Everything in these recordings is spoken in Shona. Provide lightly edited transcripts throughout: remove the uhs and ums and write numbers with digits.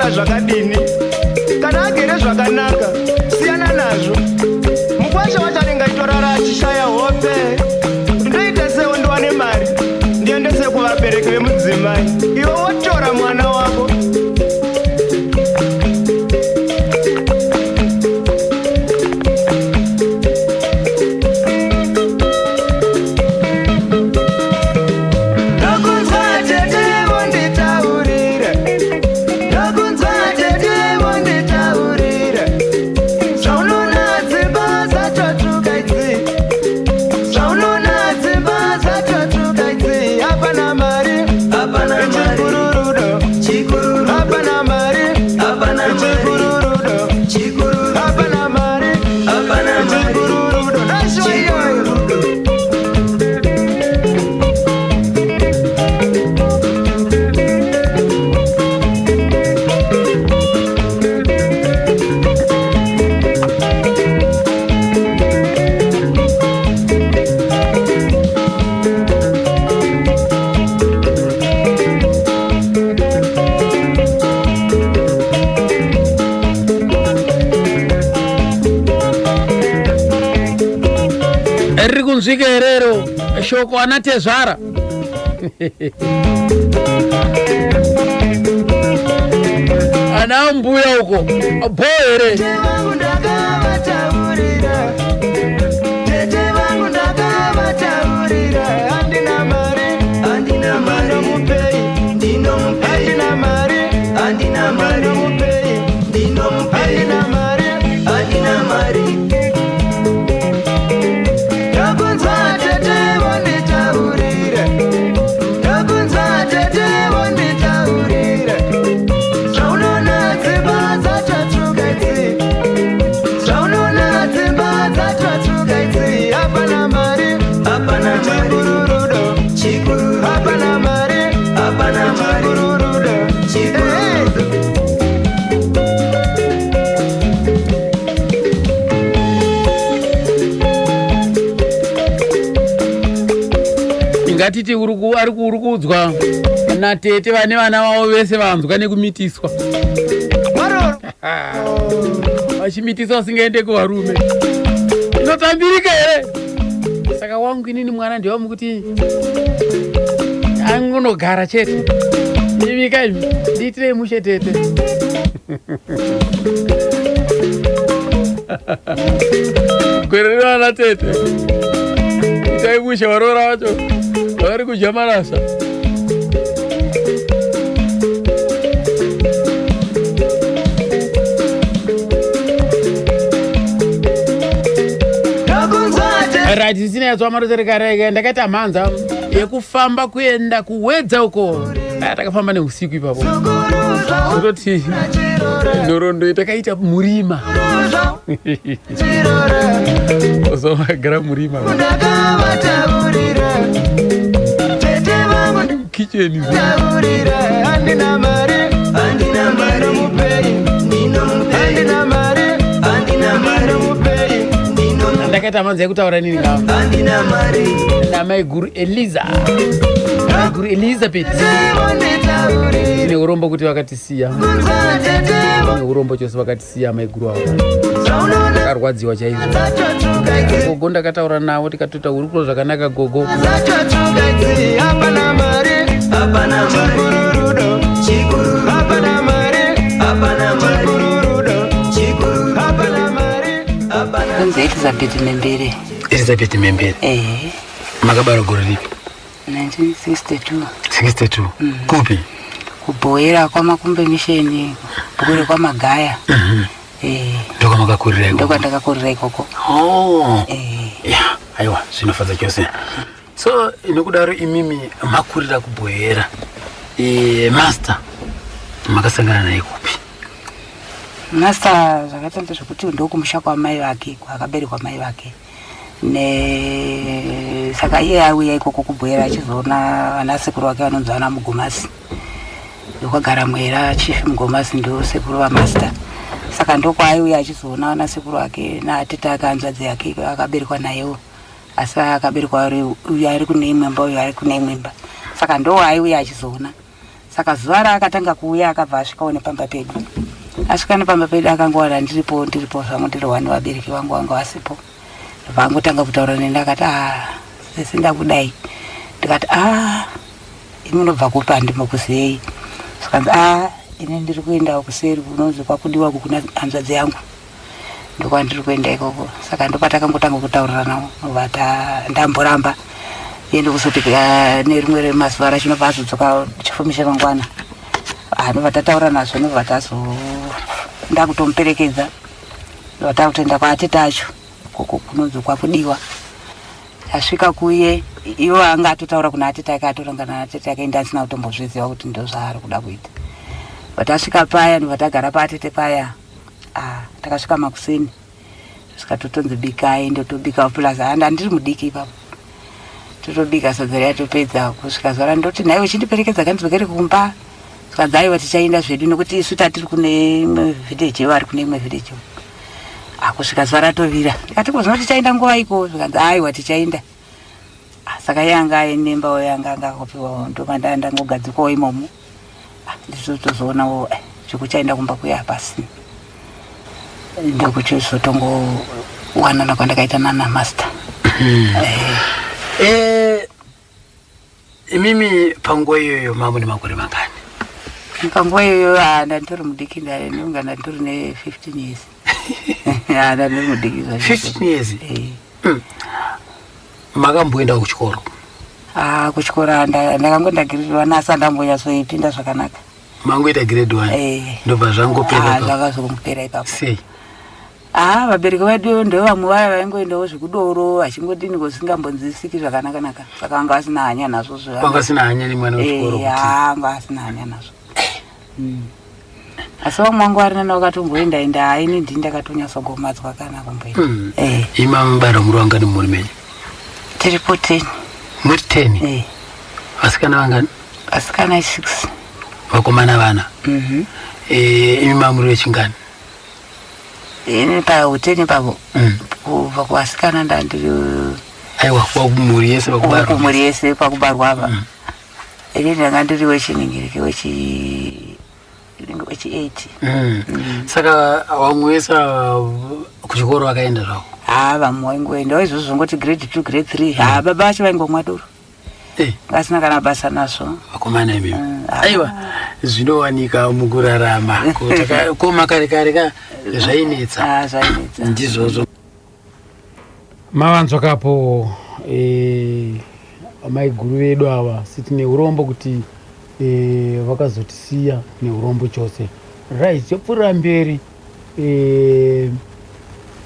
akagara zvakadini. Kana agere zvakanaka, siyana nazvo. Mukwasha wacho anenge achitorara achishaya hope. Kuti ndoita sewo ndiwane mari, ndiendese kuvabereki vemudzimai. Iwe wotora mwana wako. Ndokunzwa tete vonditaurira, ndokunzwa tete vonditaurira, zvaunoona dzimba dzatotsvuka idzi, zvaunoona dzimba dzatotsvuka idzi, hapana mari, Hapana mari. Chikuru rudo, Chikuru. Hapana mari, Hapana mari. Chikuru rudo, Chikuru. Hapana mari, Hapana mari. Chikuru rudo, ndashuwa iyoyo. Chikuru. Riri kunzwika herero shoko ana tezvara? Ana mbuya uko bho here? Tete vangu ndakavataurira, tete vangu ndakavataurira, handina mari, Handina mari. Ndinomupei, Ndinomupei. Handina mari, Handina mari. Ndinomupei, Ndinomupei. Handina mari, Handina mari. Ndokunzwa tete vonditaurira, ndokunzwa tete vonditaurira, zvaunoona dzimba dzatotsvuka idzi, zvaunoona dzimba dzatotsvuka idzi, hapana mari, Hapana mari. Chikuru rudo, Chikuru. Hapana mari, Hapana mari. Chikuru rudo, Chikuru. Hey. Ngatiti ari uri kuudzwa natete vane vana vavo vese vanzwa nekumitiswa. Maroro. Vachimitiswa vasingaende kuvarume, inotambirika here? Saka wangu inini mwana ndewamukuti angonogara chete. Imika imi, ndiitirei mushe tete. Gore rino ana tete, itai mushe. Varoora vacho vari kudya marasha. Ndokunzwa tete. Right, isina yatswa maroterekareke. Ndakaita mhanza yekufamba kuenda kuWedza uko. Ah, takafamba neusiku ipapo. Zukuru Kutoti zvauchirora, nhoroondo takaita murima. Zvauchirora. Ozomagara murima. Ndakavataurira, tete vangu, Kicheni. taurira, handina mari, Handina mari. Ndinomupei, Ndinomupei. Handina mari, Handina mari. Ndinomupei, Ndinomupei. Ndakaita mhanza yekutaura nini ngava Handina mari. namaiguru Eliza, maiguru Elizabeth. Tevonditaurira, Tine urombo kuti vakatisiya. kunzwa tete. Tine urombo chose, vakatisiya maiguru avo. Zvaunoona Takarwadziwa chaizvo. dzatotsvuka idzi, Gogo ndakataura navo, tikatoita hurukuro zvakanaka gogo. Dzatotsvuka idzi, hapana mari, Hapana mari. Chikuru rudo, Chikuru. Hapana mari, Hapana mari. Chikuru rudo, Chikuru. Hapana mari. Hapana. Kunzi Elizabeth Membere. Elizabeth Membere. Ehe. Makabarwa gore ripi? 1962. 62, kupi? KuBhoera, kwaMakumbe Misheni, bhuku rekwaMagaya. Ndokwamakakurira ikoko? Ndokwandakakurira ikoko. Oh. Eh. Ya, aiwa, zvinofadza chose. So nokudaro imimi makurira kuBhoera. Master makasangana naye kupi? Master zvakaita ndezvekuti ndokumusha kwamai vake, kwakaberekwa mai vake, ne saka iye auya ikoko kuBhoera achizoona vanasekuru vake vanonzi vana Mugomasi, ndokwagara Mwera, Chief Mugomasi ndo sekuru vaMaster. Saka ndokwaaiuya achizoona vanasekuru vake naatete ake, hanzvadzi yake akaberekwa nayewo, asi akaberekwa ari uyu ari kune imwe mba, uyu ari kune imwe mba. Saka ndo aiuya achizoona. Saka zuva raakatanga kuuya akabva asvikawo nepamba pedu. Asvika nepamba pedu akangowana ndiripo ndiripo zvangu ndiri wani vabereki vangu vanga vasipo. Ndobva angotanga kutaura neni akati ah sisi ndakudai. Ndikati ah imi munobva kupi handimbokusiyei. Zvikanzi ah ini ndiri kuenda kuseri kunonzi kwakudiwa kuna hanzvadzi yangu. Ndokwandiri kuenda ikoko. Saka ndopatakangotanga kutaurirana ndobva ndamboramba. Iye ndokuzoti ah, nerimwe remazuva racho ndobva azodzoka chifumi chemangwana. Ah, ndobva tataura nazvo ndobva tazo ndakutomuperekedza. Ndobva takutoenda kwaatete acho ikoko kunonzi kwakudiwa. Tasvika kuye iwo anga atotaura kuna atete ake atorangana natete ake ende asina kutombozviziva kuti ndozvaari kuda kuita. But tasvika paya ndobva tagara paatete paya. Ah, takasvika makuseni svika totonzi bikai ndotobika plus handa ndiri mudiki ipapo totobika sadza riya topedza kusvika zuva randoti nhaiwe uchindiperekedza kandidzokere kumba zvikanzi aiwa tichaenda zvedu nekuti isu tatiri kune imwe village vari kune imwe village akusvika zuva ratovira ndikati ko zvino tichaenda nguva iko zvikanzi aiwa tichaenda ah, saka iye anga aine imba yanga anga akapiwa ndomanda ndangogadzikwawo imomo ah, ndizotozoonawo eh, zvekuchaenda kumba kuya pasina ndokuchizotongowanana kwandakaita nana master hmm. eh. eh, imimi panguva iyoyo mamune makore mangani panguva iyoyo ah, ndanditori mudiki ndinonga ndanditori ne 15 years ndanditori mudiki 15 years eh. hmm. Makamboenda kuchikoro? Ah, kuchikoro ndakangoenda grade one asi andambonyatsoipinda zvakanaka. Mangoita grade one? Eh. Ndobva zvangopera ah, zvakazongopera ipapo. Sei? Ah, vabereki vedu ndevamwe vaya vaingoendawo zvekudoro vachingodini kusingambonzwisiki zvakanaka naka. Saka vanga vasina hanya nazvo zve. Vanga vasina hanya nemwana wechikoro eh, kuti. Ah, vanga vasina hanya nazvo. Mm. Asi vamwe vangu vari nana vakatomboenda enda hayi ini ndini ndakatonyatsogomadza kana kumboenda. Mm. Eh. Ima mubara muri vangani mumhuri menyu? Tiripo 10. Muri 10? Eh. Vasikana vangani? Vasikana 6. Vakomana vana? Mhm. Mm eh, imi mamuri vechingani? Ini pauteni pavo. Mm. Kubva kuvasikana ndandiri Aiwa, kumhuri yese pakubarwa. Kumhuri yese pakubarwa apa. Mm. Ini ndanga ndiri wechiningiriki wechi wechi 8. Mm. Mm. Saka vamwe vese kuchikoro vakaenda zvavo? Ah, vamwe vaingoenda izvozvo zvongoti grade 2 grade 3. Mm. Ah, baba vacho vaingomwa doro. Eh. Vasina kana basa nazvo. Vakomana imimi. Mm. Ah. Aiwa, zvinowanika mukurarama. Ko makare kare ka zvainetsa. Ah, zvainetsa. Ndizvozvo. Mavanzwa kapo e, maiguru vedu ava siti neurombo kuti e, vakazotisiya neurombo chose right topfuurira mberi e,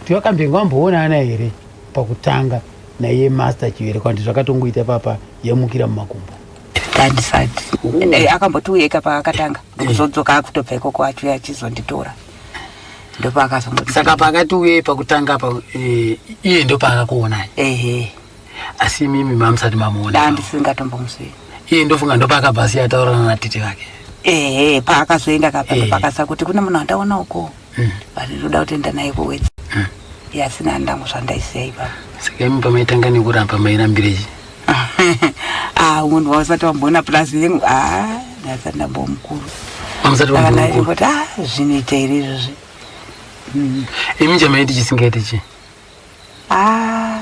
tivakambenge vamboonana here pakutanga naiye master chivere kwandi zvakatongoita papa yamukira mumakumbo handisati oh. akamboti uyeka paakatanga ndokuzodzoka akutobva ikoko achiuya achizonditora ndopaakazongoti saka paakati uye pakutanga apa eh, iye ndopaakakuonai ehe asi imimi mamusati mamuona ndandisingatombomuzivi iye ndofunga ndopaakabva asiya ataurana natete vake ehe paakazoenda kapa Eh. ndopakasa kuti kune munhu andaona uko Mm. but ndoda kutoenda naye kuwedza Mm. yasina ndangu zvandaisiya ipapo saka imi pamaitanga nekuramba mairambirei ah munhu wausati wamboona plus yengu ah ndasati ndambomukuru Hamusati saka vamboona ndaingoti ah zvinoita here izvozvi mm. imi chamaiti chisingaiti chii ah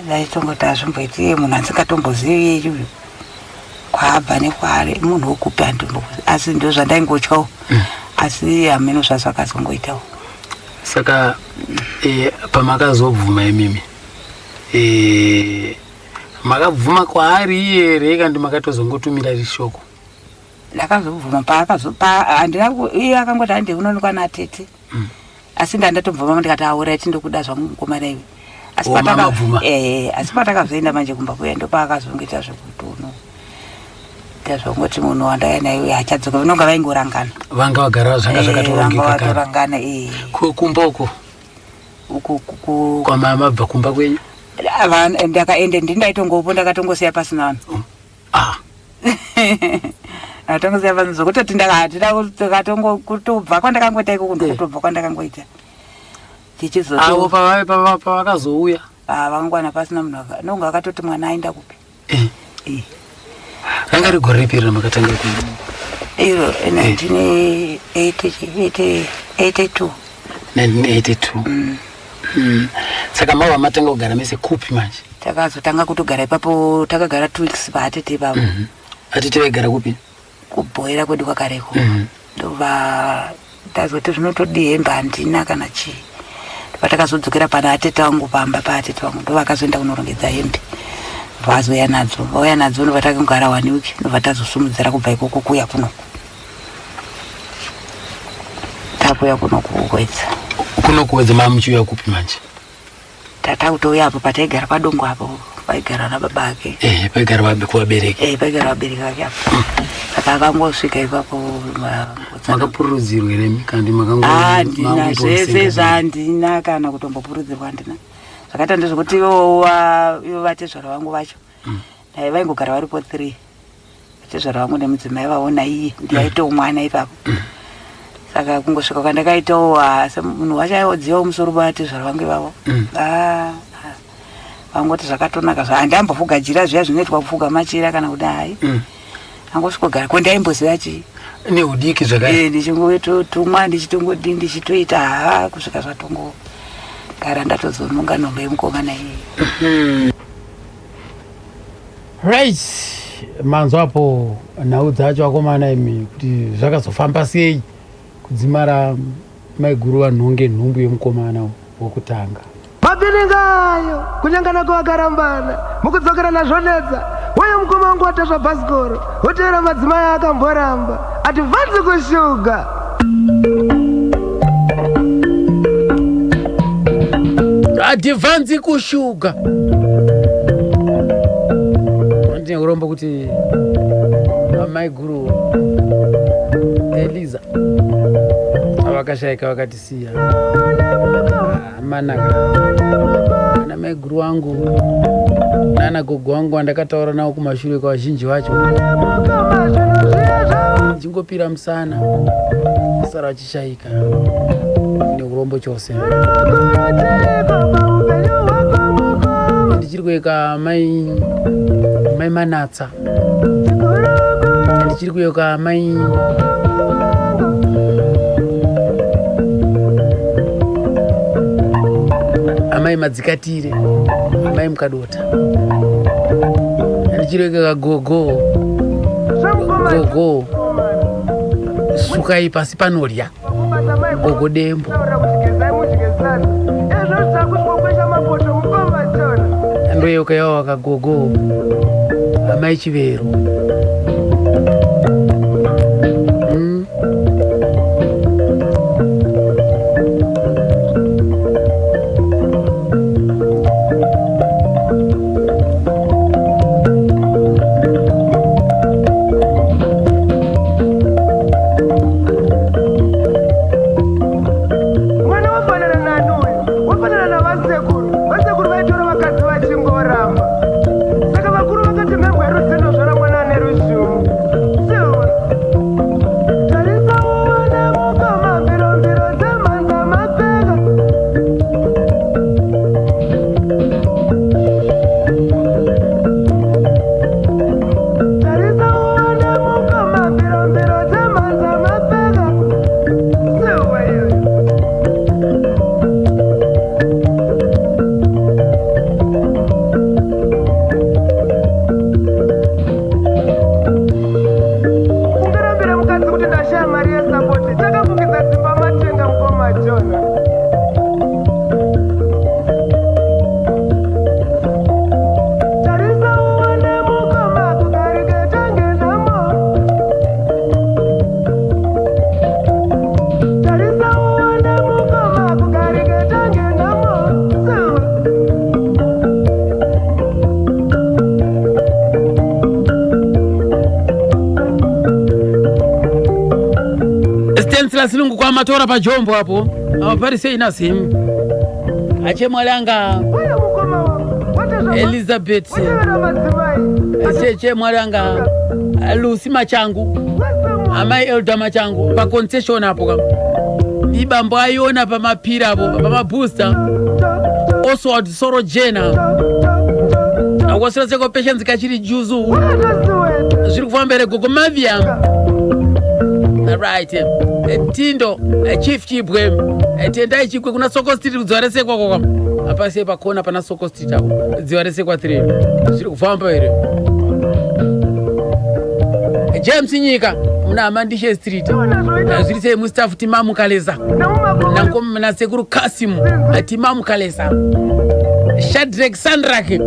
ndaitongoti hazvimboiti iye munhu andisingatombozivi uyu kwaabva nekwaari munhu wokupi handitombokuzi asi ndo zvandaingotyawo mm. asi hameno zvazvakazongoitawo saka e, pamakazobvuma imimi e, makabvuma kwaari iye here kandi makatozongotumira rishoko ndakazobvuma paakazohandina iye akangoti hande unoonekwa natete mm. asi ndandatobvuma ndikati auraiti ndokuda zvangu mukomana iwe asi Oh, mama bvuma. eh, asi patakazoenda manje kumba kuya ndopaakazongoita zvekuti uno ita zvongoti munhu wandaya naye uyo hachadzoka vanonga vaingorangana vanga vagara zvanga Eh, vanga zvakatorongeka kare vatorangana eh. Kumba uko uku ku- kwamamabva kumba kwenyu ndakaende ndini ndaitongopo ndakatongosiya pasina vanhu ah. Atongosiya pasina zvokutoti ndakatongokutobva kwandakangoita ikoko ndokutobva kwandakangoita tichizoto avo pavakazouya ah, vangwana pasina munhu nonga akatoti mwana aenda kupi eh. eh. Ranga rigore ripi ramakatanga ku Iro 1982. 1982. Saka mava matanga kugara mese kupi manje? Takazotanga kutogara ipapo, takagara 2 weeks paatete ipapo. Atete vaigara kupi? Kubhoera kwedu kwakareko. Ndobva tazoti zvinotodii, hembe handina kana chii. Patakazodzokera pana atete vangu, pamba paatete vangu, ndo vakazoenda kunorongedza hembe, vazouya nadzo. Vauya nadzo, ndobva takangogara one week, ndobva tazosumudzira kubva ikoko kuuya kunoku. Takuya kunoku kuWedza. Kuno kuWedza mamuchiuya kupi manje? Tatakutouya apo pataigara padongo apo paigara nababa ake. Ehe, paigara kuvabereki. Eh, paigara vabereki vake apo. Saka akangosvika ipapo Makapururudzirwa here kandi? Handina, zvese zvandina kana kutombopurudzirwa handina. Zvakaita ndezvekuti ivo vatezvara vangu vacho naye vaingogara varipo three, vatezvara vangu nemudzimai vavo naiye, ndiaitawo mwana ipapo. Saka kungosvika kwandakaitawo, munhu wacho aiwodzivawo musoro pavatezvara vangu ivavo. Ah, ah. Vangoti zvakatonaka, handambofuga jira zviya zvinoitwa kufuga machira kana kuti hai. Angosvikogara ko, ndaimboziva chii? Neudiki zvakare. Eh, ndichingototumwa, ndichitongodi, ndichitoita haa kusvika zvatongogara, ndatozononga nhombo yemukomana iyeye. Right, manzwa apo nhau dzacho akomana imi, kuti zvakazofamba sei kudzimara maiguru vanhonge nhumbu yemukomana wokutanga. Mabhiringayo kunyangana kwakarambana mukudzokera nazvonetsa. Uye mukoma wangu watasva bhasikoro, woteera madzimai akamboramba ati vanzi kushuga. Adhivanzi kushuga. Ndine urombo kuti amaiguru Eliza vakashayika, vakatisiya. Amanaka, ana maiguru wangu nana gogo wangu vandakataura navo kumashure, kwavazhinji vacho ndichingopira musana, sara vachishayika. Neurombo chose. Ndichiri kuyeka mai Manatsa, ndichiri kuyeka mai amai Madzikatire, amai Mukadota, ndichiri kuyeka gogo, gogo Sukai pasi panorya, gogo Dembo. Ndoyeuka yawo wakagogo amai Chivero. Mwana wafanana nani uyu? Wafanana navasekuru. Vasekuru vaitora vakadzi vachingoramba. Saka vakuru vakati mhembwe yerudzinozvara mwana ane rushumu. Siwa tarisa uone mukoma, mbirombiro dzemhanza mapfeka. Tarisa uone mukoma, mbirombiro dzemhanza mapfeka. Siwa iyoyo. Ungarambira mukadzi kuti ndashaya mari yesapoti? Chakafukidza dzimba matenga, mukoma Jona. Tarisa uone mukoma, kugarike tange nhamo. Tarisa uone mukoma, kugarike tange nhamo. Siwa. Stanislas Lungu kwamatora pajombo apo avaparisei nasimu achemwalanga. Uye mukoma wangu watezva Elizabeth. watevera madzimai. Chemwalanga Lucy Machangu, amai Elda Machangu paconcession apo ka, ibambo aiona pamapira apo pamabooster, Oswald Sorojena akwasira seko patience kachiri juzu. Wakatosiweta. Zviri kufamba here, gogo Mavia? Right, Tindo, Chief Chibwe, Tendai Chibwe kuna Soko Street kudziva resekwa kwakwa. Apasiye pakona pana Soko Street apo. Dziva resekwa 3. Zviri kufamba here? James Nyika muna Amandishe Street. Zviri sei mustaff Timamu Kaleza. Na sekuru Kasim Timamu Kaleza. Shadrack Sandrak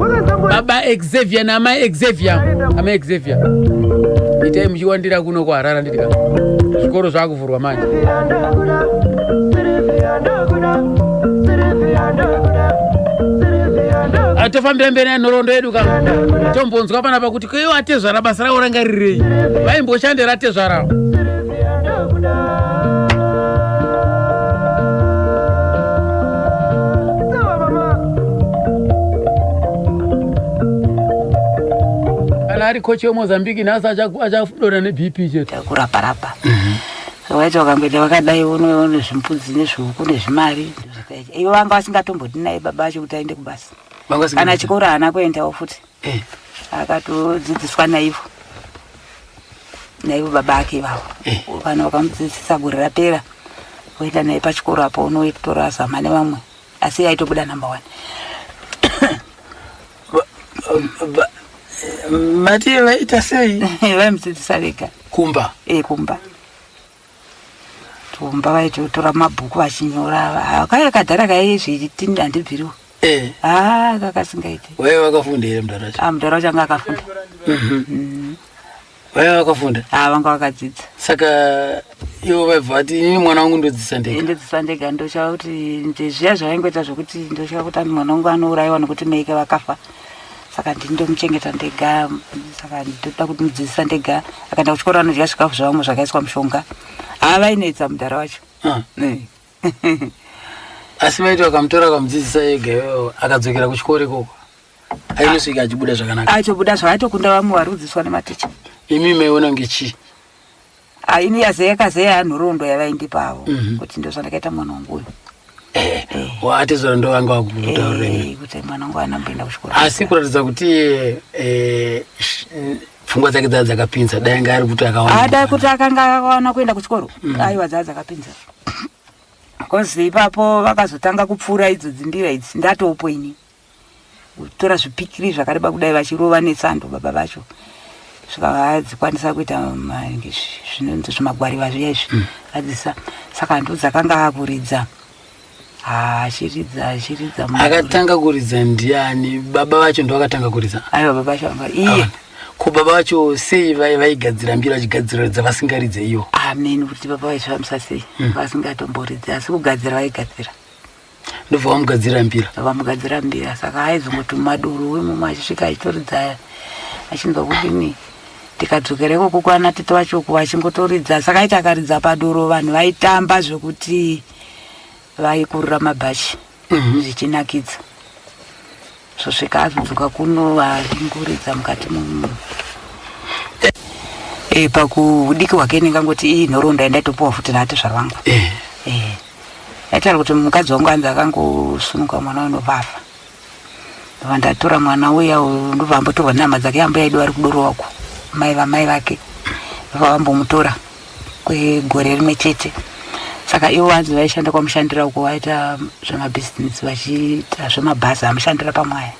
Baba Xavier na Amai Xavier. Amai Xavier. Itai muchiwandira kuno kuHarare nditi ka. Zvikoro zvakuvhurwa manje. Tofambira mberi nenhoroondo yedu ka. Tombonzwa panapa kuti ko ivo atezvara basa ravo ranga ririrei. Vaimboshandira atezvara. Kana ari kochi weMozambique nhasi achadonha neBP chete. Kurapa rapa. Waiti wakangoita wakadai unoona zvimbudzi nezvihuku nezvimari. Ivo vanga vasingatombodi naye baba vacho kuti aende kubasa. Kana chikoro haana kuendawo futi. Akatodzidziswa naivo. Naivo baba ake ivavo. Kana wakamudzidzisa gore rapera woenda naye pachikoro apo unotora zama nevamwe. Asi aitobuda number 1. Mati vaita sei? Vaimudzidzisa vega. Kumba? Kumba. Kumba vaitotora mabhuku vachinyora. Kaive kadhara kaizviti handibviriwo. Kakasingaiti. Waive wakafunda here mudhara wacho? Mudhara wacho anga akafunda. Vaive vakafunda? Vanga vakadzidza. Saka ivo vaibva vati inini mwana wangu ndodzidzisa ndega. Ndodzidzisa ndega, ndotya kuti ndezviya zvavaingoita zvokuti ndotya kuti mwana wangu anourayiwa nokuti maike vakafa. Saka ndini ndomuchengeta ndega, saka ndoda kuti mudzidzisa ndega. Akaenda kuchikoro anodya zvikafu zvavamwe zvakaiswa mushonga. Vainetsa mudhara wacho. Asi vaiti vakamutora vakamudzidzisa ega iyoyo akadzokera kuchikoro ikoko. Ainosvika achibuda zvakanaka. Aitobuda zvaaitokunda vamwe vari kudzidziswa nematicha. Imi maiona kunge chii? Ini yakazeya nhoroondo yavaindipa avo kuti ndozvandakaita mwana wangu uyu. Atezvara ndo vanga vakutaurira imi. Kuti mwana wangu haana kumboenda kuchikoro. Asi kuratidza kuti pfungwa dzake dzaa dzakapinza, dai anga ari kuti akawana. Dai kuti akanga akawana kuenda kuchikoro. Aiwa dzaa dzakapinza. Because ipapo vakazotanga kupfuura idzo dzimbira idzi ndatopo ini. Kutora zvipikiri zvakareba kudai vachirova nesando baba vacho. Svika vadzikwanisa kuita zvinonzi zvimagwariva zviya izvi. Vadzisa. Saka ndo dzakanga akuridza. Achiridza, achiridza. Akatanga kuridza ndiani? Baba vacho ndo vakatanga kuridza? Aiwa baba vacho vanga iye. Ko baba vacho sei vaigadzira mbira vachigadzira ridza vasingaridze iyo? Amen kuti baba vaifambisa sei? Vasingatomboridzi asi kugadzira vaigadzira. Ndobva vamugadzira mbira. Vamugadzira mbira saka aizongoti mumadoro imomo achisvika achitoridza achinzwa kudini. Tikadzokera ikoko kwana tete vacho vachingotoridza saka aiti akaridza padoro vanhu vaitamba zvekuti vaikurura mabhachi zvichinakidza. Zvosvika azodzoka kuno achingoridza mukati mumu. Pakudiki hwake ndingangoti iyi nhoroondo yandaitopuwa futi naatezvara vangu. Aitaura kuti mukadzi wangu anzi akangosununguka mwana unobva afa. Ndobva ndatora mwana uya ndobva ambotorwa nehama dzake ambuya edu vari kudoro wako mai vamai vake. Ndobva vambomutora kwegore rimwe chete. Saka ivo vanzi vaishanda kwamushandira uko vaita zvemabhizinesi vachiita zvemabhazi amushandira pamwaya.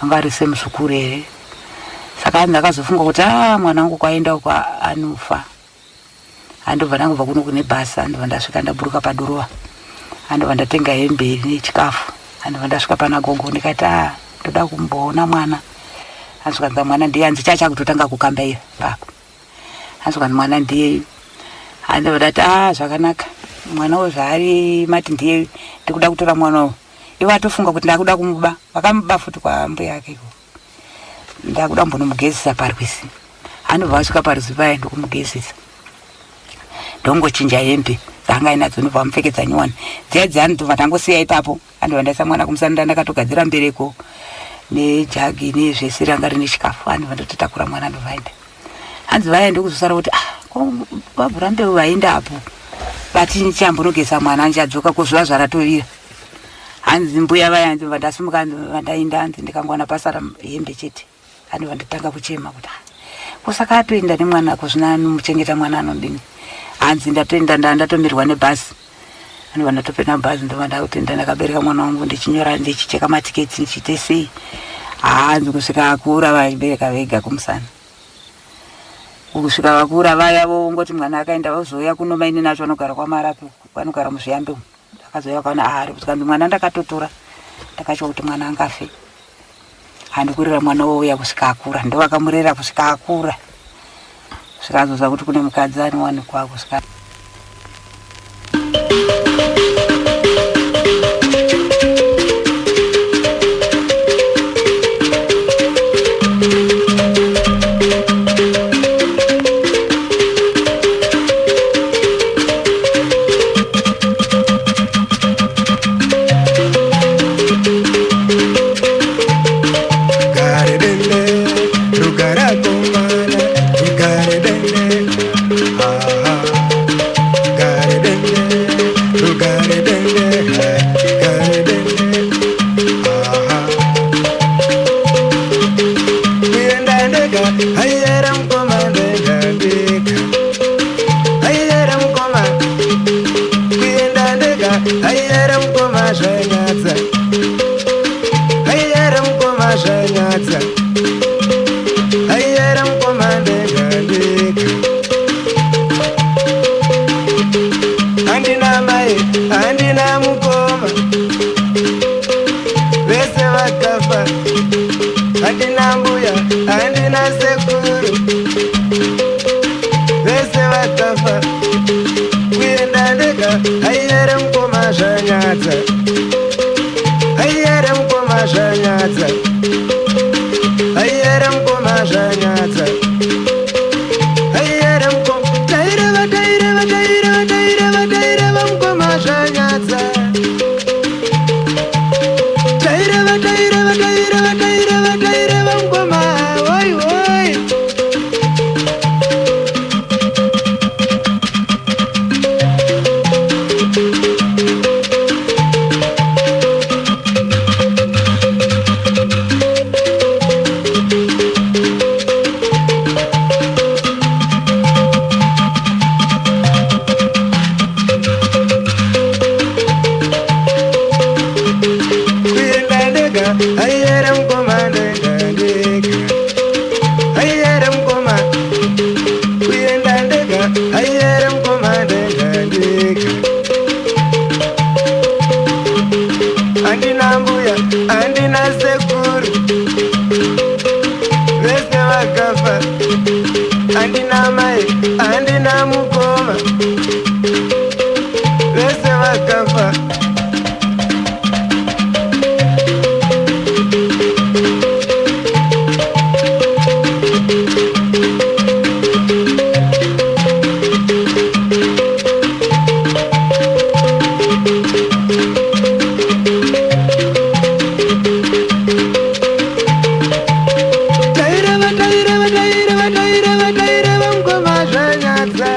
Vanga vari semuzukuru here. Saka anzi akazofunga kuti mwana wangu kwaenda uko anofa. Andobva ndangobva kuno kune bhasi, andobva ndasvika ndaburuka padorova. Andobva ndatenga hembe nechikafu. Andobva ndasvika pana gogo ndikati ndoda kumboona mwana. Anzi mwana ndiye anzi chacha kutotanga kukambaira papa. Anzi mwana ndiye. Andobva ndati zvakanaka. Mwana uyu zvaari mati ndiye ndikuda kutora mwana uyu. Ivo atofunga kuti ndakuda kumuba. Vakamuba futi kwa mbuya yake iko. Ndakuda kumbonomugezesa parwizi. Anobva asvika parwizi paya ndokumugezesa. Ndongochinja hembe dzaanga ainadzo ndobva amupfekedza nyowani. Dziya dziya ndobva ndangosiya ipapo. Andobva ndaisa mwana kumusana ndakatogadzira mbereko nejagi nezvese ranga rine chikafu. Andobva ndototakura mwana ndobva aenda. Hanzi vaya ndokuzosara kuti ko vavhura mbeu vaenda apo. Vati ndichambonogeza mwana ndichadzoka ko zuva zvaratovira. Hanzi mbuya vaya ndobva ndasimuka ndobva ndaenda hanzi ndikangowana pasara hembe chete. Andobva ndatanga kuchema kuti ko saka atoenda nemwana ko zvino anomuchengeta mwana anodini. Hanzi ndatoenda ndatomirwa nebhazi. Anobva ndatopinda mubhazi ndobva ndakutoenda ndakabereka mwana wangu ndichinyora ndichicheka matiketi ndichiite sei. Hanzi kusvika akura vaibereka vega kumusana. Kusvika vakura vaya vongoti mwana akaenda vozouya kuno mainini acho vanogara kwaMarapi vanogara muZviyambe umu. Ndakazouya vakaona ari zvikanzi mwana ndakatotora ndakatya kuti mwana angafe. Handikurera mwana wouya kusvika akura ndovakamurera kusvika akura. Kusvika azoziva kuti kune mukadzi anowanikwa kusvika Rugare dende, rugare akomana, rugare dende, ha ha. Rugare dende, rugare dende, ha, rugare dende, ha ha. Kuenda ndega, haiyera mukoma ndega ndega, haiyera mukoma. Kuenda ndega, haiyera mukoma zvanyadza. Haiyera mukoma zvanyadza. Haiyera mukoma ndega ndega. Handina mai, handina mukoma. Vese vakafa. Handina mbuya, handina sekuru. Vese vakafa. Kuenda ndega, haiyera mukoma zvanyadza. Haiyera mukoma zvanyadza. Haiyera mukoma zvanyadza. Haiyera mukoma. Taireva, taireva, taireva, taireva, taireva mukoma zvanyadza. Taireva, taireva, taireva, taireva, taireva mukoma. Oi, oi. Kuenda ndega, haiyera mukoma ndega ndega. Haiyera mukoma. Kuenda ndega, haiyera mukoma ndega ndega. Handina mbuya, handina sekuru. Vese vakafa. Handina mai, handina mukoma. Vese vakafa. Taireva, taireva, taireva, taireva, taireva mukoma zvanyadza.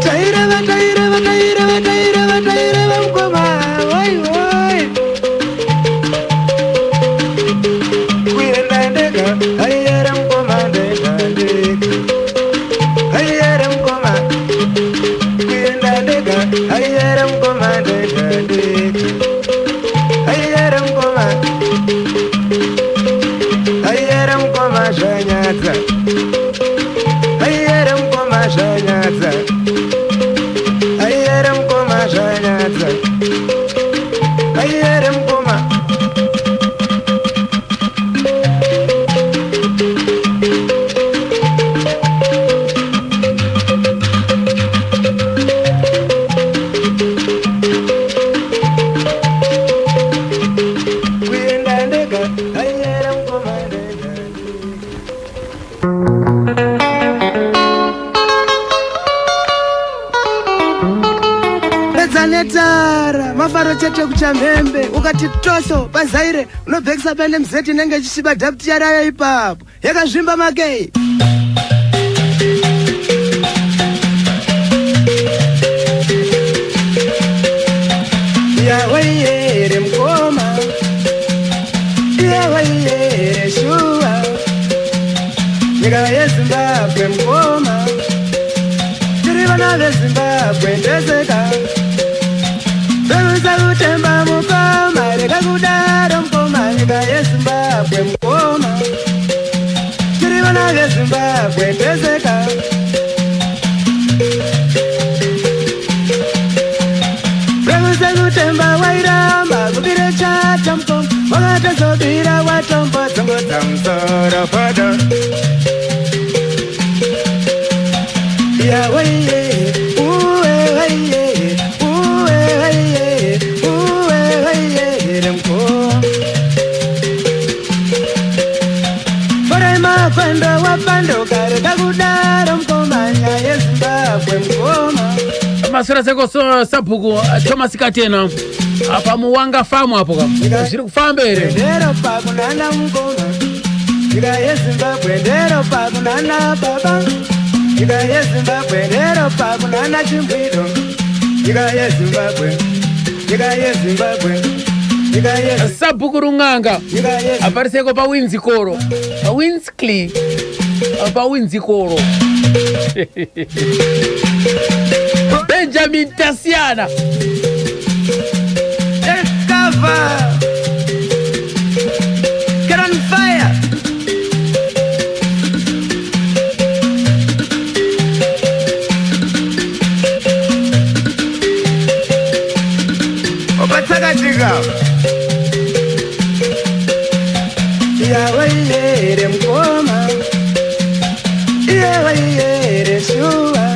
Taireva, taireva, taireva, taireva, taireva mukoma. Oi, oi. Kuenda ndega, haiyera mukoma ndega ndega. Haiyera mukoma. Kuenda ndega, haiyera mukoma ndega ndega. Haiyera mukoma. Haiyera mukoma zvanyadza. Haiyera mukoma zvanyadza. Haiyera mukoma zvanyadza. Haiyera mukoma. Kuenda ndega, haiyera mukoma ndega ndega. Pedzanetara mafaro chete kuchamhembe ukati tosho pazaire unobhekisa pane mzeti inenge ichisviba dhaputi yarayo ipapo yakazvimba makei. Yawaiyere mukoma, yawaiyere shuwa, nyika yeZimbabwe mukoma. Tiri vana veZimbabwe ndeseka. Bebuza kutemba mukoma, rega kudaro mukoma, nyika yeZimbabwe mukoma. Tiri vana veZimbabwe ndeseka. Bebuza kutemba wairamba kubire chata mukoma, wakatozobira watombo dzongodza musoro podo. Maswera seko so, sabhuku Thomas Katena apa muwanga famu apo ka zviri kufamba here? Nderopa kunana mukoma, nyika yeZimbabwe, nderopa kunana baba, nyika yeZimbabwe, nderopa kunana chimbwido, nyika yeZimbabwe, nyika yeZimbabwe, nyika ye Sabhuku Run'anga nyika ye apariseko pawinzikoro, pawinskli, pawinzikoro. Benjamin Tasiana. Discover. Get on fire. Opatsakatika. Iyawaiyere mukoma, iyawaiyere shuwa,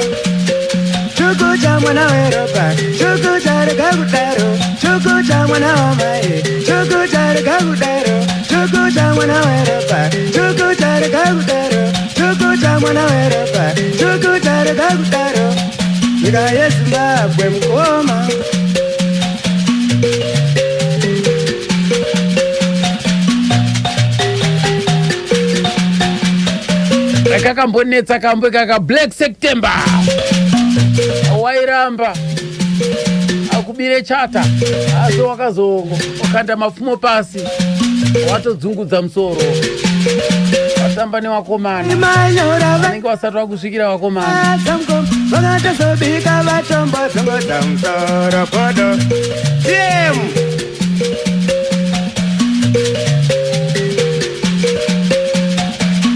chuku cha mwana weropa, chuku charega kudaro, chuku cha mwana wamai, chuku charega kudaro, chuku cha mwana weropa, chuku charega kudaro, chuku cha mwana weropa, chuku charega kudaro, nyika yeZimbabwe mukoma. Kakambonetsa kambo kaka Black September, wairamba akubire chata, asi wakazokanda mapfumo pasi, watodzungudza musoro, watamba newakomana Manyora vanenge vasati vakusvikira vakomana. Vakatozobika vatombo dzongodza musoro podo. TM.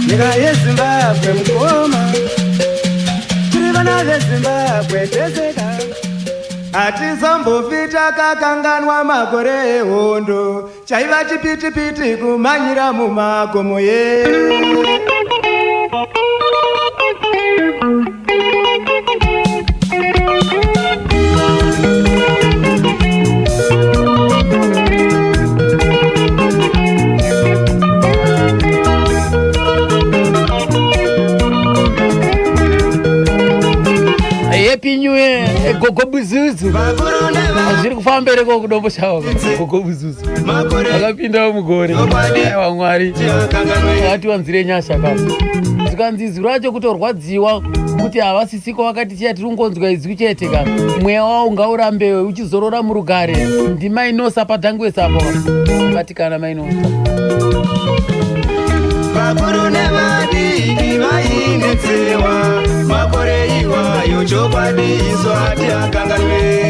Nyika yeZimbabwe mukoma, tiri vana veZimbabwe teseka. Hatizombofi takakanganwa makore ehondo, chaiva chipitipiti kumhanyira mumakomo ye. Happy New Year, Gogo Buzuzu. Vakuru neva Zviri kufamba mberi kudombo chavo, Gogo Buzuzu. Makore Akapindawo mugore. Aiwa, Mwari tivakanganwe. Vatiwanzire nyasha ka. Zvikanzi izwi racho kutorwadziwa kuti havasisiko, vakati chiya tiri kungonzwa izwi chete ka. Mweya wawo ngaurambe uchizorora murugare. Ndimainosa padhangwesi apo, batikana Mainosa. Vakuru nevadiki vainetsewa makore iwayo, chokwadi isu hatiakanganwe.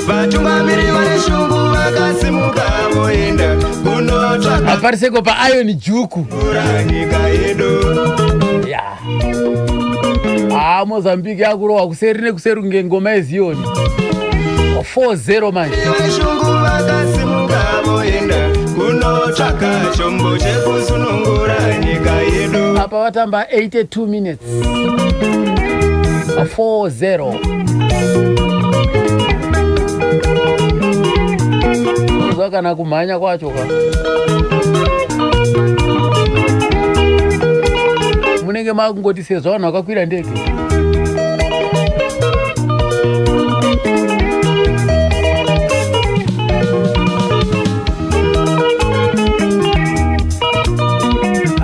Vatungamiri vane shungu vakasimuka voenda kunotsvaka Apariseko paIron Juku. mvura nyika yedu. Ya, haa, Mozambique yakurohwa kuseri nekuseri kunge ngoma yeziyoni, 4-0 manje. Veshungu vakasimuka voenda kunotsvaka chombo chekusunungura nyika yedu. Apa vatamba 82 minutes, 4-0. Unzwa kana kumhanya kwacho ka, munenge makungoti sezvo vanhu vakakwira ndege.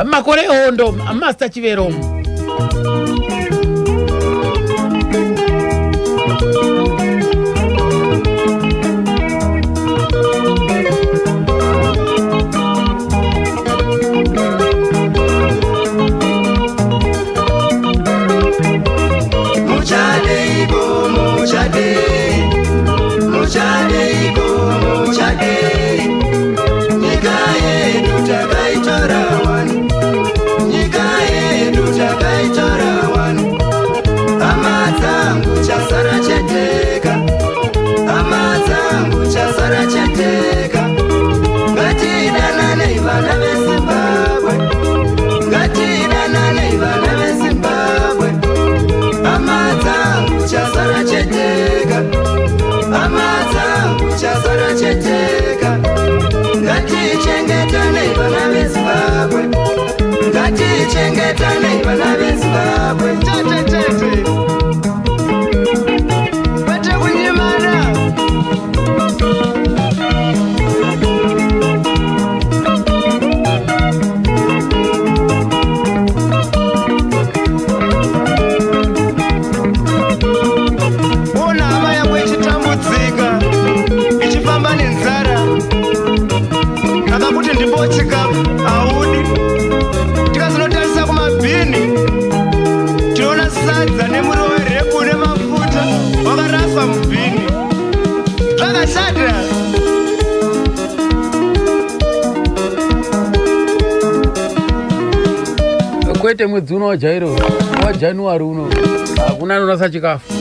Makore ehondo, Master Chivero. Ngatichengetanei vana veZimbabwe, ngatichengetanei vana veZimbabwe. Chete chete, kwete kunyimana. Ona hama yako ichitambudzika, ichifamba nenzara, akakuti ndipo chikafu haudi. Tikazonotarisa kumabhini, tinoona sadza nemuriwo werepu nemafuta wakaraswa mubhini. Zvakashata. Kwete mwedzi uno wajairo waJanuary uno hakuna anorasa chikafu.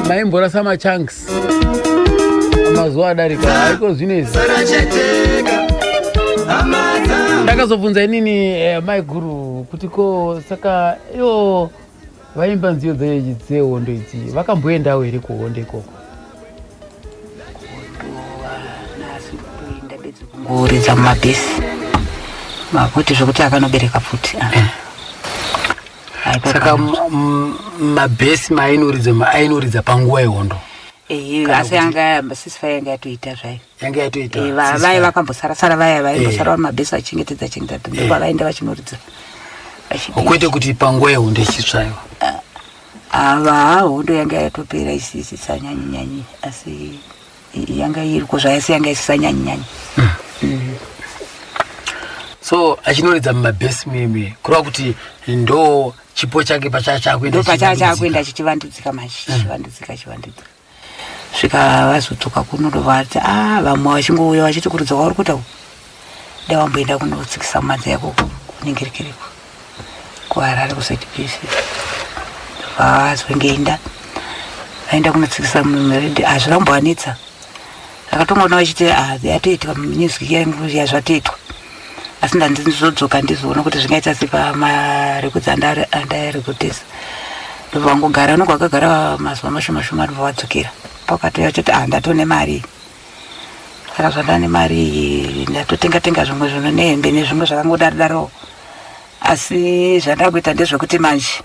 Maimborasa machunks mazuva adarika, aiko zvinezvi. Sara cheteka hama dzangu. Ndakazobvunza inini maiguru kuti ko saka ivo vaimba nziyo dzehondo idzi vakamboendawo here kuhondo ikoko? Nhasi kutoenda bedzi kungoridza mumabhesi makuti zvokuti akanobereka pfuti. Aipa. Saka mabhesi maainoridza, ainoridza panguva yehondo? Kana asi yanga ceasefire yanga yatoita zvayo. Yanga yatoita. Vaya vakambosarasara, vaya vaimbosara mumabhesi vachingetedza chengetedza, ndipo vaenda vachinoridza. Kwete kuti panguva yehondo ichitsvaiwa? Ava hondo yanga yatopera, isisanyanyi nyanyi, asi yanga iriko zvayo, asi yanga isisanyanyi nyanyi. So achinoridza mumabhesi meme, kureva kuti ndo chipo chake pachaa chakuenda. Ndo pachaa chakuenda chichivandudzika manje, chichivandudzika, chivandudzika, svika vazodzoka kuno, ndovati a vamwe vachingouya vachiti kurudza kwauri kuita uku, dai wamboenda kunotsikisa mumanzi yako kuningirikiriko kuHarare kuZPC. Vazongeenda, vaenda kunotsikisa muredhi, hazvirambovanetsa. Akatongoona vachiti, "Ah, yatoitwa music yangu, yazvatoitwa, asi ndandizodzoka ndizoona kuti zvingaita sei pamarekodzi andairekodhesa." Ndobva vangogara, unonge vakagara mazuva mashoma shoma, ndobva vadzokera. Pakatouya vachoti, "Ah, ndatone mari." Saka zvandane mari iyi, ndatotenga tenga zvimwe zvinhu nehembe nezvimwe zvakangodaro daro, asi zvandakuita ndezvekuti manje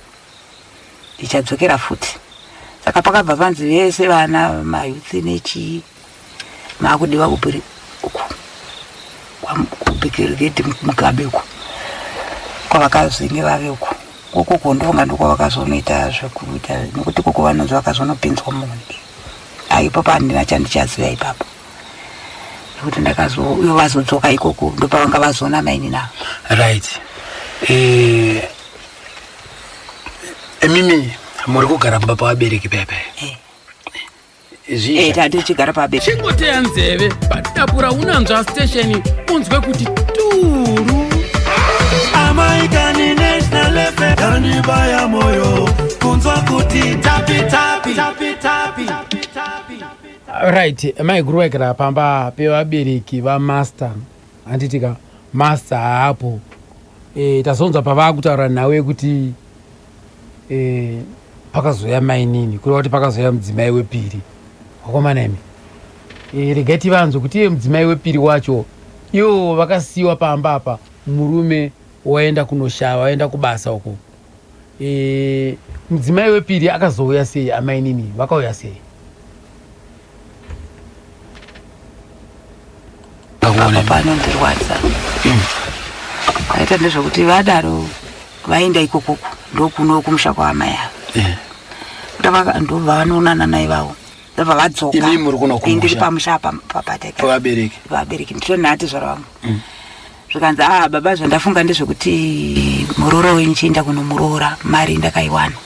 ndichadzokera futi. Saka pakabva panzi vese vana mayouth nechii maakudiwa kupiri uku kuBrigade Mugabe uku kwavakazenge vave uku ukoko, ndonga ndokwavakazonoita zvekuita, nekuti koko vanonzi vakazonopinzwa muhondo. Aipopo handina chandichaziva ipapo, nekuti ndakazo ivo vazodzoka ikoko ndopavanga vazoona mainina. Right. Imimi muri kugara pamba pavabereki pepe? Eh. Tatichigara pabereki. Chingoteya nzeve padapura unanzva station, unzwe kuti turu. Amaikani National FM yanibaya moyo kunzwa kuti tapi tapi tapi tapi tapi. Right, maiguru vaigara pamba pevabereki vamaster, handitika? Master haapo. Tazonzwa pavakutaura nhau yekuti pakazoya mainini, kureva kuti pakazoya mudzimai wepiri. Wakomana imi, regai tivanzwe kuti iye mudzimai wepiri wacho, ivo vakasiyiwa pamba apa, murume waenda kunoshava, waenda kubasa uko. Mudzimai wepiri akazouya sei? Amainini vakauya sei? Apa panondirwadza aita ndezvekuti vadaro vaenda ikokoko, ndokuno kumusha kwaamai ava. Kuti ndobva vanoonana nai vavo, ndobva vadzoka. Imi muri kuno kumusha? Ndiri pamusha apa papateka. Pavabereki? Vabereki, nditonhati zvaro vangu. Zvikanzi, "A baba, zvandafunga ndezvekuti muroora wenyu chienda kunomuroora, mari ndakaiwana.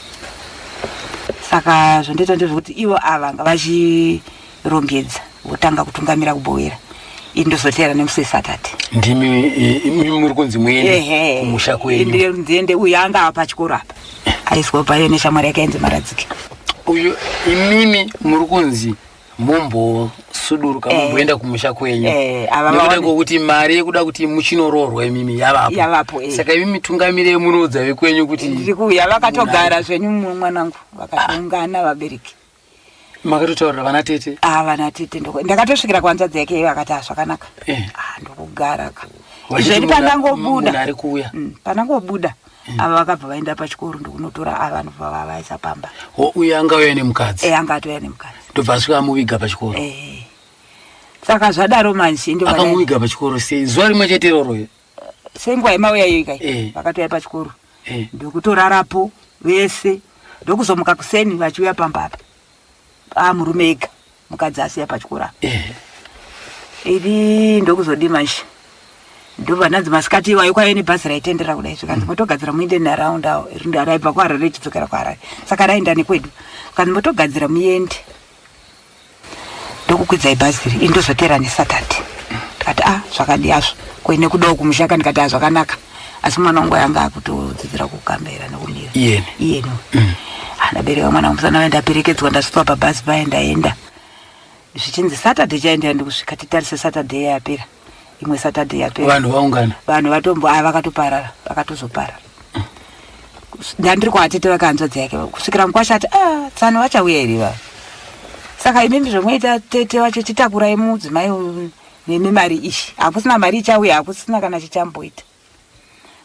Saka zvondoita ndezvekuti ivo ava ngavachirongedza, votanga kutungamira kubowera, ini ndozoteera nemusi weSaturday." Ndimi imi muri kunzi muende kumusha kwenyu? Ndiende. Uyu anga ava pachikoro apa, aiswa payo neshamwari yake ainzi Maradzike. Uyu imimi muri kunzi mumbosuduruka, mumboenda kumusha kwenyu, Ava nekuda kwokuti mari yekuda kuti muchinoroorwa imimi yavapo. Yavapo. Saka imimi tungamirei, munoudza vekwenyu kuti Ndiri kuuya. Vakatogara zvenyu mwanangu, vakatoungana vabereki. Makatotaurira vana tete? Ah, vana tete ndakatosvikira kuhanzvadzi yake iyo akati azvakanaka Eh. Ah, ndokugara ka Vachiti zvedi munhu pandangobuda ari kuuya. Pandangobuda ava vakabva vaenda pachikoro ndokunotora ava nobva vavaisa pamba. Ho, uyo anga auya nemukadzi? E, anga atouya nemukadzi. Ndobva asvika amuviga pachikoro? Eh. Saka zvadaro manje ndo Akamuviga pachikoro sei? Zuva rimwe chete iroro? Senguva yemauya iyo ikai Eh. vakatouya pachikoro Eh. ndokutorarapo vese, ndokuzomuka kuseni vachiuya pamba apa amurume ega, mukadzi asiya pachikoro apa. Eh. Ini ndokuzodi manje ndobva ndanzi masikati iwayo kwaive nebhazi raitendera kudai, zvikanzi motogadzira muinde nharaunda raibva kuHarare richidzokera kuHarare, saka raenda nekwedu, zvikanzi motogadzira muende, ndokukwidzai bhazi iri, ini ndozotera neSaturday. Ndikati a zvakadi azvo koine kudawo kumushaka, ndikati a zvakanaka, asi mwana wangu anga akutodzidzira kukambera nekumira. Iyeni? Iyeni. Ah, ndabereka mwana wangu musana, ndaperekedzwa, ndasvitswa pabhazi paye, ndaenda zvichinzi Saturday chaendera, ndikusvika titarise Saturday yapera, imwe Saturday yapera. Vanhu vaungana? Vanhu vatombo a vakatoparara, vakatozoparara. Ndandiri kwaatete vakahanzvadzi yake kusvikira mukwasha ati a tsano vachauya here ivava? Saka imimi zvomoita tete vacho, chitakurai mudzimai uyu nemi mari iyi, hakusina mari ichauya, hakusina kana chichamboita,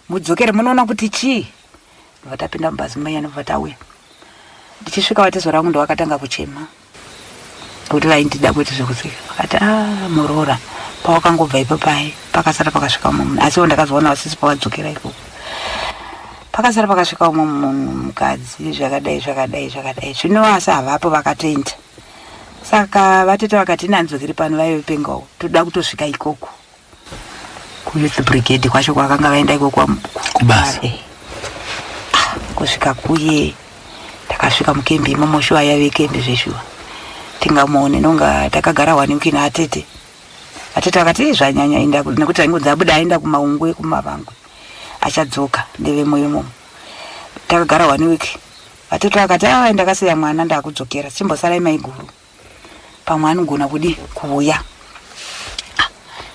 mudzokere munoona kuti chii. Ndobva tapinda mubhazi muya, ndobva tauya. Ndichisvika vatezo rangu ndovakatanga kuchema kuti vaindida kwete zvekuseka, vakati a muroora pawakangobva ipapai pakasara pakasvika umwe munhu, asiwo ndakazoona vasisi pavadzokera ikoko, pakasara pakasvika umwe munhu mukadzi, zvakadai zvakadai zvakadai, zvino asi havapo, vakatoenda. Saka vatete vakati inanzokeri pano, vaivepengawo, toda kutosvika ikoko kuyouth brigade kwacho kwakanga vaenda ikoko. Kubasa. Eh. Ah, kusvika kuye takasvika mukembi imomo, shuwa yave kembi zveshuwa, tingamuone nonga takagara one week naatete. Atete vakati "Eh, zvanyanya, enda nekuti aingonzi abuda aenda kumaungwe kumavangwe, achadzoka ndevemo imomo." Takagara one week, vatete vakati aa ndakasiya mwana, ndakudzokera, chimbosarai maiguru, pamwe anogona kudi kuuya. Ah,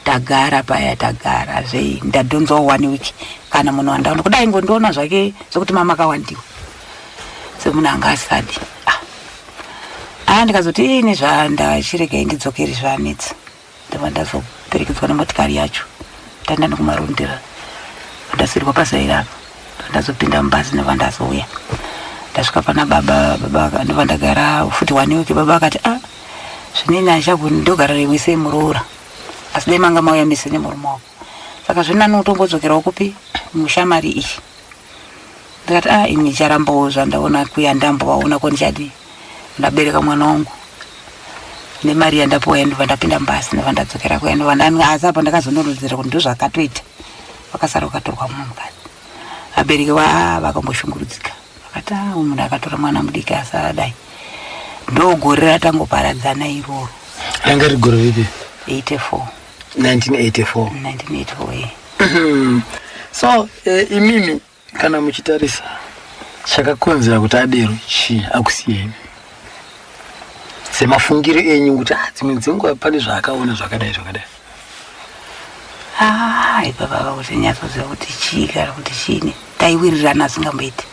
tagara paya, tagara zvei, ndadhonzawo one week, kana munhu wandaona kudai ngondiona zvake sekuti mama akawandiwa semunhu anga asadi. Ah, ah, ndikazoti ini zvandachiregai ndidzokere, zvanetsa. Ndobva ndazoperekedzwa nemotikari yacho, ndaenda nekumarondera, ndasirwa pazaira apa, ndazopinda mubhazi, ndobva ndazouya, ndasvika pana baba. Baba ndobva ndagara futi one week. Baba akati a zvinini handichagoni, ndogara rimwe sei muroora, asi dai manga mauya mese nemurume wako, saka zvinani utongodzokerawo kupi musha mari iyi. Ndikati a ini ndicharambawo zvandaona kuya, ndambovaona ko ndichadii, ndabereka mwana wangu nemari yandapiwa, ndobva ndapinda mubhasi, ndobva ndadzokera kuya, ndobva asi apa ndakazonorodzera kuti ndozvakatoita, vakasara vakatorwa mumwe mukadzi. Vabereki va vakamboshungurudzika, vakati a uyu munhu akatora mwana mudiki asi adai. Ndogore ratangoparadzana iroro. Ranga riri gore ripi? 84. 1984? 1984, eh. So imimi kana muchitarisa, chakakonzera kuti adero chii, akusiyeni, semafungiro enyu kuti ah, dzimwe dzenguva pane zvaakaona zvakadai zvakadai? Ah, ipapa vakuti nyatsoziva kuti chii kana kuti chiini, taiwirirana asingamboiti,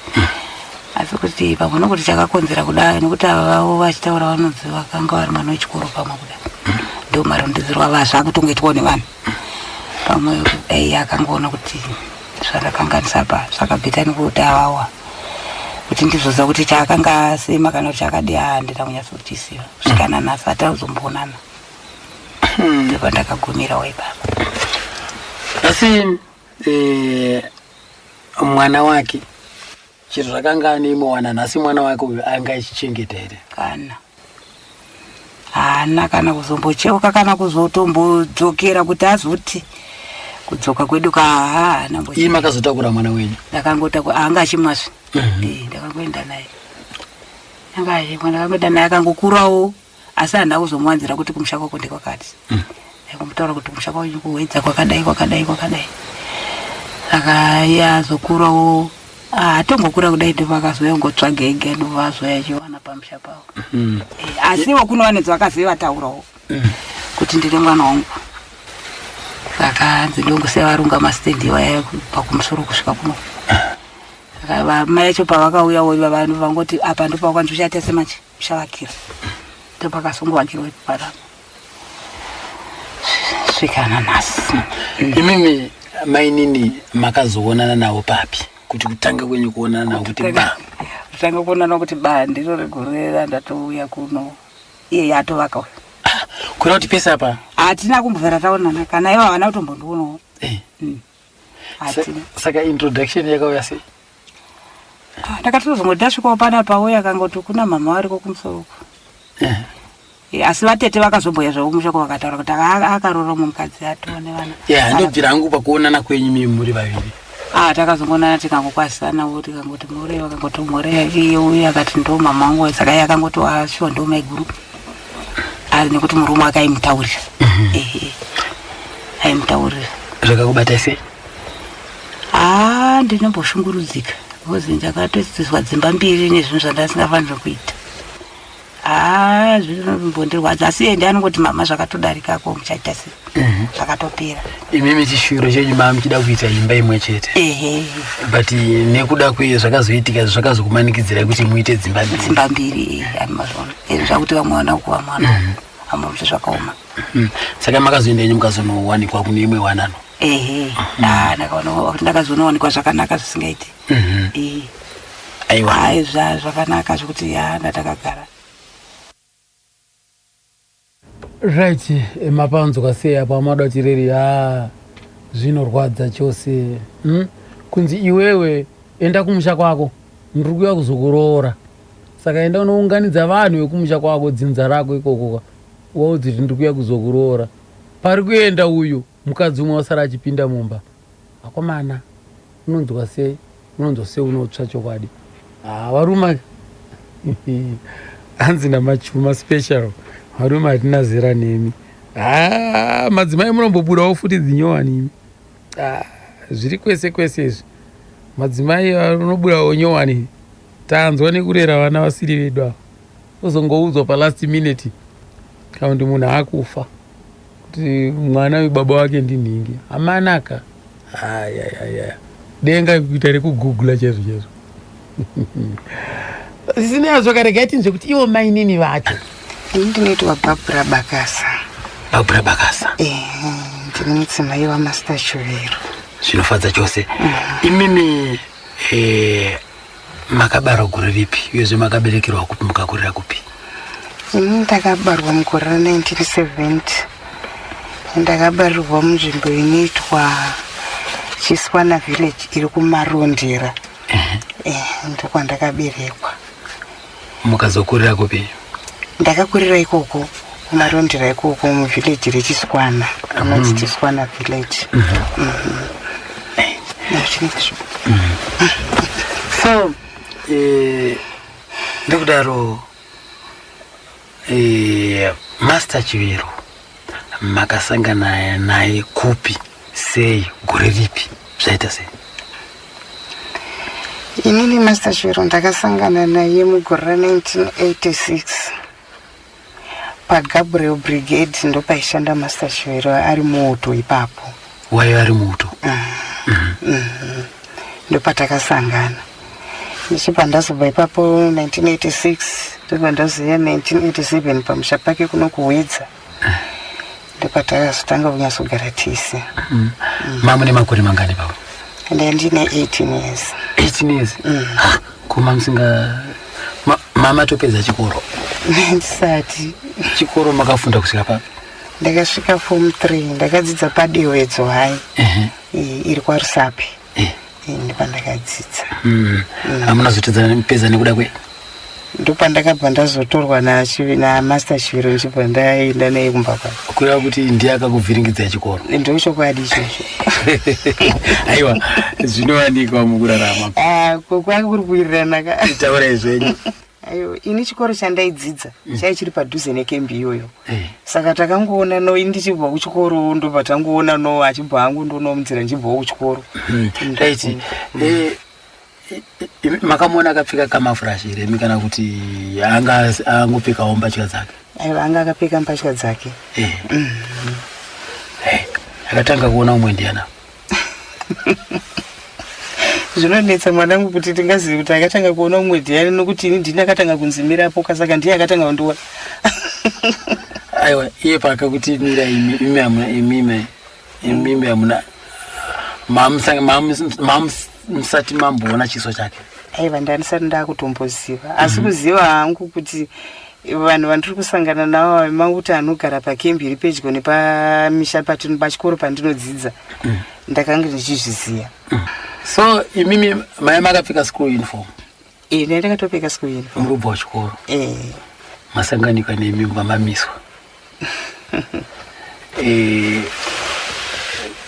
asi kuti pamwe nokuti chakakonzera kudai nokuti ava vavo vachitaura vanonzi vakanga vari mwana wechikoro, pamwe kudai ndo marondedzero ava zvakutongoitwawo nevanhu, pamwe kudai akangoona kuti zvakakanganisa pa zvakabvita nekuti avawa kuti ndizvoziva kuti chaakanga asema kana kuti chakadi, handina kunyatsochiziva kusvika nanhasi, hatauzombonana, ndobva ndakagumirawo ipapa. Asi mwana wake chero zvakanga ane imwe nhasi, mwana wake uyu anga achichengeta here? Kana haana kana kuzombocheuka kana kuzotombodzokera kuti azoti kudzoka kwedu kahaana. Ii, makazotakura mwana wenyu? Ndakangota anga achimwazve. Eh, ndakangoenda naye, anga achimwa, ndakangoenda naye akangokurawo, asi handina kuzomuwanzira kuti kumusha kwako ndekwakati. Ndaikumutaura kuti kumusha kwanyu kuwedza kwakadai kwakadai kwakadai, saka iye azokurawo, atongokura kudai ndopakazouya ngotsvaga ega, ndobva azoya achiwana pamusha pavo. Eh, asiwo kuno vanedzi vakaziva vataurawo kuti ndine mwana wangu, saka hanzi ndongosiya varunga masitendi iwaya kubva kumusoro kusvika kuno. Saka vamai acho pavakauyawo iva vanhu vangoti apa ndopakwanzi uchaita semanje uchavakira. Ndopakasongovakirwa ipo panapa svika nanhasi. Imimi mainini makazoonana navo papi? Kuti kutanga kwenyu kuonana navo kuti ba? Kutanga kuonana kuti ba ndiro regore randatouya kuno, iye yatovaka uyu. Ah, kureva kuti pese apa hatina kumbobvira taonana, kana ivo havana kutombondionawo. Hatina. Saka introduction yakauya sei? Ah, ndakatozongoti ndasvikawo panapa, uye akangoti kuna mama variko kumusoro uko. Asi vatete vakazomboya zvavo kumusha ko, vakataura kuti akaroora umwe mukadzi atone vana. Ya, ndobvira hangu pakuonana kwenyu mimi muri vaviri. Ah, takazongonana tikangokwazisanawo, tikangoti more, vakangoti more, iye uye akati ndo mama wangu. Saka iye akangoti ashuwa ndo maiguru ari, nekuti murume wake aimutaurira. Ehe, aimutaurira. Zvakakubata sei? Ah, ndinomboshungurudzika because ndakatoitiswa dzimba mbiri nezvinhu zvandasingafaniri kuita. Ah, zvinombondirwadza, asi iye ndiye anongoti mama zvakatodarikako, muchaita sei, zvakatopera. Imimi chishuviro chenyu maa muchida kuita imba imwe chete? Ehe. But nekuda kwe zvakazoitika zvakazokumanikidzirai kuti muite dzimba mbiri. Dzimba mbiri, ani mazvona izvi zvakuti vamwe vana uku, vamwe vana amwe, zvakaoma. Saka makazoenda yenyu mukazonowanikwa kune imwe wanano? Ehe. Ah, ndakaona ndakazonowanikwa zvakanaka zvisingaiti. Aiwa. Ai, zvakanaka zvekuti ya ndatakagara. Right, mapanzwa sei apo amada tireri? Ha, zvinorwadza chose, Kunzi iwewe enda kumusha kwako, ndiri kuuya kuzokuroora, saka enda unounganidza vanhu vekumusha kwako, dzinza rako ikoko, waudzi kuti ndiri kuuya kuzokuroora. Pari kuenda uyu mukadzi umwe wasara achipinda mumba. Akomana, unonzwa sei? Unonzwa sei? Unotsva chokwadi. Ha, varume, hanzi namachuma special, varume hatina zera nemi. Ha, madzimai munombobudawo futi dzinyowani imi. Zviri kwese kwese izvi, madzimai unobudawo nyowani. Tanzwa nekurera vana vasiri vedu ava, uzongoudzwa palast minute kana kuti munhu akufa kuti mwana webaba wake ndinhingi. Hamanaka, ayayaya, denga kuita rekugugula chaizvo chaizvo. Zvisinei hazvo, karegai tinzwe kuti ivo mainini vacho. Ini ndinoitwa Barbara Bakasa. Barbara Bakasa. Ndini mudzimai waMaster Chuvero. Zvinofadza chose. Imimi makabarwa gore ripi, uyezve makaberekerwa kupi, mukakurira kupi? Ini ndakabarwa mugore ra1970. Ndakabarirwa munzvimbo inoitwa Chiswana village iri kuMarondera. Ndokwandakaberekwa. Mukazokurira kupi? Ndakakurira ikoko kuMarondera ikoko, muvillage reChiswana rinonzi Chiswana village. Chinenge So ndokudaro, Master Chivero makasangana naye kupi, sei, gore ripi, zvaita sei? Inini Master Chivero ndakasangana naye mugore ra1986 paGabriel Brigade, ndopaishanda Master Chivero ari muuto ipapo. Waiva ari muuto? Ndopatakasangana. Ndichibva ndazobva ipapo 1986, ndobva ndazoya 1987 pamusha pake kuno kuWedza, ndopatakazotanga kunyatsogara tese. Mamune makore mangani papo? Ndandine 18 years. 18 years. Ha, kuma musinga mamatopedza chikoro? Ndisati. Chikoro makafunda kusvika papi? Ndakasvika form 3. Ndakadzidza paDewedzo High iri kwaRusape. Ndopandakadzidza. Hamuna zotedza nekuda kwe? Ndopandakabva ndazotorwa naMaster Chivero, ndichibva ndaenda naye kumba kwake. Kureva kuti ndiye akakuvhiringidzai chikoro? Ndochokwadi ichocho. Aiwa, zvinowanikwa mukurarama. Ah, kwanga kuri kuwirirana ka. Taurai zvenyu. Ayo, ini chikoro chandaidzidza chai chiri padhuze nekembi iyoyo. Saka takangoona no, ini ndichibva kuchikoro, ndobva tangoona no achibva hangu ndono munzira ndichibvawo kuchikoro. Right. Makamuona akapfeka camouflage here imi, kana kuti anga angopfekawo mbatya dzake? Aiwa, anga akapfeka mbatya dzake. Akatanga kuona umwe ndiana? Zvinonetsa mwanangu kuti tingazivi kuti akatanga kuona umwe ndiani, nokuti ini ndini akatanga kunzimirapo, saka ndiye akatanga kundiona. Aiwa, iye paakakuti mira imi imi hamuna imimi imimi hamuna mamusati mamboona chiso chake. Aiwa, ndandisati ndakutomboziva, asi kuziva hangu kuti vanhu vandiri kusangana navo manguti anogara pakembi iri pedyo nepamisha pachikoro pandinodzidza, ndakanga ndichizviziva. So imimi mai makapfeka school uniform? E, ndai ndakatopfeka school uniform. Muri kubva kuchikoro? E. Masanganikwa nemi mamba mamiswa.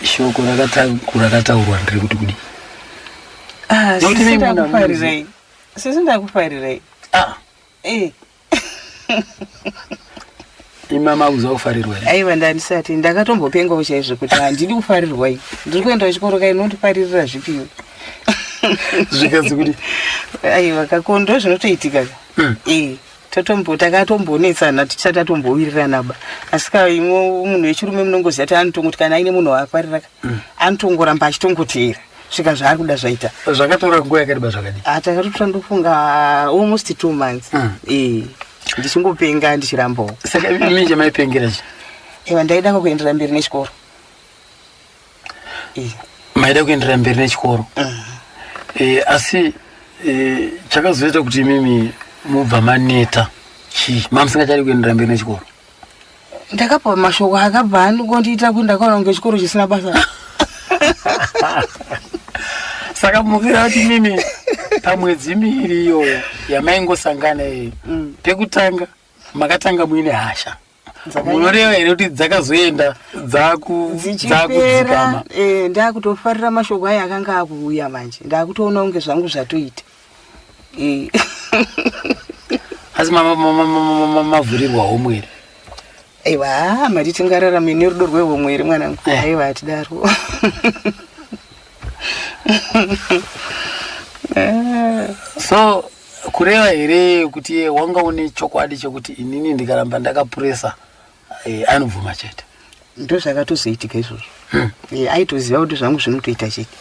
Shoko rakataurwa ndiri kuti kudii? Ah, Nekuti sisi mimi muna ndakufarirai, sisi ndakufarirai. Ah, e. Imi makuziva kufarirwa here? Aiwa, ndandisati. Ndakatombopengawo chaizvo kuti handidi kufarirwa i, ndiri kuenda kuchikoro kai, inondifaririra zvipiwe? Zvikanzi kuti Aiwa, kakondo zvinotoitika ka. E, totombo takatombonetsana tisati tatombowirirana ba, asi ka imwe munhu wechirume munongoziva kuti anotongoti kana aine munhu waafarira ka, anotongoramba achitongoteera svika zvaari kuda zvaita. Zvakatora nguva yakareba zvakadii? Ah, takatotora ndofunga almost 2 months. E, ndichingopenga, ndichirambawo. Saka imi chamaipengera chi? Ewa, ndaida kuendera mberi nechikoro e. Maida kuenderera mberi nechikoro. Asi chakazoita kuti imimi mubva maneta chii, mamusingachadi kuenderera mberi nechikoro? Ndakabva mashoko akabva anongondiita kuti ndakaona kunge chikoro chisina basa. Saka mukira kuti mimi pamwedzi miiri iyoyo yamaingosangana iyoyo, pekutanga makatanga muine hasha, munoreva here kuti dzakazoenda dzichipera? Dzakudzikama? Eh, ndakutofarira mashoko aya akanga akuuya manje, ndakutoona kunge zvangu zvatoita. Asi mavhurirwa homwe here? Aiwa, mari tingararame nerudo rwehomwe here, mwanangu? Aiwa, hatidaro. So kureva here kuti iye wanga une chokwadi chekuti inini ndikaramba ndakapuresa, anobvuma chete? Ndo zvakatozoitika izvozvo. Aitoziva kuti zvangu zvinotoita chete.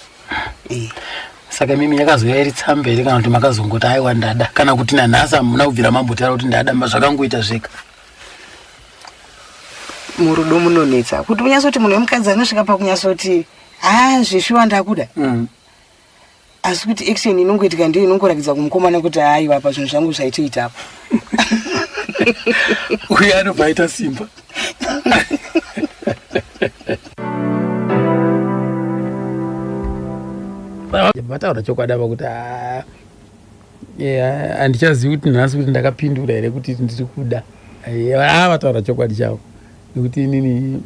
Saka mimi yakazouya iri tsamba here, kana kuti makazongoti aiwa ndada, kana kuti nanhasi hamuna kubvira mambotaura kuti ndada, zvakangoita zvega? Murudo munonetsa kuti unyatsoti munhu wemukadzi anosvika pakunyatsoti ha, zvishuwa ndakuda, asi kuti action inongoitika ndiyo inongorakidza kumukomana kuti aiwa, pa zvinhu zvangu zvaitoita apo. Uye anobva aita simba. Vataura chokwadi apa kuti ah, handichazivi kuti nhasi kuti ndakapindura here kuti ndiri kuda. Vataura chokwadi chavo, nekuti inini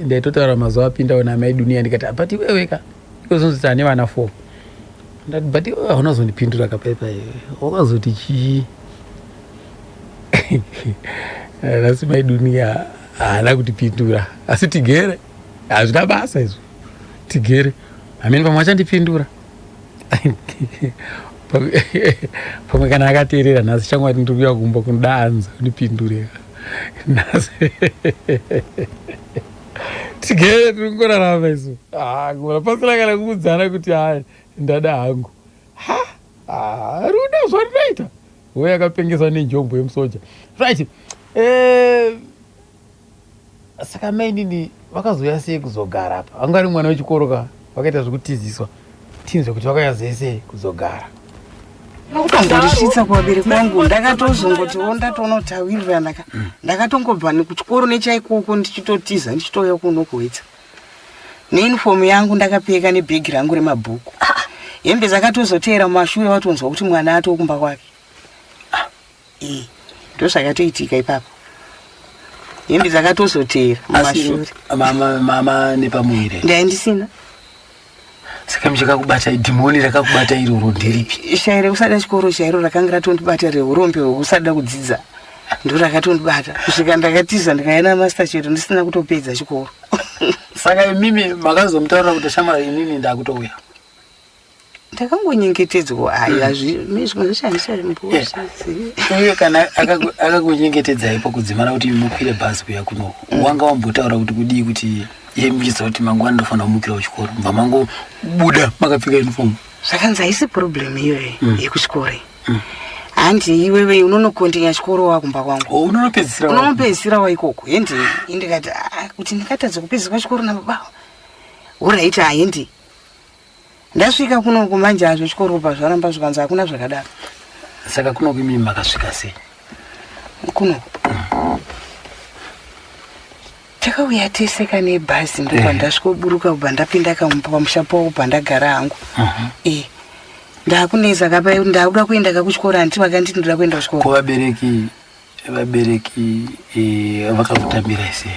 ndaitotaura mazuva apindawo namai Dunia, ndikati, "Ah, but iwewe ka ikozonziti ane vana four." Ndati, "But iwewe haunazondipindura kapaipai, wakazoti chii?" Nhasi mai Dunia haana kutipindura, asi tigere, hazvina basa izvo, tigere hamene pamwe achandipindura. Pamwe kana akateerera nhasi, shamwari, ndiri kuuya kumba kunoda anza undipindure nhasi. Tigere tiri kungorarama isu. Ah, kumara pasina kana kuudzana kuti hai, ndada hangu. Ha, ah, rudo zvarinoita uye akapengesa nenjombo yemusoja, right? Saka mainini vakazouya sei kuzogara apa? Vanga vari mwana wechikoro ka, vakaita zvekutiziswa, tinzwe kuti vakauya sei sei kuzogara. Kutongorisvitsa kuvabereki vangu, ndakatozongotiwo ndatonotawirirana ka, ndakatongobva nekuchikoro nechaikoko ndichitotiza, ndichitouya kuno kuwetsa neunifomu yangu ndakapfeka nebhegi rangu remabhuku. Hembe dzakatozoteera mumashure, vatonzwa kuti mwana atokumba kwake. E, ndo zvakatoitika ipapo, hembe dzakatozoteera mumashure. Mama nepamuviri? Ndaindisina. Saka muchakakubata dhimoni rakakubata iroro nderipi? Shairi rekusada chikoro chairo rakanga ratondibata, reurombe hwekusada kudzidza ndo rakatondibata kusvika ndakatiza, ndikaenda master chero ndisina kutopedza chikoro. Saka imimi makazomutaurira kuti shamwari, inini ndakutouya? Ndakangonyengetedzwa, aiwa, zvimwe zvacho handichambozivi. Uye kana akakunyengetedzai pakudzimara kuti mukwire bhazi kuya kunoku, wanga wambotaura kuti kudii, kuti iye muchiziva kuti mangwana ndofanira kumukira kuchikoro, mubva mangobuda makapfeka uniform? Zvakanzi haisi problem iyoyo yekuchikoro iyi. Handi iwewe unonokondinya chikoro wakumba kwangu. Oh, unonopedzisira Unonopedzisira wa ikoko. Hendi indikati ah, kuti ndingatadza kupedziswa chikoro nababa. Horaiti haendi. Ndasvika kuno manje hazvo chikoro pa zvaramba zvikanzi hakuna zvakadaro. Saka kuno kuimimi makasvika sei? Kuno. Takauya tese kane bhazi ndobva eh. ndasvikoburuka kubva ndapinda kamupa pamusha pawo kubva ndagara hangu. Eh. Ndakunetsa kapa ndakuda kuenda kakuchikoro handiti vakanditi ndoda kuenda kuchikoro. Ko vabereki vabereki eh, vakakutambira sei?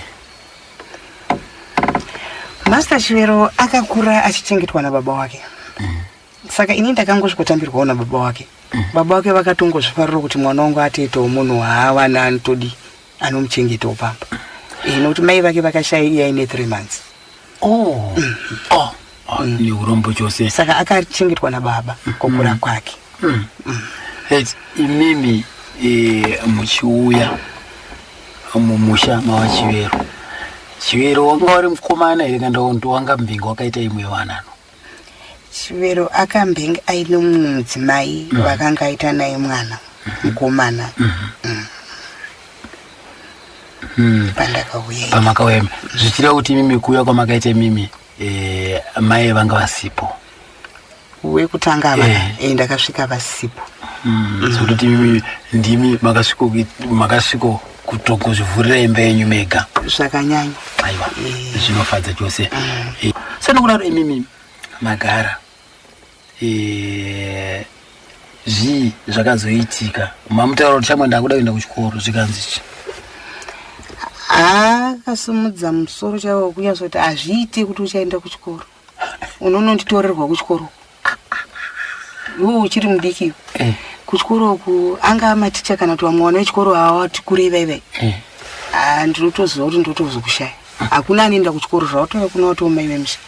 Master Chivero akakura achichengetwa nababa wake. Saka ini ndakangosvikotambirwawo nababa wake. Baba wake vakatongozvifarira kuti mwana wangu atoitawo munhu haawana anotodi anomuchengetawo pamba. Eh, nokuti mai vake vakashaya iye aine 3 months. Oh. Oh. Oh, neurombo chose. Saka akachengetwa nababa kukura kwake. Right, imimi eh, muchiuya mumusha mavaChivero. Chivero wanga uri mukomana here kana kuti wanga mbinga wakaita imwe wanano? Chivero akambenge aine mumwe mudzimai vakanga aita naye mwana mukomana. Pandakauya. Pamakauya zvichireva kuti imimi kuuya kwamakaita imimi eh, mai vanga vasipo. Wekutanga ava Eh. eh, ndakasvika vasipo. Zvekuti imimi ndimi makasviko makasviko kutongozvivhurira imba yenyu mega. Zvakanyanya. Aiwa, zvinofadza chose. Eh, Senokudaro imimi magara eh, zvii zvakazoitika mamutaura kuti shamwa ndakuda kuenda kuchikoro zvikanzi chi Akasimudza musoro chaiwo kunyatsoti hazviite kuti uchaenda kuchikoro. Unononditorerwa kuchikoro. Iwe uchiri mudiki iwe. Eh. Kuchikoro uku anga maticha kana kuti vamwe vana vechikoro avati kurei vaivai. Eh. Ah, ndinotoziva kuti ndotozokushaya. Hakuna anoenda kuchikoro zvautouya kuno watoo mai vemusha.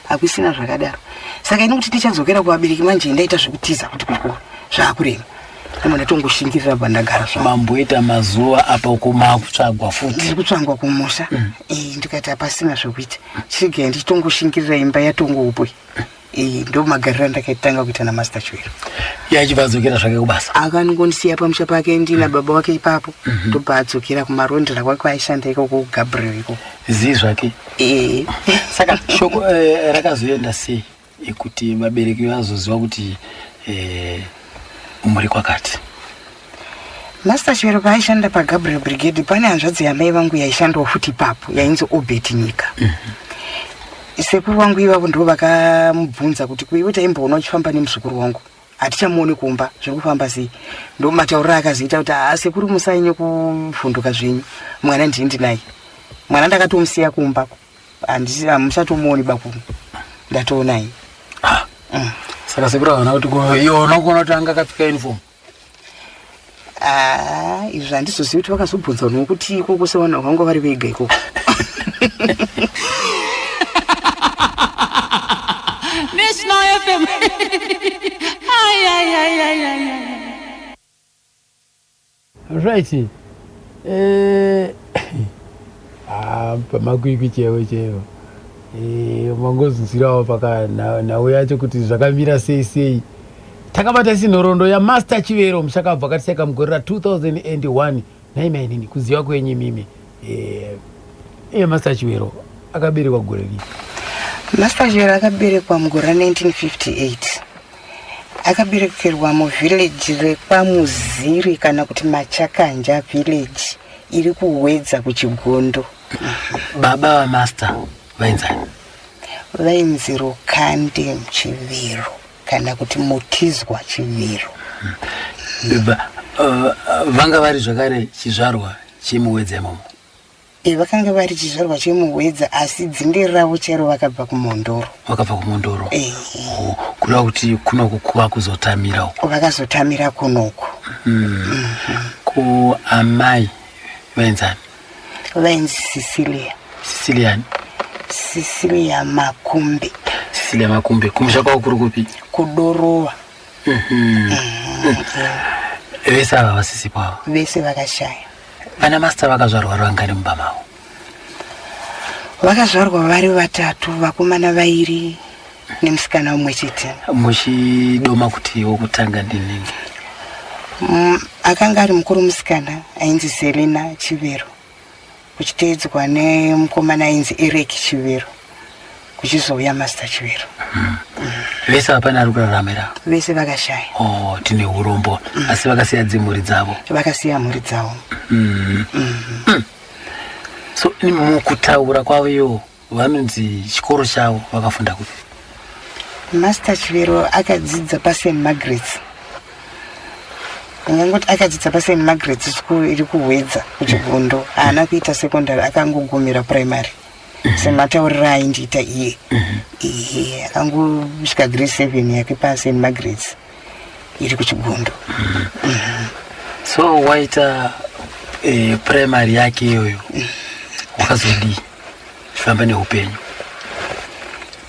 Hakusina zvakadaro. Saka ini kuti tichadzokera kuvabereki manje ndaita zvekutiza kuti kuchikoro zvaakurema. Ndobva ndatongoshingirira pandagara zvangu. Mamboita mazuva apa uko makutsvagwa futi. Ndiri kutsvangwa kumusha. Eh, ndikati hapasina zvekuita. Chiregai ndichitongoshingirira imba yatongoupwe. Eh, ndo magariro andakaitanga kuita naMaster Chivero. Iye achibva adzokera zvake kubasa. Akanongondisiya pamusha pake ndina baba wake ipapo. Ndobva adzokera kumarondera kwake kwaaishanda ikoko kuGabriel ikoko. Zii zvake. Eh. Saka shoko eh, rakazoenda sei kuti vabereki vazoziva kuti eh, muri kwakati? Master Chivero paaishanda paGabriel Brigade pane hanzvadzi yamai vangu yaishandawo futi ipapo yainzi Obert Nyika. Sekuru vangu ivavo ndo vakamubvunza kuti kuiwe taimboona uchifamba nemuzukuru wangu hatichamuoni kumba zviri kufamba sei. Ndo matauriro akazoita kuti haa sekuru musanyanye kuvhunduka zvenyu mwana ndini ndinaye. Mwana ndakatomusiya kumba handisi hamuchatomuoni bakuno ndatoonai. Saka sekuru havana kuti iwe unokuona kuti anga akapfeka uniform. Ah, izvi handizozivi kuti vakazobvunza nokuti ikoko sevanhu vanga vari vega ikoko. National FM. Ay, ay, ay, ay, ay, ay. Right. Eh, ah, pamakwikwi chaiwo chaiwo. Eh, mangozunzirawo paka nhau yacho kuti zvakamira sei sei. Takabata sinhoroondo yaMaster Chivero mushakabva akatiseka mugore ra 2001. Nhai mainini kuziva kwenyu imimi. Eh, iye Master Chivero akaberekwa gore ripi? Master Chivero akaberekwa mugore ra 1958. Akaberekerwa muvillage rekwaMuziri kana kuti Machakanja village iri kuWedza kuChigondo. Baba vaMaster vainzani? Vainzi Rukande Chivero kana kuti Mutizwa Chivero. Vanga vari zvakare chizvarwa chemuWedza imomo. E, vakanga vari chizvarwa chemuWedza asi dzinde ravo chairo vakabva kuMhondoro. Vakabva kuMhondoro. Eh. Oh, kureva kuti kunoku kuva kuzotamira uku. Vakazotamira kunoku. Ko amai vainzani? Vainzi Cecilia. Cecilian. Cecilia Makumbe. Cecilia Makumbe. Kumusha kwavo kuri kupi? Kudorowa. Vese ava vasisipo ava. Vese vakashaya. Vana Master vakazvarwa vangani mumba mavo? Vakazvarwa vari vatatu, vakomana vairi nemusikana umwe chete. Muchidoma kuti wokutanga ndinenge. Akanga ari mukuru musikana ainzi Selina Chivero, kuchiteedzwa nemukomana ainzi Eric Chivero, kuchizouya Master Chivero. Vese hapana ari kuraramira? Vese vakashaya. Oh, tine urombo. Asi vakasiya dzimhuri dzavo? Vakasiya mhuri dzavo. So mukutaura kwavo iwo, vanonzi chikoro chavo vakafunda kupi? Master Chivero akadzidza paSt Margarets. Ndingangoti akadzidza paSt Margarets School iri kuHwedza, kuChigundo. Haana kuita secondary, akangogumira primary, sematauriro aindiita iye. Ehe, akangosvika grade 7 yake paSt Margarets iri kuChigundo. So waita primary yake iyoyo, wakazodii chifamba neupenyu?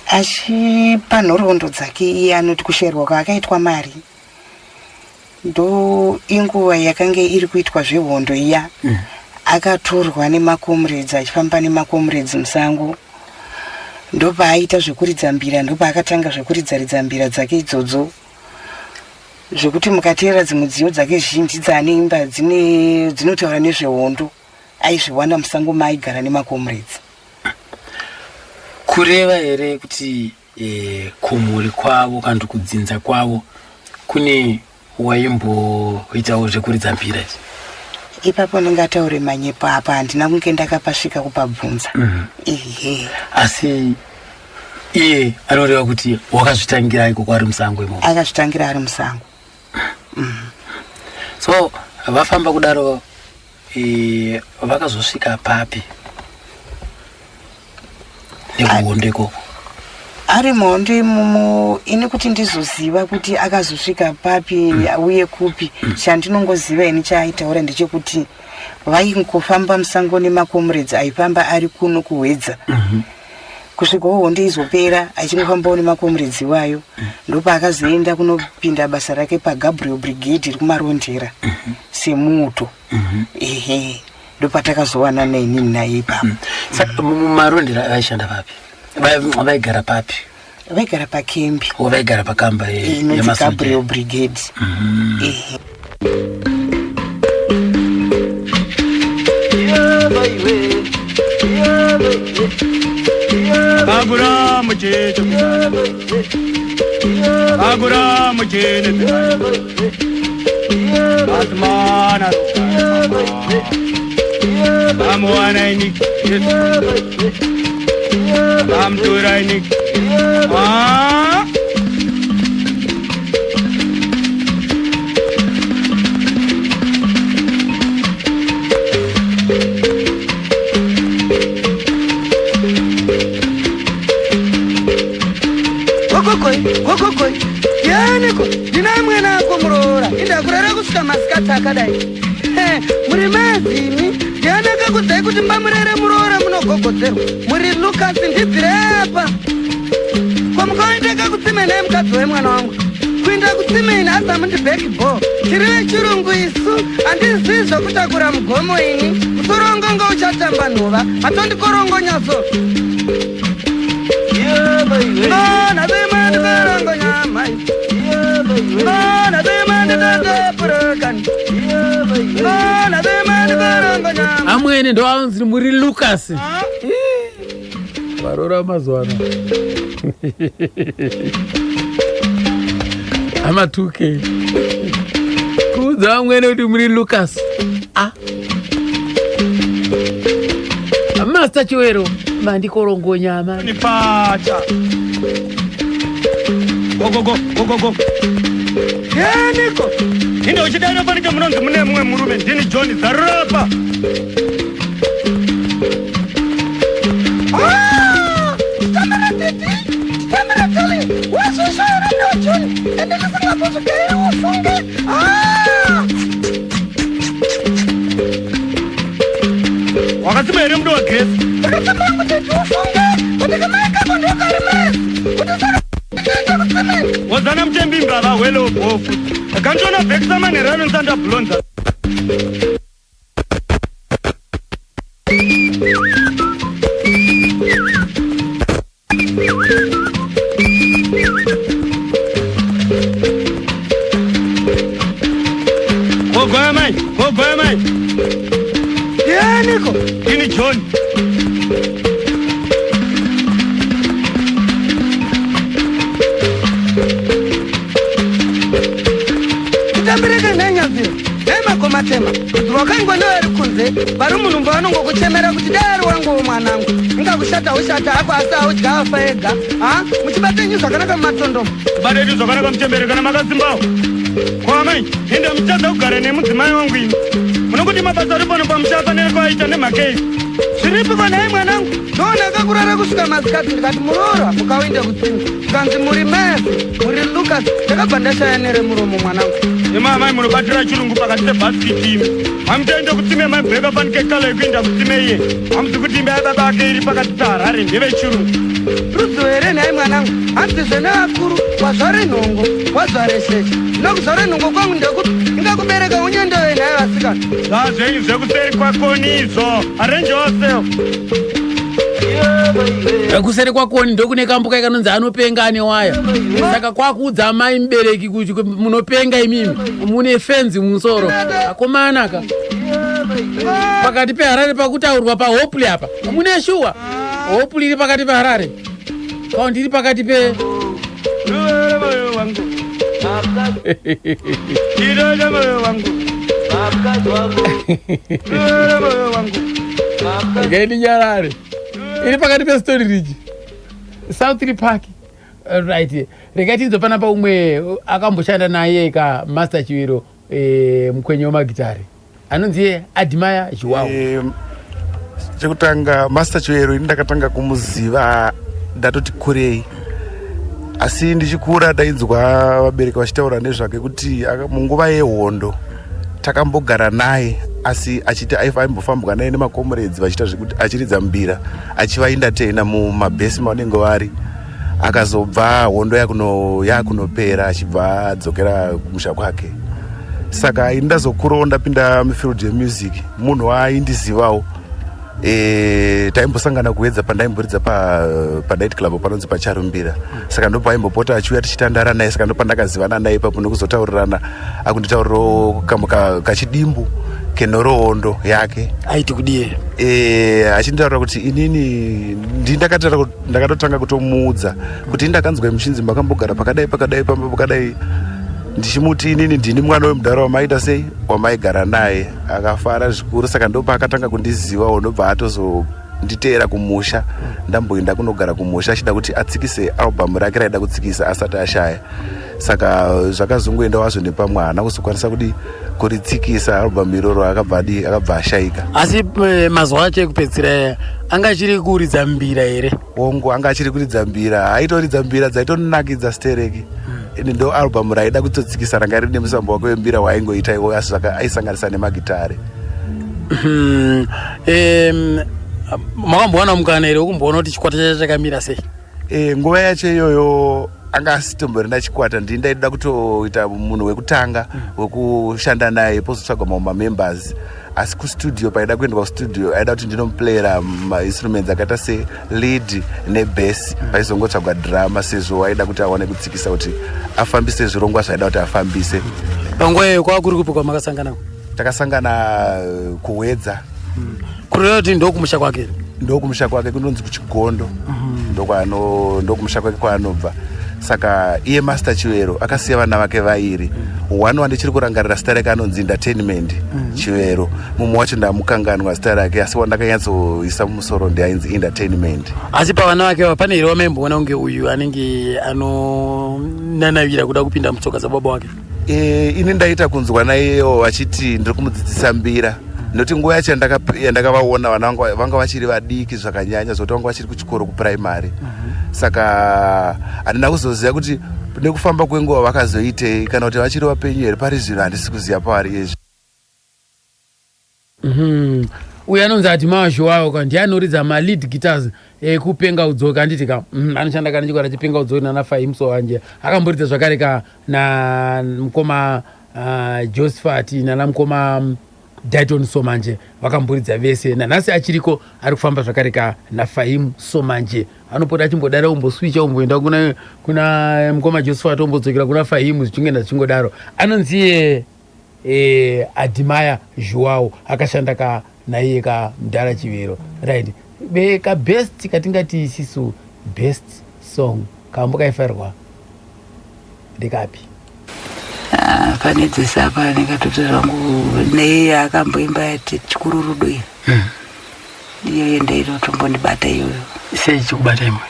Achipa nhoroondo dzake iye, anoti kushayirwa kwaakaitwa mari ndo inguva yakange iri kuitwa zvehondo iya. Akatorwa nemacomrades, achifamba nemacomrades musango, ndopaaita zvekuridza mbira, ndopaakatanga zvekuridza-ridza mbira dzake idzodzo, zvekuti mukateerera dzimwe dziyo dzake zhinji dzaanoimba dzine dzinotaura nezvehondo. Aizviwana musango maaigara nemacomrades. Kureva here kuti kumhuri kwavo kana kuti kudzinza kwavo kune waimboitawo zvekuridza mbira izvi? Ipapo ndingataure manyepo apa, handina kunge ndakapasvika kupabvunza. Ehe. Asi iye anoreva kuti wakazvitangira ikoko ari musango imomo? Akazvitangira ari musango. So vafamba kudaro, vakazosvika papi nekuhondo ikoko? Ari muhondo imomo, ini kuti ndizoziva kuti akazosvika papi uye kupi, chandinongoziva ini chaaitaura ndechekuti vaingofamba musango nemacomrades, aifamba ari kuno kuHwedza kusvikawo hondo izopera, achingofambawo nemacomrades iwayo. Ndopaakazoenda kunopinda basa rake paGabriel Brigade iri kuMarondera semuuto. Ehe, ndopatakazowana nainini naye ipapo. Saka muMarondera vaishanda papi? Vaigara papi? Vaigara pakembi. O, vaigara pakamba inonzi yemasoja. Gabriel Brigade. Ehe. Agura mucheche, agura muchene, azimana amuwana ini, amutora ini. Ah! Kokokoi, kokokoi, yaniko ndina mwenako muroora, indakurara kusvika masikati akadai. He, muri mazimi ndianaka kudzai kuti mbamurere muroora, munogogodzerwa muri Lukasi. Ndibvire apa, kwamukaendeka kutsime naye mukadzi wemwana wangu, kuinda kutsime ini azamundi backbone. Tiri vechirungu isu, handizii zvokutakura mugomo ini. Musorongongo uchatamba nhova matondikorongonyaso. Ngona zimandikorongonya mai, ngona zimandikotepurekani, ngona zimandikorongonya. Amwene ndo anonzi muri Lucas. Varora mazuva ano ama 2K, kuudza vamwene kuti muri Lucas. A Master Chiwero, mandikorongonyama. Nipacha gogogo gogogo. Yeniko inde uchidana fanike munonzi mune mumwe murume. Ndini John Zarurapa. Tamara titi, tamara tali, wazvishaira naJohn, ende ndisingambozvigairi ufunge. Ah! Wakatsima here mudo waGrace? Ndakatsambangu titi ufunge, kuti kamai kako ndokari mesi, kuti saka ndichiita kutsimeni. Wozana mutembi mbava hwele bofu kandiona vhekisa manhero anonisanda bulonza. Mutambirike nhai Nyazira, nhai Magomatema, rudzi rwakaingwa nevari kunze, vari munhumbu vanongokuchemera kuti dai ari wanguwo mwanangu. Inga kushata hushata hako asi haudya afa ega. Ha? Muchibata henyu zvakanaka mumatondomo. Kubata henyu zvakanaka muchembere kana makasimbawo. Ko amai, enda muchitadza kugara nemudzimai wangu ini. Munongoti mabasa ari pano pamusha afanira kuaita nemhakei. Zviripi ko nhai mwanangu? Ndoona akakurara kusvika masikati ndikati muroora mukauinde kutsime. Zvikanzi muri Matthew, muri Lucas, ndakabva ndashaya neremuromo mwanangu. Imi amai munobatira chirungu pakati pebhasikiti imi. Hamutoende kutsime mabheka fanike kala yekuenda kutsime iye. Hamuzi kuti imba yababa ake iri pakati peHarare ndevechirungu. Rudzo here nhai mwanangu? Hanzi zvenevakuru wazvare nhongo, wazvare sheche. Ndinokuzvare nhongo kwangu ndekuti ingakubereka unyendove nhai vasikana. Zvazvenyu zvekuseri kwakoni izvo. Arrange yourself. Kuseri kwakoni ndokune kambuka kanonzi anopenga ane waya. Saka kwakuudza amai mubereki kuti munopenga imimi mune fenzi mumusoro. Akomana ka. Pakati peHarare pakutaurwa paHopley apa. Mune shuwa. Hopley iri pakati peHarare. Kaundi iri pakati pe Regai ndinyarare. Iri pakati peStony Ridge. South Park. Right. Regai tinzwe panapa umwe akamboshanda naye ka Master Chiviro eh, mukwenyi wemagitare. Anonzi iye Admire Zhuwao. Eh, chekutanga Master Chivero ini ndakatanga kumuziva ndatoti kurei asi ndichikura ndainzwa vabereki vachitaura nezvake kuti munguva yehondo takambogara naye asi achiti aimbofambwa naye nemakomuredzi vachiita zvekuti achiridza mbira achivaendatena mumabhesi mavanenge vari akazobva hondo yakunopera achibva adzokera kumusha kwake saka ini ndazokurawo ndapinda mufield yemusic munhu waaindizivawo e, taimbosangana kuedza pandaimboridza panight pa club panonzi pacharumbira saka ndopaimbopota achiuya tichitandara naye saka ndopandakazivana naye ipapo nekuzotaurirana akunditaurirawo kachidimbu kenhoroondo yake aiti kudie e, achinditaurira kuti inini ndakatotanga kutomuudza kuti ini ndakanzwa muchinzi makambogara pakadai pakadai pamba pakadai ndichimuti inini ndini mwana wemudhara wamaita sei wamaigara naye akafara zvikuru saka ndopaakatanga kundizivawo ndobva atozonditeera kumusha ndamboenda kunogara kumusha achida kuti atsikise album rake raida kutsikisa asati ashaya saka zvakazongoenda wazvo nepamwe haana kuzokwanisa kudi kuritsikisa album iroro akabva adi akabva ashaika asi eh, mazuva acho ekupedzisira aya anga achiri kuridza mbira here hongu anga achiri kuridza mbira aitoridza mbira dzaitonakidza stereki ini ndo album raida kutotsikisa ranga rine musambo wake wembira waaingoita iwo asi aisanganisa nemagitare Makambowana mukana here wekumboona kuti chikwata chacho chakamira sei? E, nguva yacho iyoyo anga asitomborina chikwata ndini ndaida kutoita munhu wekutanga wekushanda naye pozotsvagwa mamwe mamembers asi kustudio paida kuendwa kustudio aida kuti ndinomuplayera mainstruments akaita selead nebass paizongotsvagwa drama sezvo aida kuti awane kutsikisa kuti afambise zvirongwa zvaaida kuti afambise. Panguva iyoyo kwava kuri kupi kwamakasangana? Takasangana kuHwedza. Kureva kuti ndokumusha kwake here? Ndokumusha kwake kunonzi kuChigondo. Ndokwano ndokumusha kwake kwaanobva. Saka iye Master Chivero akasiya vana vake vairi. One wandichiri kurangarira zita rake anonzi Entertainment Chivero. Mumwe wacho ndamukanganwa zita rake asi wandakanyatsoisa mumusoro ndiainzi Entertainment. Asi pavana vake ava pane here wamaimboona kunge uyu anenge anonanavira kuda kupinda mutsoka dzababa wake? E, ini ndaita kunzwa naiyewo vachiti ndiri kumudzidzisa mbira nekuti nguva yacho yandakavaona vana vanga vachiri vadiki zvakanyanya zvekuti vanga vachiri kuchikoro kupuraimary saka handina kuzoziva kuti nekufamba kwenguva vakazoitei kana kuti vachiri vapenyu here pari zvino handisi kuziva pavari izvi. Uyu anonzi ati Mazhuwawo ka ndiye anoridza malead guitars ekupenga udzoke handiti ka anoshanda kana chikwata chepenga udzoke nana Fahim Sohanje akamboridza zvakare ka na mukoma Josephat nana mukoma Dayton Somanje vakamboridza vese nanhasi achiriko ari kufamba zvakare ka naFahim Somanje anopota achimbodara omboswicha omboenda kuna, kuna mukoma Josephat ombodzokera kuna Fahim zvichingoenda zvichingodaro anonzi iye e, Admire Zhuwao akashanda ka naiye ka mdhara Chivero right be ka best katingati isisu best song kambo kaifarirwa ndekapi? Ah, pane dzese apa ndingatoti zvangu neiye akamboimba yati chikuru rudo iyo. Iyoyo ndainotombondibata iyoyo. Sei chikubata imwe?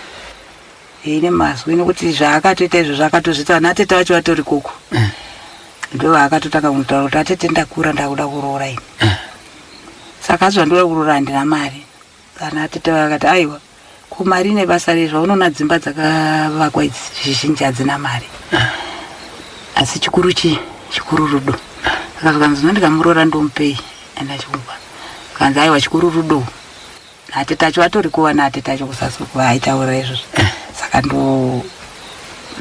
Ine mazwi nekuti zvaakatoita izvo zvakatozviita vana atete vacho vatori koko. Ndo vaakatotanga kundotaura kuti atete ndakura ndakuda kuroora ini. Saka asi zvandoda kuroora handina mari. Kana atete vakati aiwa ko mari ine basa rei zvaunoona dzimba dzakavakwa idzi zhizhinji hadzina mari. Asi chikuru chii? Chikuru rudo. Saka zvikanzi zvino ndikamuroora ndomupei? Ende achikupa. Zvikanzi aiwa chikuru rudo. Atete acho atori kuva naatete acho kusasi uko vaaitaura izvozvo. Saka ndo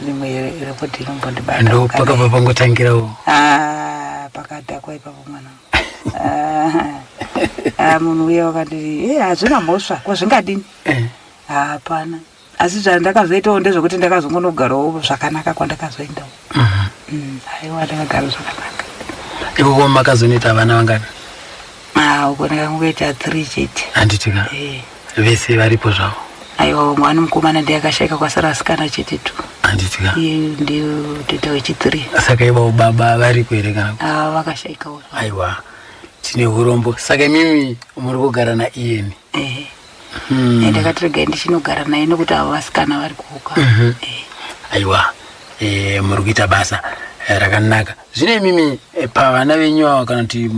rimwe rekodhi inombondibata. Ndo pakabva pangotangirawo. Ah, pakadhakwa ipapo mwana. Ah, ah, munhu uya wakanditi eh, hazvina mhosva ko zvingadini eh. hapana asi zvandakazoitawo ndezvekuti ndakazongonogarawo zvakanaka kwandakazoendawo mhm. mm, aiwa ndakagara zvakanaka ikoko makazonoita vana vangani ah, uko ndakangoita three chete handitika eh. vese varipo zvavo aiwa mwana mukomana ndiye akashaika kwasara asikana chete tu handitika iye ndiyo tete wechithree saka ivavo baba variko here kana ah, vakashaikawo aiwa tine urombo saka imimi muri kugara naiyeni ehe hmm. ndakati regai ndichinogara naye nekuti avo vasikana vari kuuka mm -hmm. aiwa e, muri kuita basa eh, rakanaka zvino imimi eh, pavana venyu ava kana kuti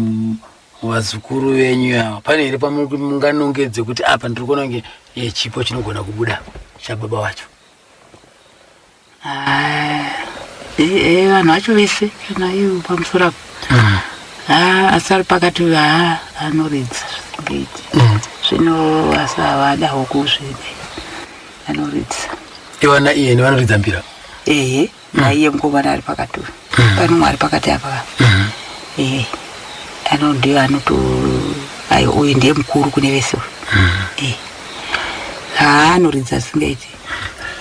vazukuru venyu ava pane here pamunganongedze kuti apa ndiri kuona kunge eh, chipo chinogona kubuda chababa wacho ah, eh, eh, vanhu vacho vese kana ivo pamusoro apo mm. ah, asi ari pakati haa anoridza zvisingaiti mm. zvino asi havadawo kuzvide anoridza iwana iyeni vanoridza mbira ehe mm. naiye mukomana ari pakati uyu mm. pane umwe ari pakati apa mm. ehe ano ndiye anoto ayo uyu ndiye mukuru kune vese uyu eh haa anoridza asingaiti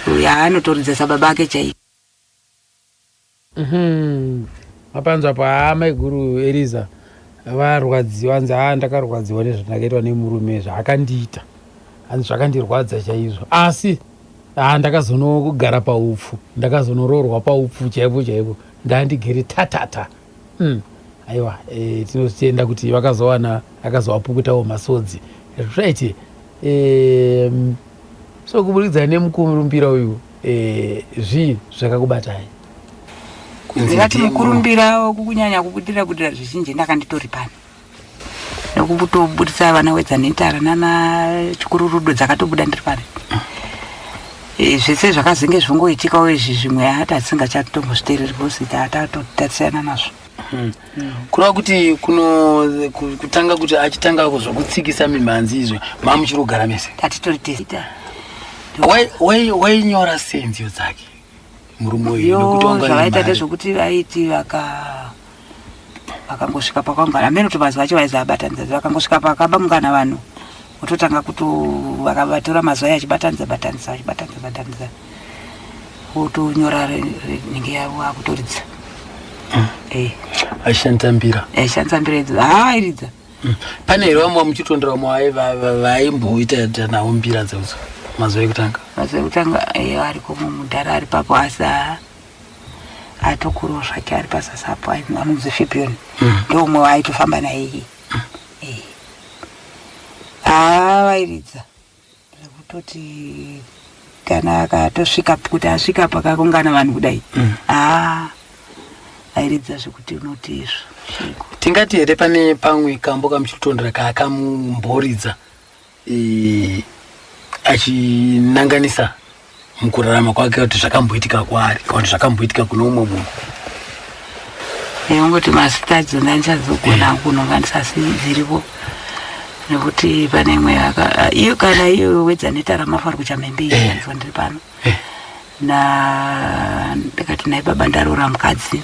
uyu haa anotoridza sababa ake chaiye Mhm. Mapanzwa apo haa maiguru Eliza varwadziwa hanzi haa ndakarwadziwa nezvandakaitwa nemurume zvaakandiita hanzi zvakandirwadza chaizvo asi haa ndakazonogara paupfu ndakazonoroorwa paupfu chaipo chaipo ndandigere tatata mm. Aiwa e, tinozvitenda kuti vakazowana akazovapukutawo masodzi right e, so kuburikidza nemukurumbira uyu e, zvii zvakakubatai ndingati mukurumbira kukunyanya kubudira budira zvizhinji ndakanditori pano nekutobudisa vana wedza netara nana chikururudo dzakatobuda ndiri pano eh, zvese zvakazenge zvongoitikawo izvi zvimwe hata tisingachatombozviteereri because tatasiyana nazvo hmm. kureva kuti kuno kutanga kuti achitanga zvokutsikisa mimhanzi izvo mamuchiri kugara mese tatitori tese wainyora sei nziyo dzake murume uyu nekuti wanga zvavaita ndezvokuti vaiti vaka vakangosvika pakaungana hameno kuti mazwi acho vaizoabatanidza vakangosvika pakabamungana vanhu vototanga kuto vakavatora mazwi ayo achibatanidza batanidza achibatanidza batanidza votonyora nenge yavo akutoridza mm. eh. aishandisa mbira aishandisa mbira idzo haa airidza mm. Pane here vamwe vamuchitondera vamwe vaimboita nawo mbira dzedzo mazuva ekutanga? Mazuva ekutanga eh, ariko mumudhara ari papo asi haa atokurawo zvake ari pazasi apo anonzi Fibion mm. ndoumwe waaitofamba naye iye mm. eh. haa vairidza zvekutoti kana akatosvika kuti asvika pakakungana vanhu kudai mm. haa airidza zvekuti unoti izvo tingati here pane pamwe kambo kamuchitondera kaakamboridza e, achinanganisa mukurarama kwake kuti zvakamboitika kwaari kana kuti zvakamboitika kune umwe munhu ungoti mazita adzona ndichadzogona eh. kunonganisa asi dziripo nekuti pane imwe iyo kana iyo wedzaneta ramafaro kuchamhembe iyanzwa eh. ndiri pano eh. na ndakati nhai baba ndaroora mukadzi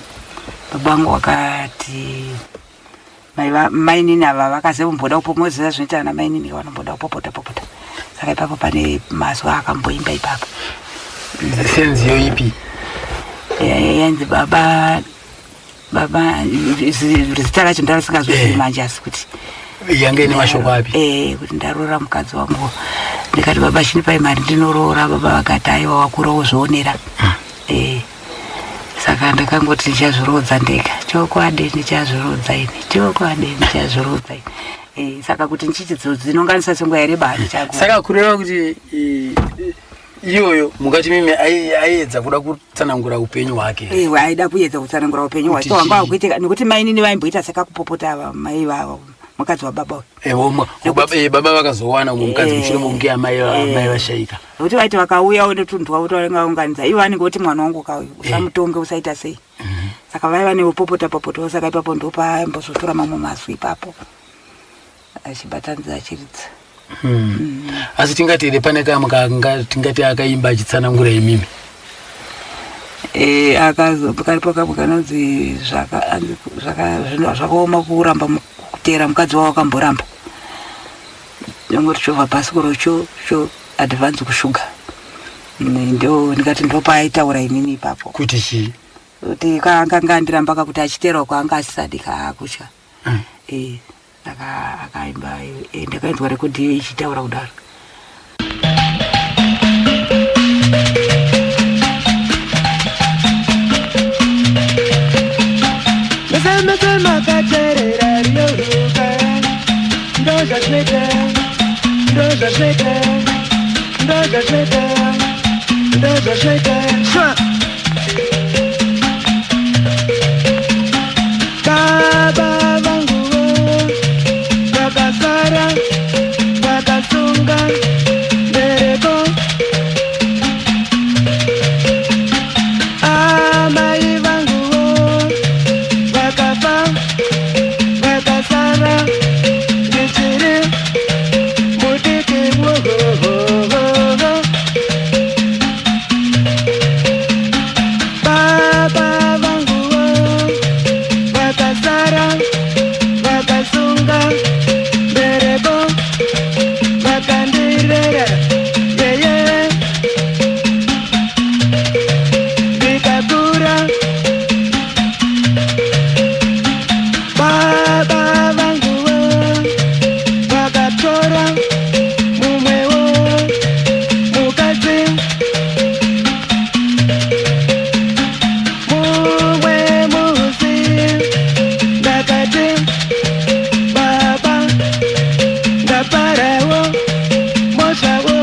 baba vangu wakati mainini ava vakazomboda kupomoziva zvinoita ana mainini vanomboda kupopota popota saka ipapo pane mazwi akamboimba ipapo senziyo ipi yainzi baba baba zita racho ndarisingazozivi eh. manje asi kuti yanga ine mashoko api eh kuti ndaroora mukadzi wangu ndikati baba chinipai mari ndinoroora baba vakati aiwa wakura wozvionera hmm. eh. Saka ndakangoti ndichazviroodza ndega, chokwadi ndichazviroodza ini, chokwadi ndichazviroodza ini. Eh, saka kuti ndichiti dzinonganisa senguva yareba handichagona. Saka kureva kuti iyoyo mukati mimi aiedza kuda kutsanangura upenyu hwake. Ewe aida kuedza kutsanangura upenyu hwake hwanga hwakuitika nekuti mainini vaimboita sekakupopota ava mai vavo mukadzi wababa uyu. Ewo eh, baba vakazowana umwe mukadzi mushure mekunge amai amai vashaika. Nekuti vaiti vakauya netunhu twavo twavanenge vaunganidza ivo vanenge voti mwana wangu kauyu usamutonge usaita sei. Saka vaiva neupopota popotawo saka ipapo ndopaambozotora mamwe mazwi ipapo achibatanidza achiridza. Asi tingati here pane kamwe kanga tingati akaimba achitsanangura imimi? Eh, akazo karipo kamwe kanonzi zvaka anzi zvaka zvino zvakaoma kuramba kuteera mukadzi wavo akamboramba. Ndongoti chovha bhasikoro cho cho advance kushuga. Ndo ndikati ndopaaitaura inini ipapo. Kuti chii? Kuti kaanga andiramba kakuti achiteerwa kwaanga asisadi kaakutya. Eh, saka akaimba eh, ndakainzwa rekodhi iyo ichitaura kudaro. Mese mese makaterera rinoruka ndozvazvinoita ndozvazvinoita ndozvazvinoita ndozvazvinoita Sure. Baba vanguvo vakasara vakasunga mbereko amai vanguvo vakafa vakasara ndichiri mudiki wohohoho baba vanguvo vakasara vakasunga mbereko vakandirera yeye ndikakura baba vanguvo vakatora mumwewo mukadzi mumwe musi ndakati baba ndaparawo mhosvawo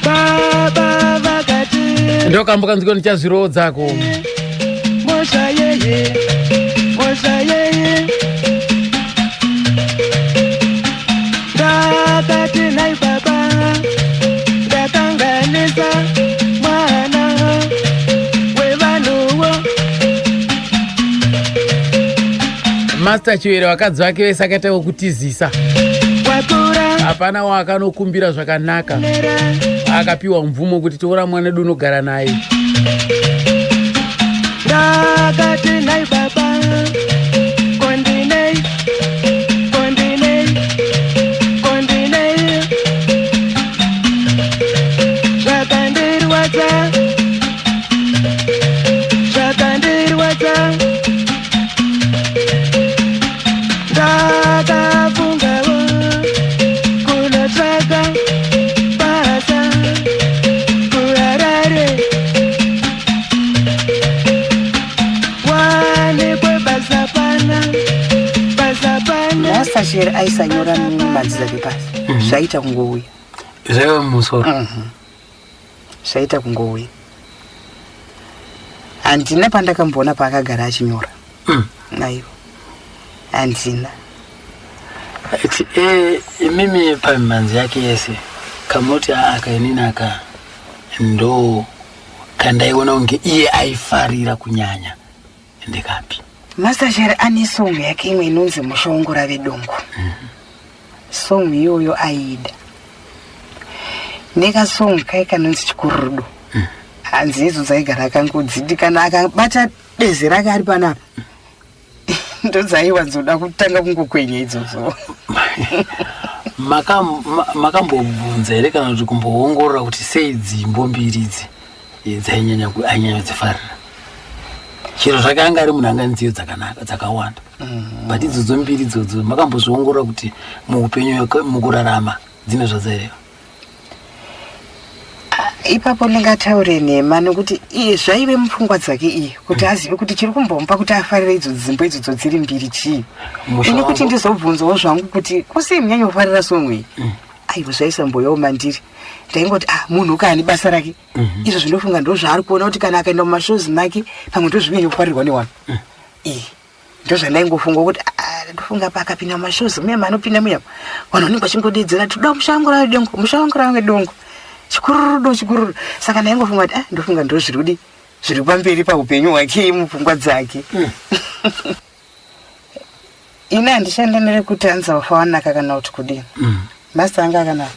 baba vakati Ndokambo kanzwiko ndichazviroodzako. mhosva yeye mhosva yeye ndakati nai baba ndakanganisa mwana wevanhuwo Master Chivere vakadzi vake vese akaita wekutizisa. wakura Hapana waakanokumbira zvakanaka. nera Akapiwa mvumo kuti tora mwana wedu unogara naye. ndakati nai baba kondinei kondinei kondinei zvakandirwadza zvakandirwadza ndakafungawo kunotsvaga basa kuharare wanikwe basa pana basa pana Master Shere aisanyora mimhanzi dzake pasi. Zvaita kungouya. Zvaiva mumusoro. Zvaita kungouya. Handina pandakamboona paakagara achinyora. Aiwa. Handina. Ati, eh, imimi pamimhanzi yake yese kamoti aka inini aka ndo kandaiona kunge iye aifarira kunyanya ndekapi. Master Shere ane song yake imwe inonzi Mushongora vedongo. Song iyoyo aida. Nekasong kai kanonzi Chikurudo. Hanzi idzo dzaigara akangodzidi kana akabata deze rake ari panapa. Ndodzaiwanzoda kutanga kungokwenya idzodzo. Makambobvunza here kana kuti kumboongorora kuti sei dzimbo mbiri idzi dzainyanya ainyanya kudzifarira? Chero zvake anga ari munhu anga nziyo dzakanaka dzakawanda. But idzodzo mbiri idzodzo makambozviongorora kuti muupenyu mukurarama dzine zvadzaireva? Ipapo ndingataure nhema nekuti iye zvaive mupfungwa dzake iye kuti azive kuti chiri kumbomupa kuti afarire idzo dzimbo idzodzo dziri mbiri chii. Musha Ini kuti wangu. ndizobvunzawo zvangu kuti kusei munyanyofarira song iyi. Aiwa, zvaisamboyawo mandiri. Ndaingoti, ah, munhu ukani basa rake. Izvo zvinofunga ndo zvaari kuona kuti kana akaenda mumashows make pamwe ndozvinyanyofarirwa newanhu. Ee, ndozvandaingofunga kuti, ah, ndofunga pa akapinda mumashows muya maanopinda muya vanhu vanenge vachingodedzera toda musha wangu rave dongo, musha wangu rave dongo, chikururudo chikururu. Saka ndaingofunga kuti, ah, ndofunga ndo zviri kudi zviri pamberi paupenyu hwake mupfungwa dzake. Ini handishanda nerekuti anzi wafa wanaka kana kuti kudini. Master anga akanaka.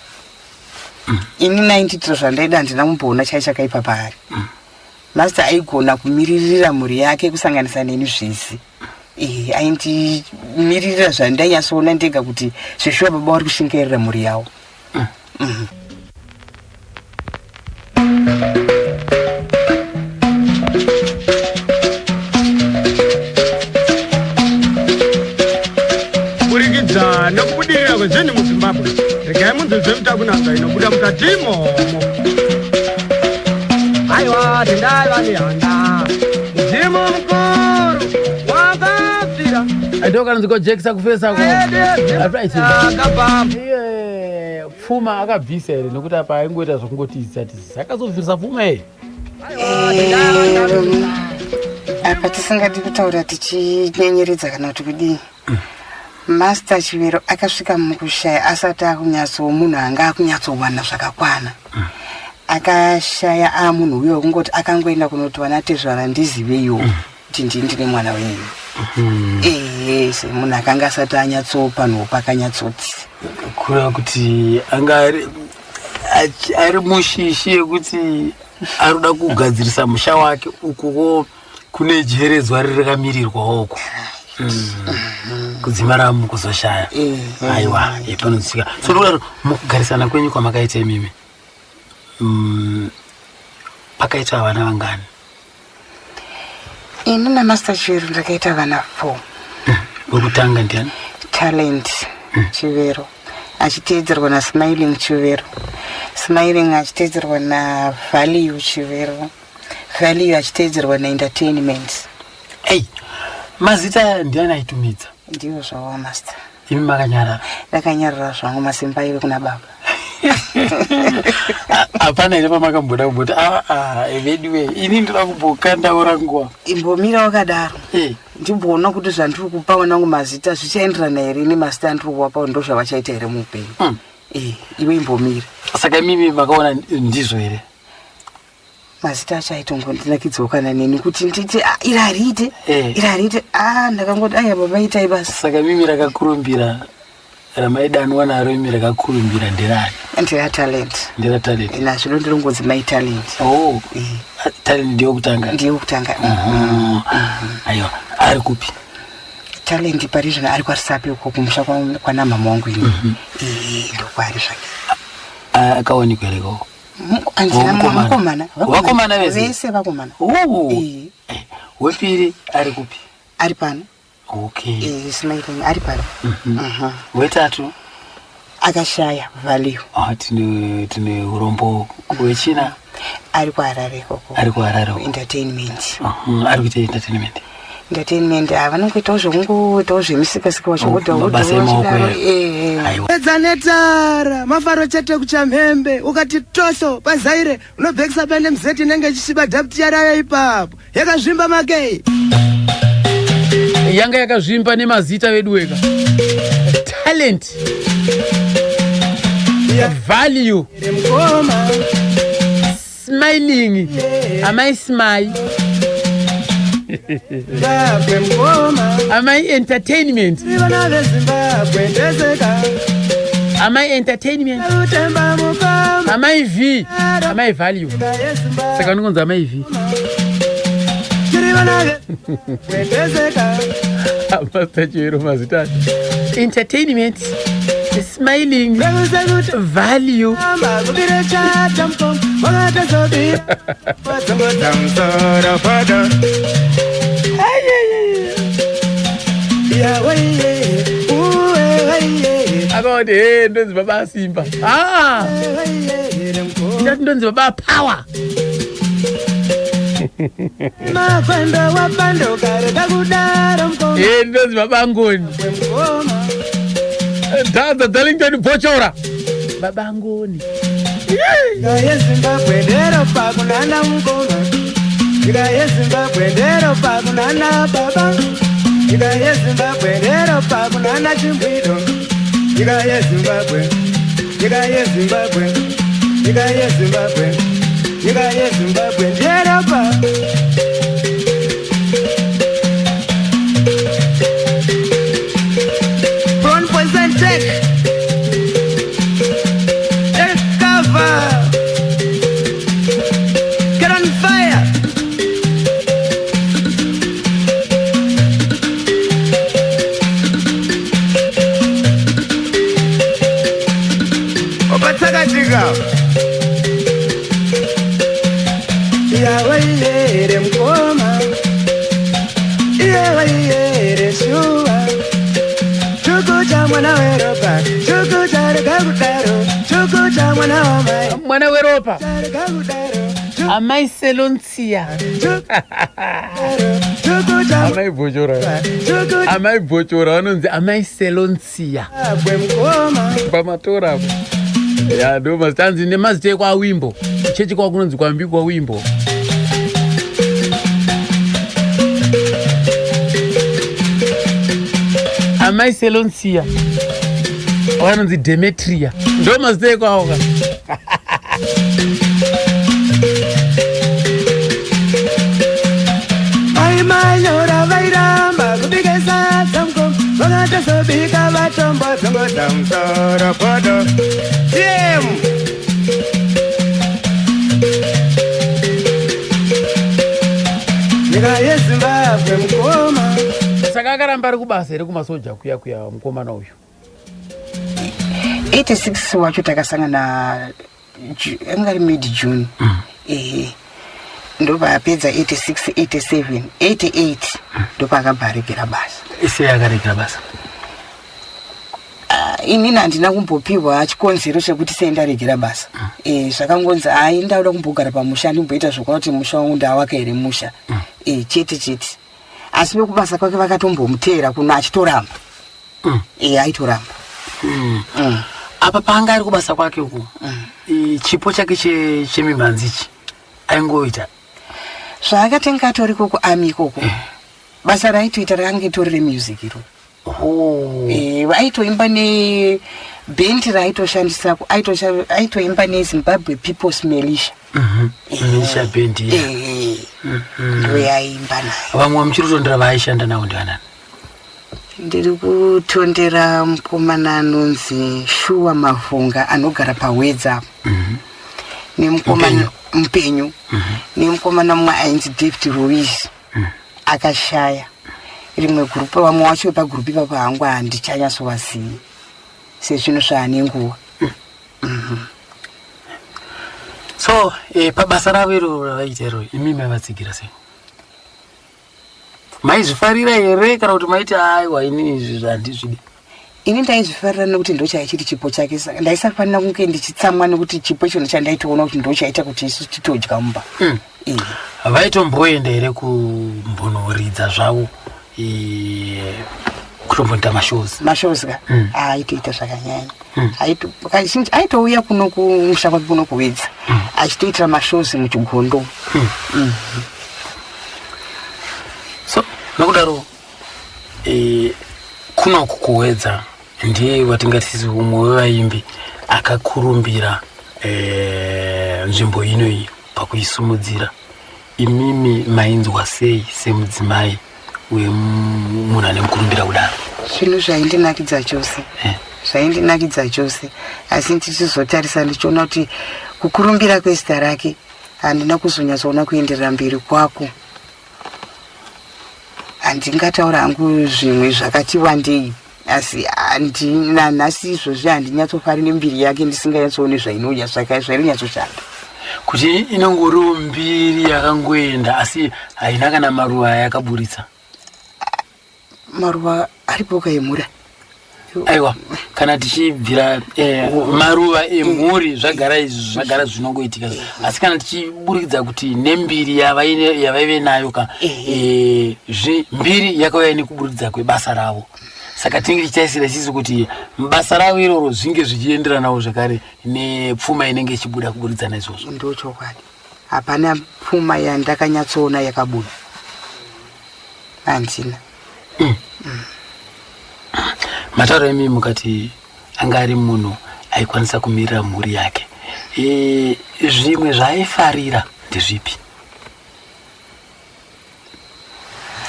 Ini naindiitira zvandaida, handina kumboona chai chakaipa paari. Master aigona kumiririra mhuri yake kusanganisa neni zvese. Ee, aindimiririra zvandainyatsoona ndega kuti zveshuwa baba vari kushingairira mhuri yavo. Kuburikidza nekubudirira kwezvinhu muZimbabwe, regai munzwe mutakunanzva inobuda mukati imomo. Aiwa, tendai vanehanda, mudzimu mukuru wakabvira. Ndokanonzi kojekisa kufesa ko. Right. Akabva. Iye, pfuma akabvisa here? Nekuti apa aingoita zvekungotizisa tizisa, akazobvisa pfuma here? Apa tisingadi kutaura tichinyenyeredza kana kuti kudii, Master Chivero akasvika mukushaya asati akunyatso munhu anga akunyatsowana zvakakwana. Akashaya a munhu uyo wekungoti akangoenda kunoti vana tezvara ndiziveiwo kuti ndini ndine mwana wenyu. Ehe, semunhu akanga asati anyatsopanhuwo pakanyatsoti. Kureva kuti anga ari mushishi yekuti ari kuda kugadzirisa musha wake, ukuwo kune jeredzwa riri rakamirirwawo uko. Kudzimara mukuzoshaya. Aiwa, panonzwika. So nokudaro mukugarisana kwenyu kwamakaita imimi, pakaita vana vangani? Ini naMaster Chivero ndakaita vana 4. Wekutanga ndiani? Talent Chivero, achiteedzerwa naSmiling Chivero, Smiling achiteedzerwa naValue Chivero, Value achiteedzerwa naEntertainment. Ei, mazita aya ndiani aitumidza? Ndiwo zvawa master. Imi makanyarara? Ndakanyarara zvangu, masimba aive kuna baba. Hapana here pamakamboda kumboti, aa, veduwe, ini ndoda kumbokandaura nguva? Imbomira wakadaro. Ndimboona kuti zvandiri kupa vanangu mazita zvichaenderana here nemazita andiri kuvapa, ndo zvavachaita here muupenyu. Iwe imbomira. Saka imimi makaona ndizvo here? Mazita acho aitongondinakidzawo kana neni kuti nditi, ah, iri hariite. Iri hariite. Ah, ndakangoti aya baba itai basa. Saka mimi rakakurumbira ramaidanwa naro imi rakakurumbira nderani? Ndera Talent. Ndera Talent. Nazvino ndirongonzi Mai Talent. Oh. Talent ndiyo kutanga? Ndiyo kutanga. Aiwa, ari kupi Talent pari zvino? Ari kwaRisapi uko kumusha kwana mama wangu ini. Ndokwaari zvake. Akawanikwa here ikoko? Handina. Mukomana. Mukomana. Vakomana vese? Vese vakomana. Oh. Wepiri ari kupi? Ari pano. Okay. Smiling ari pano. Wetatu? Akashaya, Value. Ah, tine urombo. Wechina? Ari kuHarare ikoko. Ari kuHarare uko. Entertainment. Ari kuita entertainment? Entertainment, ah, vanongoitawo zvokungoitawo zvemusikasika. Oh, mabasa emaoko here? Aiwa. Edza netara mafaro chete kuchamhembe, ukati toso pazaire unobhekisa pende muzeti inenge ichisviba dhaputi yaraya ipapo yakazvimba makei. Yanga yakazvimba nemazita vedu weka: Talent, Value, Mukoma. Smiling, amai Smai. Zimbabwe mukoma. Amai Entertainment. Vana veZimbabwe ndezeka. Amai Entertainment. Utemba mukoma. Amai V, amai Value. Saka unongonzi amai V. Tiri vana veZimbabwe ndezeka. Master Chivero, mazita acho: Entertainment, Smiling, Value. Kubire chata mukoma wakatozobira wadzongodza musoro fodo. kuti he ndonzi baba asimba. Ah! Ndati ndonzi baba power. Makwendo wapanduka rega kudaro mukoma. He ndonzi baba ngoni. Mukoma. Dhadza Darlington Bochora. Baba ngoni. Nyika yeZimbabwe nderopa kunana mukoma. Nyika yeZimbabwe nderopa kunana baba. Nyika yeZimbabwe nderopa kunana chimbwido. Nyika yeZimbabwe. Nyika yeZimbabwe. Nyika yeZimbabwe. Nyika yeZimbabwe nderopa. Front poison check. Take cover. Get on fire. Opatsakatika. Yawaiyere mukoma. Yawaiyere shuwa. Chukucha mwana weropa. Chukucha rega kudaro. Chukucha mwana wamai. Mwana weropa. Rega kudaro. Amai Selonsia. Chukucha Amai Bochora. Chukucha Amai Bochora vanonzi Amai Selonsia. mukoma. Pamatora apo. Ya ndo mazita anzi nemazita ekwawimbo. Chechi kwako kunonzi kwambi kwawimbo. Amai Selonsia. Vanonzi Demetria. Ndo mazita ekwawo ka. Mai manyora vairamba kubika sadza mukoma. Vakatozobika vatombozongoza musoro kodo. TM. Nyika yeZimbabwe mukoma. Saka akaramba ari kubasa here kumasoja kuya kuya mukomana uyu. 86 wacho takasangana anga ari mid June. Ehe. Ndopaapedza 86 87 88 ndopaakabva aregera basa. Sei akaregera basa? Ah, inini handina kumbopiwa chikonzero chekuti sei ndaregera basa. Zvakangonzi hai ndauda kumbogara pamusha ndimboita zvokuona kuti musha wangu ndawaka here musha. Chete chete. Asi vekubasa kwake vakatombomuteera kuno achitoramba. Aitoramba. Apa paanga ari kubasa kwake uku, chipo chake chemimhanzi ichi aingoita Zvaakatenga atori koko ami ikoko. Basa raitoita rakange tori remusic iro. Aitoimba nebhendi raaitoshandisa aitoimba neZimbabwe People's Militia. Militia band iya. Ndo yaimba nayo. Vamwe vamuchiri kutondera vaaishanda navo ndivanani? Ndiri kutondera mukomana anonzi Shuwa Mavhunga anogara paWedza apo. Nemukomana mupenyu. Nemukomana mumwe ainzi David Ruiz akashaya. Rimwe gurupu vamwe wacho vepagurupu ipapo hangu handichanyatsovazivi sezvinhu zvaane nguva. So pabasa ravo iro ravaita iro imi maivatsigira sei? Maizvifarira here kana kuti maiti aiwa ini izvi handizvidi? Ini ndaizvifarira nekuti ndochaichiri chipo chake, saka ndaisafanira kunge ndichitsamwa nekuti chipo ichona chandaitoona kuti ndochaita kuti isu titodya mumba. Vaitomboenda here kumbonoridza zvavo kutomboita mashows? Mashows ka? Aitoita zvakanyanya. Kazhinji aitouya kuno kumusha kwake kuno kuWedza achitoitira mashows muchigondo. So nokudaro kunoku kuWedza ndiye watingatisi umwe wevaimbi akakurumbira nzvimbo inoyi pakuisumudzira. Imimi mainzwa sei semudzimai wemunhu ane mukurumbira kudaro? Zvinhu zvaindinakidza chose. Zvaindinakidza chose, asi ndichizotarisa ndichiona kuti kukurumbira kwezita rake handina kuzonyatsoona kuenderera mberi kwako. Handingataura hangu zvimwe zvakati wandei, asi handina nhasi izvozvi handinyatsofari nembiri yake ndisinganyatsoone zvainoya zvainonyatsoshanda. Kuti inongoriwo mbiri yakangoenda asi haina kana maruva ayakaburitsa. Maruva aripo kaemura. Aiwa, kana tichibvira maruva emhuri zvagara izvi, zvagara zvinongoitika, asi kana tichiburikidza kuti nembiri yavaive nayo ka, mbiri yakauya nekuburikidza kwebasa ravo, saka tinenge tichitarisira isisu kuti basa ravo iroro zvinge zvichienderanawo zvakare nepfuma inenge ichibuda kuburikidza naizvozvo. Ndochokwadi, hapana pfuma yandakanyatsoona yakabuda, handina. Matauro emi mukati anga ari munhu aikwanisa kumirira mhuri yake. Zvimwe zvaaifarira ndezvipi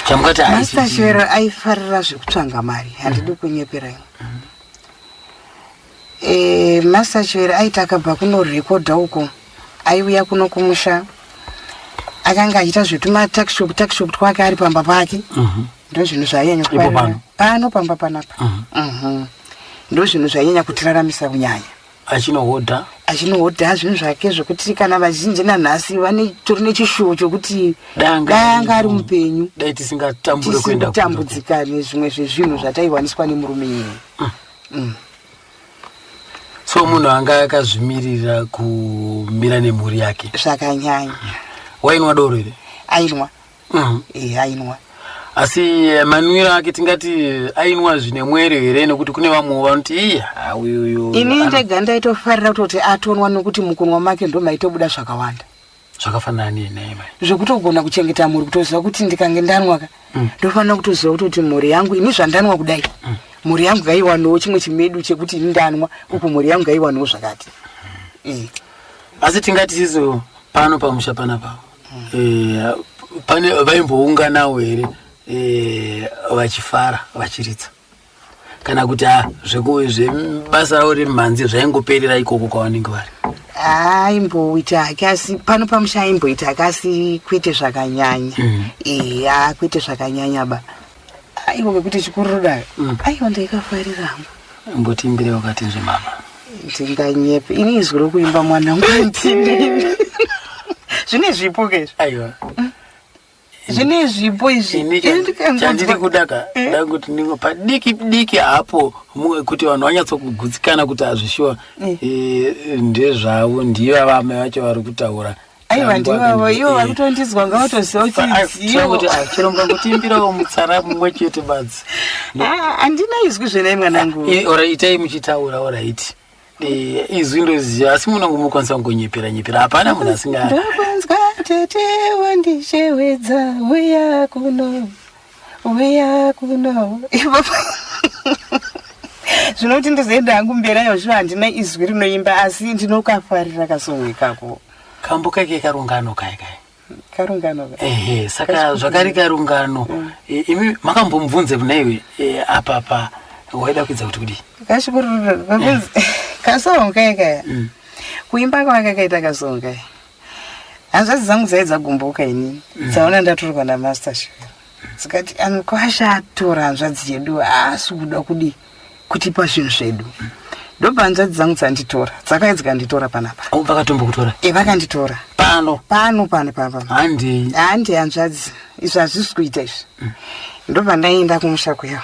chamukati? Master Chivero aifarira zvekutsvanga mari, handidi kunyepera imwe. Master Chivero aiti akabva kunorekodha uko, aiuya kuno kumusha, akanga achiita zvetuma tuckshop tuckshop twake ari pamba pake. Ndo zvinhu zvainyanya Ipo kufarira. Pano? Pano pamba panapa. Ndo zvinhu zvainyanya kutiraramisa kunyanya. Achinohodha. Achinohodha zvinhu zvake zvokuti kana vazhinji nanhasi vane tori nechishuwo chokuti danga dai anga ari mupenyu, dai tisingatambure kuenda kutambudzika nezvimwe zvezvinhu zvataiwaniswa nemurume iyeye. So munhu anga akazvimirira kumira nemhuri yake. Zvakanyanya. Wainwa doro here? Ainwa. Ainwa. Asi manwiro ake tingati ainwa zvine mwero here? Nekuti kune vamwewo vanoti iya uyuyu. Ini ndega ndaitofarira kutoti atonwa, nokuti mukunwa make ndo maitobuda zvakawanda. Zvakafanana nei naye mai? Zvekutogona kuchengeta mhuri, kutoziva kuti ndikange ndanwa ka, ndofanira kutoziva kutoti mhuri yangu ini zvandanwa kudai, mhuri yangu ngaiwanewo chimwe chimedu chekuti ini ndanwa uku, mhuri yangu ngaiwanewo zvakati. Asi tingati sisu pano pamusha panapa, pane vaimbounganawo here vachifara vachiridza, kana kuti a zvebasa ravo remhanzi zvaingoperera ikoko kwavanenge vari? Aimboita hake, asi pano pamusha aimboita hake, asi kwete zvakanyanya. Eya, kwete zvakanyanya ba. Aiwa, kwekuti chikururu aiwa, ndaikafarira hangu. Mbotiimbire wakati zvemama. Ndinganyepe ini, izwi rokuimba mwanangu handina. Zvine zvipo ke izvi. Aiwa. Zvine zvipo izvi. Ini Ini ndikangonzwa- chandiri kudaka dakuti ndingo padiki diki hapo kuti vanhu vanyatsokugutsikana kuti hazvishuwa ndezvavo, ndivo vamwe vacho vari kutaura. Aiwa, ndivavo ivo vari kutondizwa, ngavatoziva kuti ivo kuti chero mukangotiimbirawo mutsara mumwe chete badzi. Ah, handina izwi zvenai mwanangu. Ora itai muchitaura, alright. Izwi ndoziva, asi munongo munokwanisa kungonyepera nyepera, hapana munhu asinga. Ndokunzwa tete wandishewedza, uya kuno, uya kuno. Zvinoti ndizoenda hangu mberi ayo zvo, handina izwi rinoimba, asi ndinokafarira kasong ikako. Kambo kake karungano kai kai. Karungano ka. Ehe, saka zvakari karungano. Imi makambomubvunze kunaiwe apa pa waida kuidza kuti kudii? Kashikururu kasong kai kaya. Kuimba kwake kaita kasong kai, hanzvadzi dzangu dzai dzagumbuka inini, dzaona ndatorwa naMaster Shivero, dzikati kwasha atora hanzvadzi yedu, haasi kuda kudi kutipa zvinhu zvedu. Ndobva hanzvadzi dzangu dzanditora, dzakauya dzikanditora panapa. Oh, vakatombokutora? E, vakanditora. Pano? Pano, pano pano. Handei. Handi hanzvadzi, izvi hazvisi kuita izvi. Ndobva ndaenda kumusha kweyo,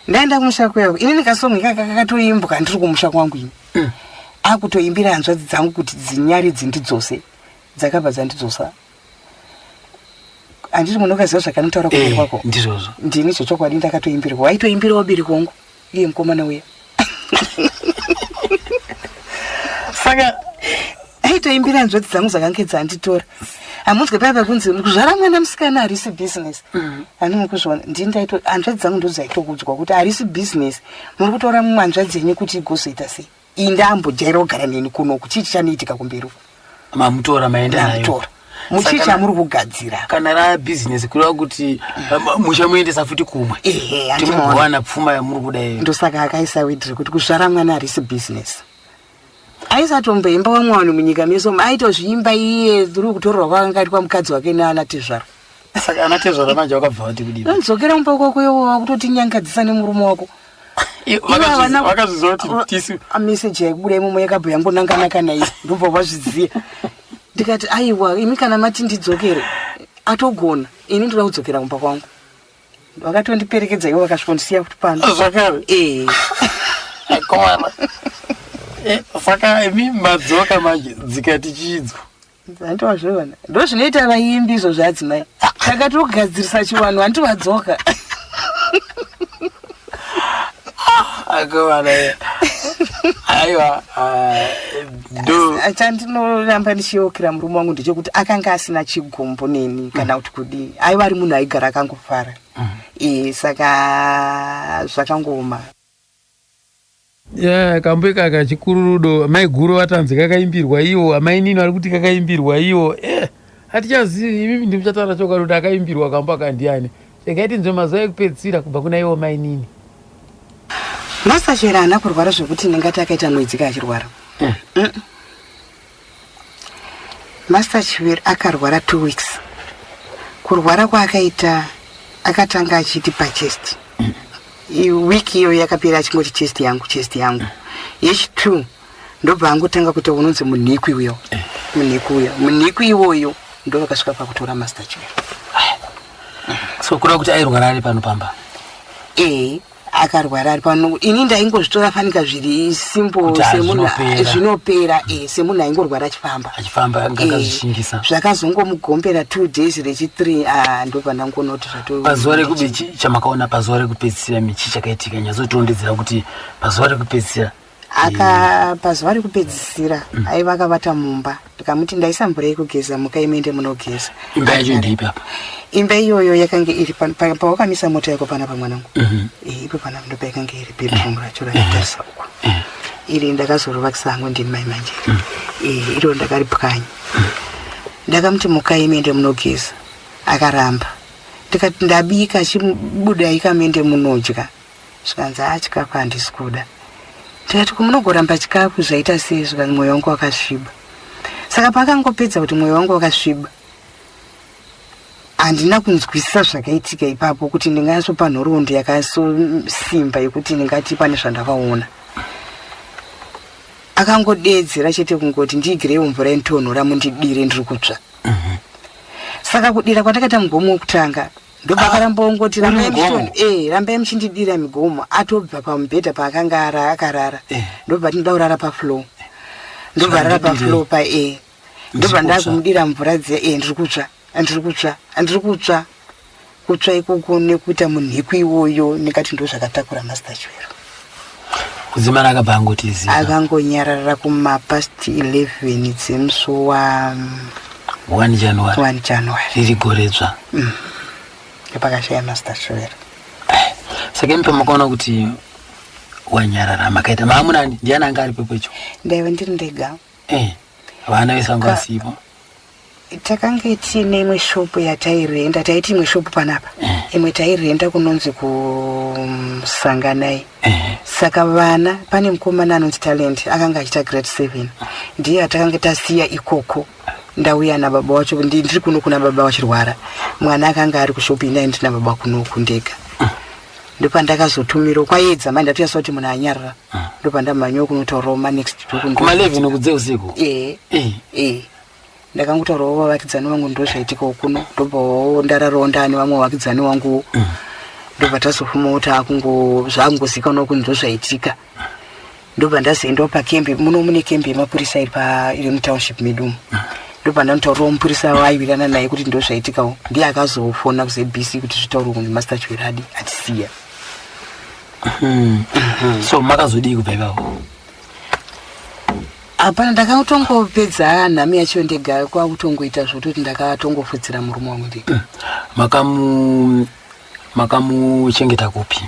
ndaenda kumusha kweyo ini ndikasong ikaka kakatoimbwa ndiri kumusha kwangu ini. Akutoimbira hanzvadzi dzangu kuti dzinyari dzindidzose, dzakabva dzandidzosa. Handiti munokaziva zvakanotaura kumberi kwako? Ndizvozvo. Ndini zvechokwadi ndakatoimbirwa, waitoimbirawo biri kwangu iye mukomana uya. Saka aitoimbira hanzvadzi dzangu dzakange dzanditora. Hamunzwe paya pakunzi kuzvara mwana musikana harisi bhizinesi? Hani mukuzviona, ndini ndaito, hanzvadzi dzangu ndo dzaitokudzwa kuti harisi bhizinesi, muri kutora mumwe hanzvadzi yenyu kuti igozoita sei? Iyi ndambojaira kugara neni kunoku, chii chichanoitika kumberi uku? Mamutora, maenda nayo. Ndamutora muchii chamuri kugadzira? Kana rabhizinesi kureva kuti muchamuendesa futi kumwe. Ehe, handimaona. Timugowana pfuma yamuri kuda iyo. Ndosaka akaisa widhiri kuti kuzvara mwana harisi bhizinesi. Aisatomboimba vamwe vanhu munyika meso, aitozviimba iye through kutorwa kwakangaitwa mukadzi wake naana tezvara. Saka ana tezvara manje vakabva vati kudii? Ndodzokera mumba kwako iwo wakutotinyangadzisa nemurume wako. Vakazviziva kuti tisu Meseji yaikubuda imomo yakabva yangonanganaka nai, ndobva vazviziva. Ndikati aiwa, imi kana mati ndidzokere, atogona, ini ndoda kudzokera kumba kwangu. Vakatondiperekedza ivo vakasvikondisiya kuti pano. Zvakare? Eh. Akomana. Eh, saka imi madzoka manje dzikati chiidzo. Hanti wazviona. Ndozvinoita vaimbi izvo zveadzimai. Takatogadzirisa chivanhu hanti wadzoka. Akomana. Eh. Aiwa, ah, ndo Chandinoramba ndichiyeukira murume wangu ndechekuti akanga asina chigumbu neni kana kuti kudii. Aiva ari munhu aigara akangofara. Eh, saka zvakangooma. Yeah, kambo ikaka chikururudo maiguru vatanzi kakaimbirwa iwo amainini vari kuti kakaimbirwa iwo eh, hatichazivi imimi ndimuchataura chokwadi kuti akaimbirwa kambo aka ndiani. Regai tinzwe mazuva ekupedzisira kubva kuna iwo mainini. Master Chera haana kurwara zvekuti ndingati akaita mwedzi ka achirwara. Mm. Master Chivero akarwara 2 weeks. Kurwara kwaakaita akatanga achiti pachest. Week iyo yakapera achingoti chest yangu chest yangu. Yechi 2 ndobva angotanga kuita unonzi munhikwi uyo. Munhikwi uyo. Munhikwi iwoyo ndo vakasvika pakutora Master Chivero. So kureva kuti airwara ari pano pamba? Eh. Akarwara ari pano ini ndaingozvitora fanika zviri simple Kuti semunhu zvinopera. zvinopera eh, semunhu aingorwara achifamba. Achifamba Eh, ngakazvishingisa. Zvakazongomugombera 2 days rechi 3 ah, ndobva ndangonoti zvato Pazuva rekupe chi chamakaona pazuva rekupedzisira michi chakaitika nyatsotirondedzera kuti pazuva rekupedzisira Aka pazuva rekupedzisira aiva akavata mumba ndikamuti ndaisa mvura yekugeza mukai muende munogeza. Imba yacho ndeipi apa? Imba iyoyo yakange iri pawakamisa mota yako panapa mwanangu. Eh, ipo panapa ndo payakange iri bedroom racho rakatarisa uku. Iri ndakazorovakisa hangu ndini mai manje. Eh, iro ndakaripwanya. Ndakamuti mukai muende munogeza. Akaramba. Ndikati ndabika chibudai kamuende munodya. Zvikanzi haa chikafu handisi kuda. Ndikati ko munogoramba chikafu zvaita sei? Zvikanzi mwoyo wangu wakasviba. Saka paakangopedza kuti mwoyo wangu wakasviba, handina kunzwisisa zvakaitika ipapo kuti ndingasopa nhoroondo yakasosimba yekuti ndingati pane zvandakaona. Akangodeedzera chete kungoti ndiigireiwo mvura inotonhora mundidire ndiri kutsva. Saka kudira kwandakaita mugomo wekutanga ndopakaramba ongoti Uri rambai mugomo? rambai muchindidira migomo atobva pamubhedha paakanga akarara. Ndobva tinoda kurara pafloor. Ndobva arara Zvandidire. pafloor pa Ndobva Ndiri kutsva. ndakumudira mvura dziya, ndiri kutsva, ndiri kutsva, ndiri kutsva. Kutsva ikoko nekuita munhikwi iwoyo ndingati ndozvakatakura Master Chivero. Kudzimara akabva angoti zika. Akangonyarara kuma past 11 dzemusi wa 1 January. 1 January. Riri goredzva. Ndopakashaya Master Chivero. Saka imi pamakaona kuti wanyarara makaita maamunani ndiani anga ari pepecho? Ndaiva ndiri ndega. Vana vese vanga vasipo. Takange tiine imwe shopu yatairenda, taiti imwe shopu panapa. Imwe tairenda kunonzi kuSanganai. Saka vana, pane mukomana anonzi Talent, akanga achiita grade 7. Ndiye atakange tasiya ikoko. Ndauya nababa wacho, ndiri kuno kuna baba vachirwara. Mwana akanga ari kushopu, ini ndina baba kunoku ndega. Ndopandakazotumirwa kwaedza manje ndatoyasa kuti munhu anyarara. Ndopandamhanyawo kunotaurawo ma next door kundo- Kuma 11 kudze usiku? Ndakangotaurawo vavakidzani vangu ndozvaitikawo kuno. Ndobvawo ndararawo ndane vamwe vavakidzani vangu. Ndobva tazofumawo zvakungozikanwa kuti ndozvaitika. Ndobva ndazoendawo pakembe, muno mune kembe yemapurisa iri mutownship medu umu. Ndobva ndanotaurirawo mupurisa waiwirirana naye kuti ndozvaitikawo. Ndiye akazofona kuZBC kuti zvitaurwe kunzi Master Chivero adi atisiya. So makazodii kubva ipapo? Hapana, ndakatongopedza nhamo yacho ndega, kwakutongoita zvototi ndakatongofudzira murume wangu ndega. Makamuchengeta kupi?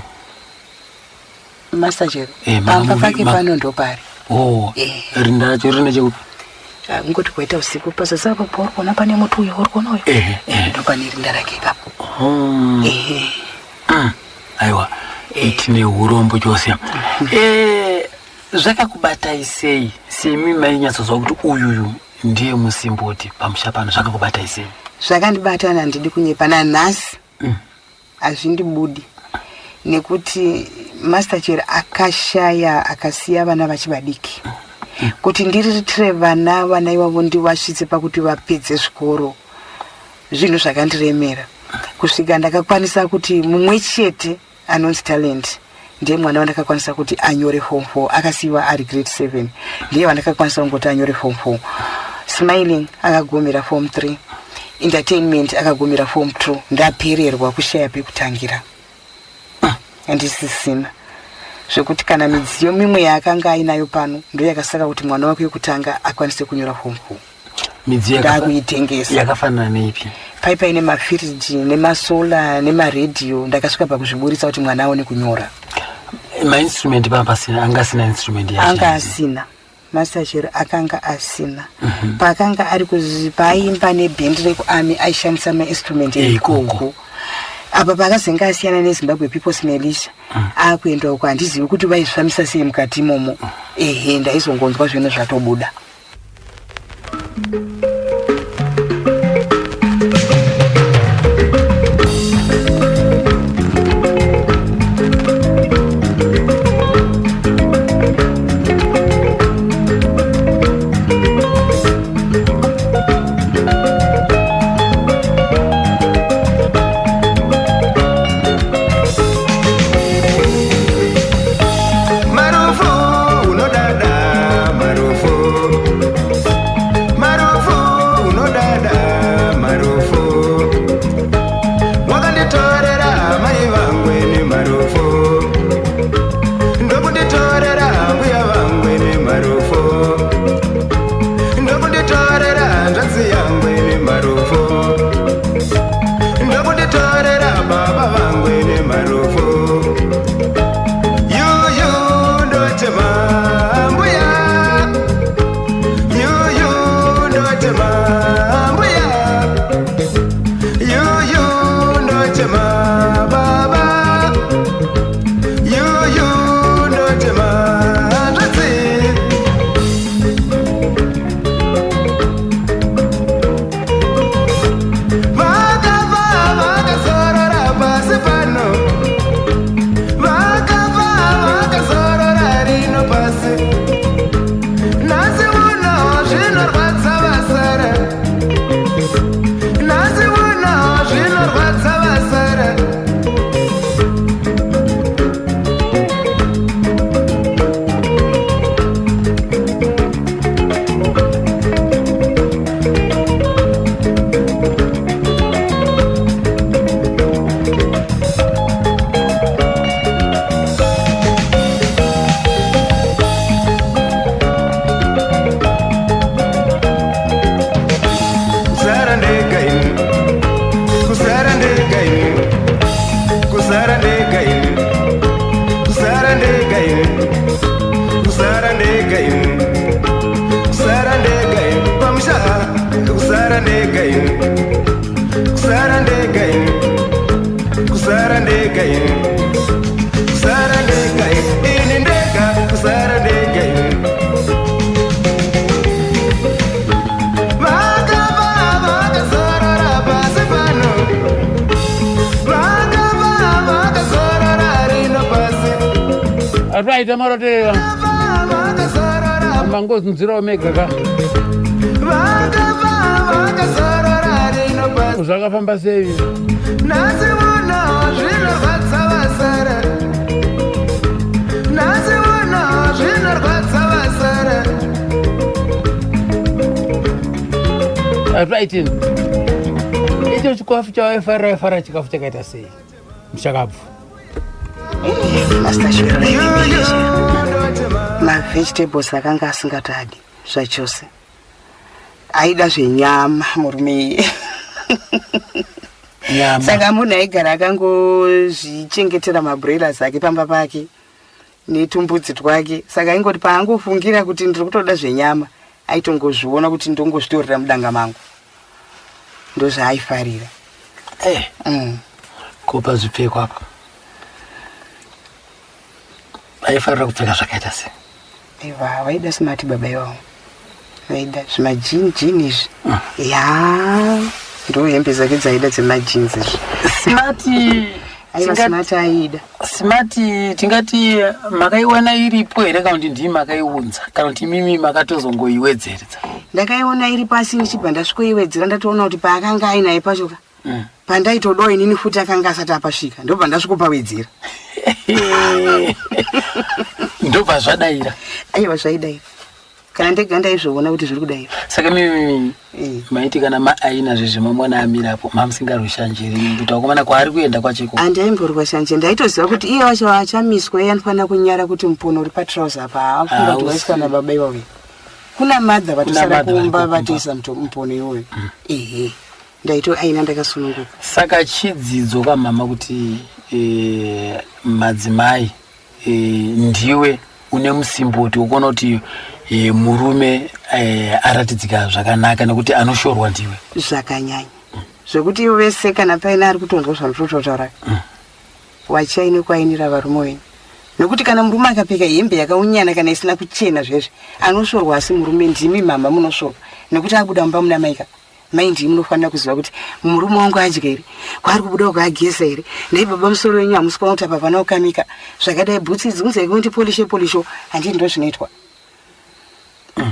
Master Chivero. Pamba pake pano ndopari. Oh, Rinda racho rine chekupi? Kungoti kwaita usiku pasasa apo pauri kuona pane muti uyo uri kuona uyo. Ndopane rinda rake ipapo. Aiwa, tine urombo chose. Zvakakubatai sei? Semi mainyatsozwa kuti uyuyu ndiye musimboti pamusha pano, zvakakubatai sei? Zvakandibata handidi kunyepa nanhasi. Hazvindibudi nekuti Master Chivero akashaya akasiya vana vachivadiki. Kuti ndiriritire vana ivavo ndivasvitse pakuti vapedze zvikoro, zvinhu zvakandiremera. Kusvika ndakakwanisa kuti mumwe chete anonzi Talent ndiye mwana wandakakwanisa kuti anyore form 4, akasiyiwa ari grade 7, ndiye wandakakwanisa kungoti anyore form 4. Smiling akagumira form 3, Entertainment akagumira form 2. Ndapererwa kushaya pekutangira, handisisina zvekuti kana midziyo mimwe yaakanga ainayo pano ndo yakasaka kuti mwana wake wekutanga akwanise kunyora form 4. Midziyo Ndakuitengesa. Yakafanana neipi? Pai paine mafiriji nemasola nemaredhiyo, ndakasvika pakuzviburitsa kuti mwana aone kunyora. Mainstrument paa pasina, anga asina instrument? Anga asina, Master Chero akanga asina. Paakanga ari paaimba nebhendi rekuarmy aishandisa mainstrument eikoko. Apa paakazenge asiyana neZimbabwe People's Militia, akuenda uko, handizivi kuti vaizvifambisa sei mukati imomo. Ehe, ndaizongonzwa zvinhu zvatobuda. Marufu unodada, marufu, marufu unodada, marufu wakanditorera mai vangwene, marufu ndokunditorera mbuya vangwene, marufu ndokunditorera hanzvadzi yangwene, marufu ndokunditorera baba vangwene, marufu yuyu ndotema mbuya, yuyu ndotema mbuya, yuyu ndotema baba, yuyu ndotema hanzvadzi. Vakafa vakazorora pasi pano, vakafa vakazorora rino pasi. Nhasi uno zvinorwadza vasara, nhasi uno zvinorwadza vasara. Kusara ndega ini, kusara ndega ini, kusara ndega ini, kusara ndega ini, kusara ndega ini, kusara ndega ini pamusha, kusara ndega ini, kusara ndega ini, kusara ndega ini, kusara ndega ini, ini ndega, kusara ndega ini. Vakafa vakazorora pasi pano, vakafa vakazorora rino pasi. Right, amaroterera. Vakazorora. Mangozunzirawo mega ka. Vakafa vakazorora rino pasi. Zvakafamba sei? Nhasi uno zvinorwadza vasara, nhasi uno zvinorwadza vasara. Right, icho chikafu chawaifarira, waifarira chikafu chakaita sei, muchakabvu? Master Chero, mavegetables akanga asingatadi zvachose, aida zvenyama murume iye. Nyama. Saka munhu aigara akangozvichengetera mabroilers ake pamba pake netumbudzi twake. Saka aingoti paangofungira kuti ndiri kutoda zvenyama, aitongozviona kuti ndongozvitorera mudanga mangu, ndozvaaifarira. Ko pazvipfeko apa aifarira kupfeka zvakaita sei? Aiwa, vaida smart baba ivavo, vaida zvimajini izvi. Ya, ndo hembe dzake dzaida dzemajinzi izvi. Smart. Aiva smart, aida. Smart tingati makaiwana iripo here, kana kuti ndii makaiunza, kana kuti imimi makatozongoiwedzeredza? Ndakaiona iri pasi, ndichibva ndasvikoiwedzera. Ndatoona kuti paakanga ainaye pacho ka. Pandaitodawo inini futi akanga asati apasvika, ndobva ndasvikopawedzera. Ndobva zvadaira. Aiwa, zvaidaira. Kana ndega ndaizviona kuti zviri kudaira. Saka mimi maiti kana maaina zvezve mamwana amirapo, mamusingarwi shanje rini kuti vakomana kwaari kuenda kwacheko? Handaimborwa shanje, ndaitoziva kuti iye wacho achamiswa, iye anofanira kunyara kuti mupono uri patrauser apa haafunga kuti waiswa nababa iwawe. Kuna madha vatosara kumba vatoisa mupono iwoyo. Ehe, ndaito aina ndakasununguka. Saka chidzidzo kamama kuti madzimai ndiwe une musimboti wekuona kuti murume aratidzika zvakanaka, nekuti anoshorwa ndiwe. Zvakanyanya, zvekuti ivo vese kana paine ari kutonzwa zvandinototaura, wachaine kwainira varume wenyu, nekuti kana murume akapfeka hembe yakaunyana kana isina kuchena zvezve, anosvorwa. Asi murume ndimi mama munosvorwa, nekuti abuda mumba muna maika mai, ndii munofanira kuziva kuti murume wangu adya here, kwaari kubuda uko ageza here. Ndai baba, musoro wenyu hamusi kuona kuti apa pana kukamika zvakadai, bhutsi idzi unzai kundi polishe polisho, handii ndo zvinoitwa.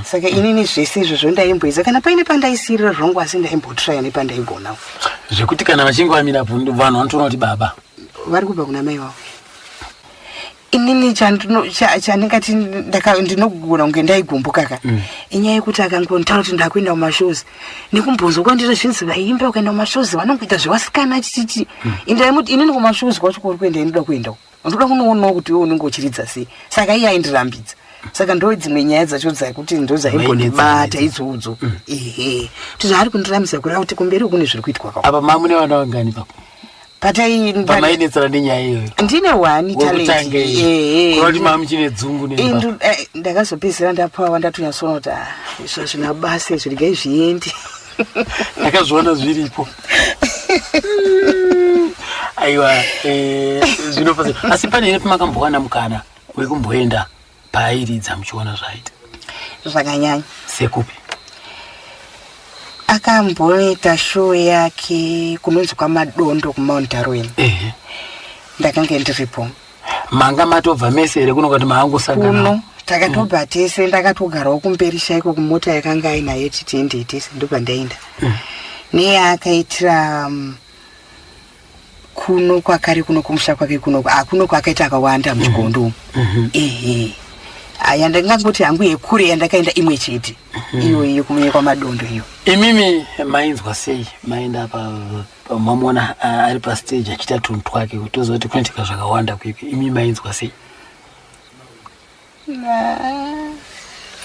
Saka inini zvese izvozvo ndaimboedza, kana paine pandaisirira zvangu, asi ndaimbotraya nepandaigona. Zvekuti kana vachinge vamirapo, vanhu vanotoona kuti baba vari kubva kuna mai vavo. Inini chandingati ndinogona kunge ndaigumbuka ka, inyaya yekuti akangontaura kuti ndakuenda kumashows, nekumbonzwa kwandita zvinzi vaimba ukaenda kumashows vanongoita zvevasikana chichichi. Indaimuti inini kumashows kwacho kuri kuenda, inoda kuendawo, ndoda kunoonawo kuti iwe unenge uchiridza sei. Saka iye aindirambidza. Saka ndo dzimwe nyaya dzacho dzakuti ndo dzaimbondibata idzodzo. Ehe, kuti zvaari kundirambidza kureva kuti kumberi kune zviri kuitwa ka. Apa mamune vana vangani papo? Patai pamainetsana nenyaya iyoyo? Ndine one talent. Ehe. Kuti mamuchine dzungu nemba. Ndakazopedzisira ndapawa, ndatonyatsoona kuti ah, izvo hazvina basa izvo, regai zviende. Ndakazviona zviripo. Aiwa, zvinofadza. Asi pane here pamakambowana mukana wekumboenda paairidza muchiona zvaaita? Zvakanyanya. Sekupi? Akamboita show yake kunonzi kwaMadondo, kuMount Darwin. Ndakanga ndiripo. Manga matobva mese here kuno, kuti maangosangana? Kuno takatobva tese, ndakatogarawo kumberi chaiko kumota yakanga ainayo, titiendei tese, ndobva ndaenda. Neyaakaitira kuno kwakare, kuno kumusha kwake kuno, kuno kwakaita akawanda muchigondo umu. Ehe, aya ndingangoti hangu yekure yandakaenda imwe chete iyoyo yekwaMadondo iyo. Imimi mainzwa sei maenda mamuona ari pastage achiita tunhu twake, kutoziva kuti kunoitika zvakawanda kwikwi? Imi mainzwa sei?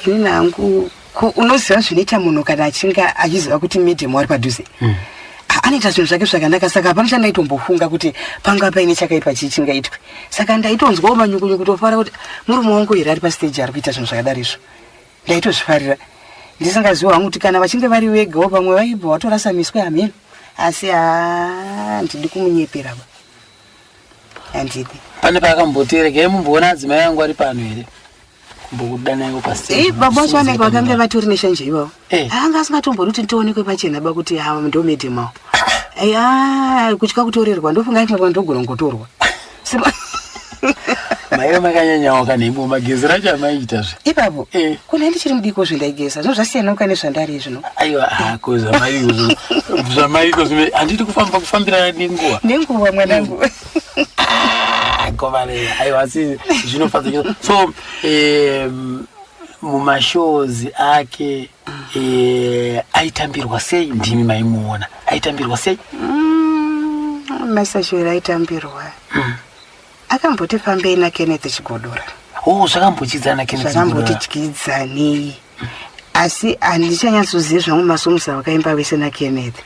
Inini hangu unoziva zvinoita munhu kana achinge achiziva kuti madam wari padhuze, anoita zvinhu zvake zvakanaka. Saka hapana chandaitombofunga kuti panga paine chakaipa chii chingaitwe. Saka ndaitonzwawo manyukunyuku, tofara kuti murume wangu here ari pastage ari kuita zvinhu zvakadaro izvo. Ndaitozvifarira ndisingazivi hangu kuti kana vachinge vari vegawo pamwe vaibva vatorasa miswe, hameno. Asi haa, handidi kumunyepera ba, handidi. Pane paakamboti regai mumboona adzimai angu ari pano here, kumbokudanaiwo pastage? Baba vacho vanenge vakange vatori neshanje ivavo. Anga asingatombodi kuti nditoonekwe pachena ba kuti ava ndo madam avo. Aya kutya kutorerwa, ndofunga aifunga ndogona kungotorwa. Maive makanyanyawo kanhemo, magezero acho amaiitazve. Ipapo kuna ndichiri mudiko zvendaigeza zvino zvasiyana kane zvandari zvino. Aiwa, hako zvamaiko, zvamaiko zvino handiti kufamba kufambirana nenguva. Nenguva, mwanangu. Kovale, aiwa, asi zvinofadza chose. So mumashows ake aitambirwa sei? Ndimi maimuona, aitambirwa sei? Masachero aitambirwa, akamboti fambei naKenneth Chigodora. Oh, zvakambochidzana Kenneth Chigodora. Zvakambotidyidzanei, asi handichanyatsozivi zvangu masongs avakaimba vese naKenneth,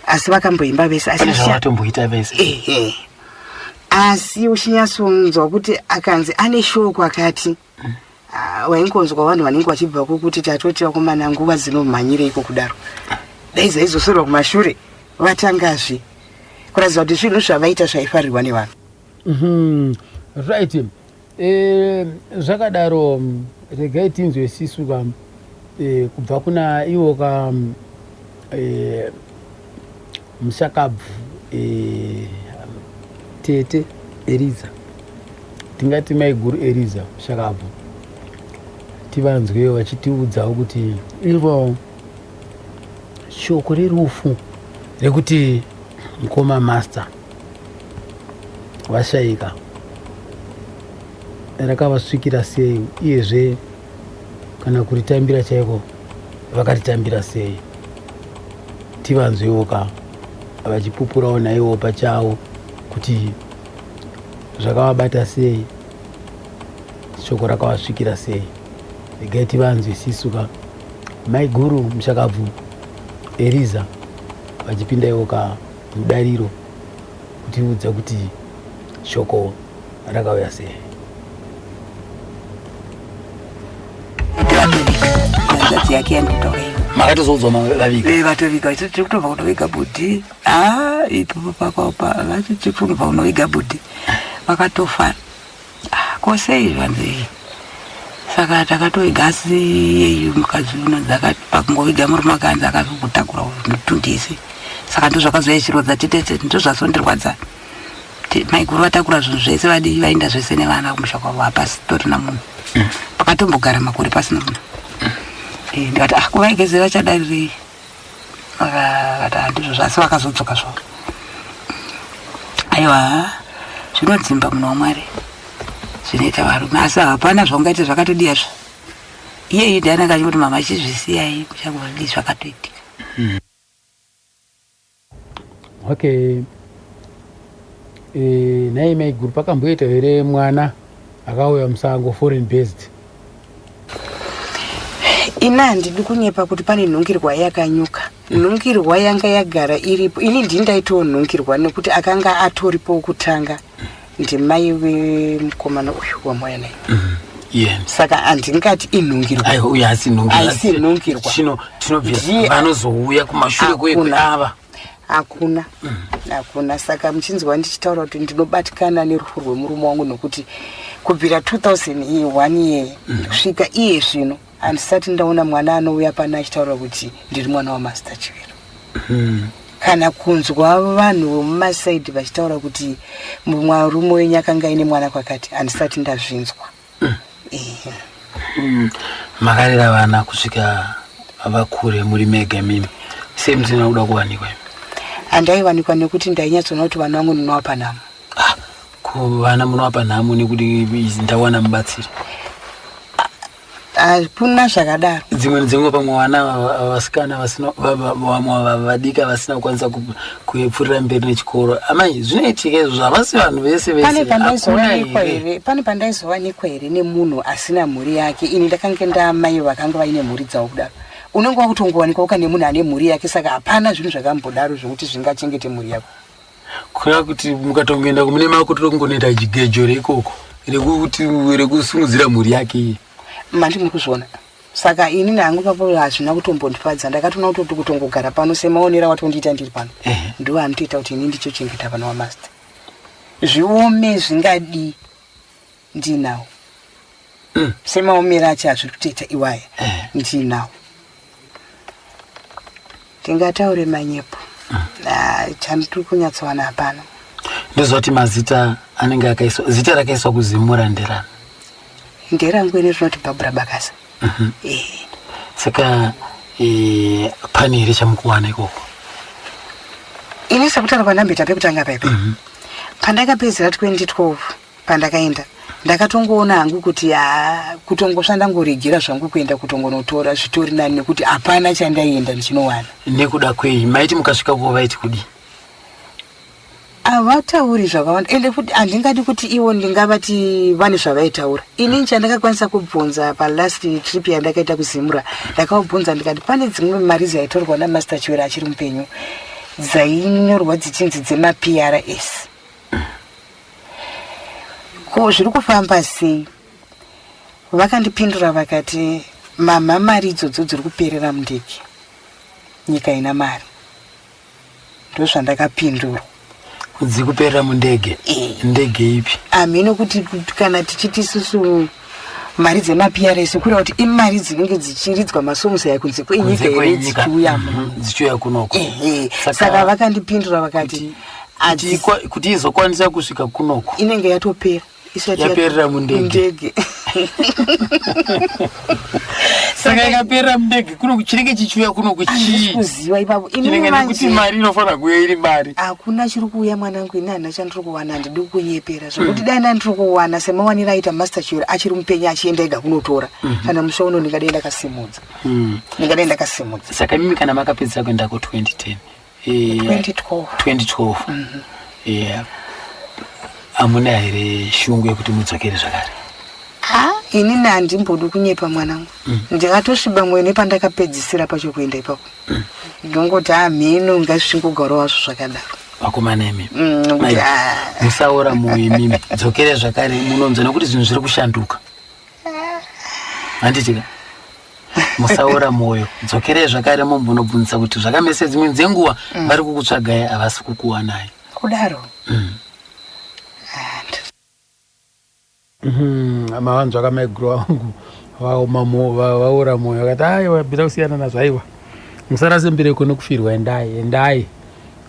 asi vakamboimba vese asi Pane zvavatomboita vese. Ehe, asi uchinyatsonzwa kuti akanzi ane show kwakati, waingonzwa vanhu vanenge vachibvako kuti tatoti vakomana nguva dzinomhanyireiko kudaro, dai dzaizosorwa kumashure vatangazve, kuratidza kuti zvinhu zvavaita zvaifarirwa nevanhu. Right, zvakadaro regai tinzwe sisu ka kubva kuna ivo ka mushakabvu, tete Eriza, tingati maiguru Eriza mushakabvu, tivanzwewo vachitiudzawo kuti ivo shoko rerufu rekuti Mukoma Master vashaika rakavasvikira sei uyezve kana kuritambira chaiko vakaritambira sei tivanzwewo ka vachipupurawo naiwo pachavo kuti zvakavabata sei shoko rakavasvikira sei regai tivanzwisisu ka maiguru mushakabvu Eriza vachipinda ivo ka mudariro kutiudza kuti shoko rakauya sei. Hanzvadzi yake yanditaura iyo. Makatozoudzwa vaviga? Eh, vatovika vachiti tiri kutobva kunoviga bhudhi. Ah, ipapo pakaopa vati tiri kutobva kunoviga bhudhi. Vakatofa. Ah, ko sei zvanzi iyi saka takatoiga asi iyeyu mukadzi unonzi akati pakungoviga murume akanzi akazokutakura mitundu yese saka ndozvakazouya ichirodza tete ndozvazondirwadza maiguru vatakura zvinhu zvese vadii vaenda zvese nevana kumusha kwavo hapasitorina munhu pakatombogara makore pasina munhu eh, ndikati ah kuvaigeze vachadarirei vakati handizvo zvasi vakazodzoka zvavo aiwa zvinodzimba munhu wamwari zvinoita varume asi hapana zvaungaite zvakatodiya zvo iyeyi ndiani anga achingoti mama chizvisiyai muchangozvidii zvakatoitika hmm. Okay e, nhai maiguru pakamboita here mwana akauya musango foreign based ini handidi kunyepa kuti pane nhungirwa yakanyuka nhungirwa yanga yagara iripo ini ndini ndaitiwo nhungirwa nekuti akanga atoripo kutanga ndimai vemukomana uyu wamauya naye mm yeah. saka handingati inhungirwa uyo asi nhungirwa nhungirwa chinobvira vanozouya kumashure kweava hakuna hakuna saka muchinzwa ndichitaura kuti ndinobatikana nerufu rwemurume wangu nokuti kubvira 2001 year kusvika iye zvino handisati ndaona mwana anouya pano achitaura kuti ndiri mwana wamaster chivero kana kunzwa vanhu vemumasaidhi vachitaura kuti murume wenyu akanga aine mwana kwakati handisati ndazvinzwa Ehe. Makarera vana kusvika vakure muri mega imimi sei musina kuda kuwanikwa imi? Handaiwanikwa nekuti ndainyatsoona kuti vana vangu ndinovapa nhamo. Ah, ko vana munovapa nhamo nekuti ndawana mubatsiri? Hakuna zvakadaro. Dzimweni dzenguva pamwe vana vasikana vasina vamwe vadiki vasina kukwanisa kupfuurira mberi nechikoro. Amai, zvinoitika izvo havasi vanhu vese vese. Pane pandaizowanikwa here? Pane pandaizowanikwa here nemunhu asina mhuri yake? Ini ndakange ndamai vakanga vaine mhuri dzavo kudaro. Unenge wakutongowanikwa uka nemunhu ane mhuri yake saka hapana zvinhu zvakambodaro zvekuti zvingachengete mhuri yako. Kureva kuti mukatongoenda kumune mako tiri kungonoita chigejo reikoko rekuti rekusimudzira mhuri yake iye. Mandi muri kuzviona. Saka ini nangu papo hazvina kutombondifadza ndakatoona kutoti kutongogara pano semaonero awatondiita ndiri pano. Ndiwo anotoita kuti ini ndichochengeta vana wamaster. Zviome zvingadii ndinawo. Mm. Semaomero acho azviri kutoita iwaya ndinawo. Ndingataure manyepo. Mm. Ah, chandiri kunyatsowana hapana. Ndozoti mazita anenge akaiswa zita rakaiswa kuZimura nderani? Nderangu ini rinoti Barbara Bakasa. Mm -hmm. Eh. Saka eh, pane here chamukuwana ikoko? Ini sekutaura kwandamboita pekutanga paipa. Mm -hmm. Pandakapedzera 2012 pandakaenda ndakatongoona hangu kuti haa kutongosva ndangoregera zvangu kuenda kutongonotora zvitori nani nekuti hapana chandaienda ndichinowana. Nekuda kwei? Maiti mukasvika kuvo vaiti kudii? Havatauri zvakawanda ende futi handingadi kuti ivo ndingavati vane zvavaitaura. Inini chandakakwanisa kubvunza palast trip yandakaita kuZimura ndakavabvunza ndikati pane dzimwe mari dzaitorwa naMaster Chiwere achiri mupenyu dzainyorwa dzichinzi dzemaPRS. Ko zviri kufamba sei? Vakandipindura vakati mama mari idzodzo dziri kuperera mundege nyika ina mari. Ndozvandakapindurwa. Dzikuperera mundege? Eh. Ndege ipi? Hameno kuti kana tichiti isusu mari dzemaPRS kureva kuti imari dzinenge dzichiridzwa masongs aya kunze kwenyika here dzichiuya mhm, muno dzichiuya kunoko ehe saka vakandipindura vakati kuti izokwanisa kusvika kunoko inenge yatopera isati yaperera mundege. Saka ikaperera mundege kuno chinenge chichiuya kuno kuchii? Kuziva ipapo Chinenge inini nekuti manje mari inofanira kuuya iri mari. Hakuna chiri kuuya, mwanangu. Ini handina chandiri kuwana, handidi kukunyepera. Zvekuti dai ndandiri kuwana semawaniro aita Master Chiyero achiri mupenyu, achienda ega kunotora, kana musi uno ndingadai ndakasimudza, ndingadai ndakasimudza. Saka imimi kana makapedzisa kuendako 2010, 2012. 2012, yeah, hamuna here shungu yekuti mudzokere zvakare? Ha, inini handimbodi kunyepa, mwanangu. Ndakatosviba mwoyo nepandakapedzisira pacho kuenda ipapo. Ndongoti hamheno, ngazvingogarawo hazvo zvakadaro. Vakomana imi, Nokuti Mai, ah, musaora mwoyo imimi, dzokere zvakare munonzwa, nekuti zvinhu zviri kushanduka, handitika? Musaora mwoyo, dzokere zvakare mumbonobvunzisa kuti zvakamese. Dzimwe dzenguva vari kukutsvagai, havasi kukuwanai. Kudaro. Mavanzwa kamaiguru vangu vaoma vaora mwoyo, vakati aiwa, bhita kusiyana nazvo. Aiwa, musarase mbireko nekufirwa. Endai, endai,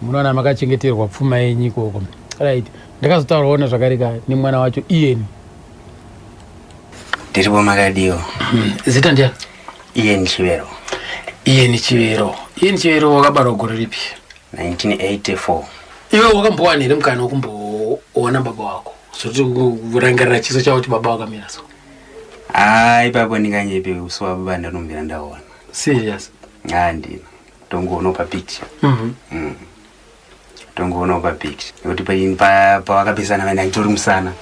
munoona makachengeterwa pfuma yenyu ikoko. Right, ndakazotaurawo zvakare ka nemwana wacho Ian. Ndiripo, makadiwo? Zita ndiani? Ian Chivero. Ian Chivero. Ian Chivero, wakabarwa gore ripi? 1984. Iwe wakambowana here mukana wekumboona baba wako, zoti kurangarira chiso chavo kuti baba wakamira so? Haa, ipapo ndinganyepe, uso wababa ndanombira ndaona. Serious? Haa, ndina tongoonawo papicture. Tongoonawo papicture nekuti pawakapesana vaenda nditori musana.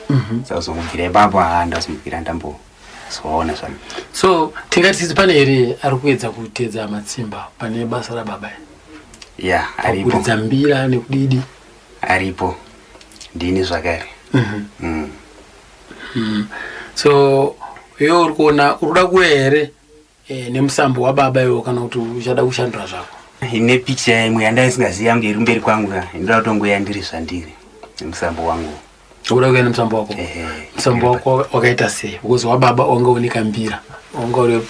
Saka kuzongobvira ipapo, haa, ndazomubvira ndambozoona zvano. So tingati sisi pane here ari kuedza kuteedza matsimba pane basa rababa? Ya, aripo. Pakuridza mbira nekudidi? Aripo, ndini zvakare. So iwe uri kuona uri kuda kuuya here nemusambo wababa iwo, kana kuti uchada kushandura zvako? Ine picture imwe yandaisingazivi yangu iri mberi kwangu ka, inoda kutongoya ndiri zvandiri nemusambo wangu. Ukuda kuuya nemusambo wako? Ehe. Musambo wako wakaita sei? Because wababa wanga une kambira, wanga uri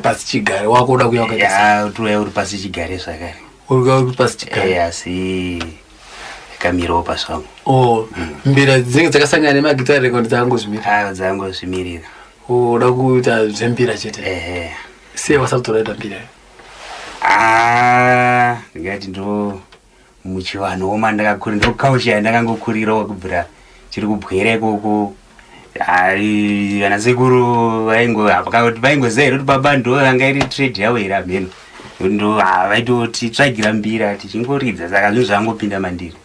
pasi chigare. Wako uda kuuya wakaita sei? Ya, utoya uri pasi chigare zvakare. Uri kuuya uri pasi chigare? Asi kamirawo pasvangu. Oh, mbira dzinenge dzakasangana nemagitare record dzakangozvimira? Ayo, dzangozvimirira. Uda kuita zvembira chete? Ehe. Sei wasakutoraita mbira? Ah, ndingati ndo muchivanhu mandakakura, ndo culture yandakangokurirawo kubvira chiri kubwera ikoko. Ai, vana sekuru vaingoziva here kuti baba ndo yanga iri trade yavo here, hameno. Ndo vaitotitsvagira mbira tichingoridza, saka zvinhu zvangopinda mandiri.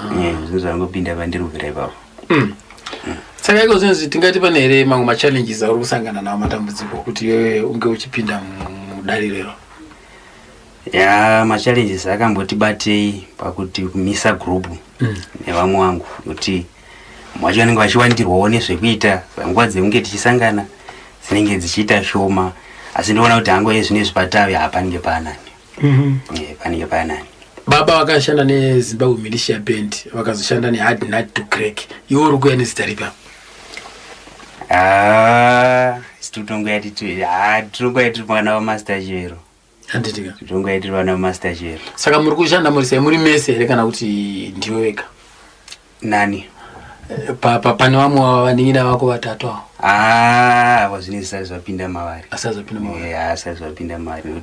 Zvinhu zvangopinda mandiri kubvira ipapo. Saka iko zvinhu tingati pane here mamwe machallenges auri kusangana nawo, matambudziko, kuti iwewe unge uchipinda mudarirero? Ya, machallenges akambotibatei pakuti kumisa group nevamwe vangu, kuti vacho vanenge vachiwandirwawo nezvekuita. Nguva dzekunge tichisangana dzinenge dzichiita shoma, asi ndinoona kuti hangu zvinezvi patavi hapanenge paanani. Panenge paanani. Baba vakashanda neZimbabwe Militia Band, vakazoshanda neHard Nut to Crack. Iwe uri kuuya nezita ripi apa? Ah, titongoya titi, ah, titongoya tiri mwana waMaster Chivero. Handitika? Titongoya tiri vana vaMaster Chivero. Saka muri kushanda muri sei? Muri mese here kana kuti ndiwe wega? Nani? Pane vamwe vanin'ina vako vatatu avo? Ah, avo zvinenge zvisati zvapinda mavari. Asati zvapinda mavari. Asati zvapinda mavari.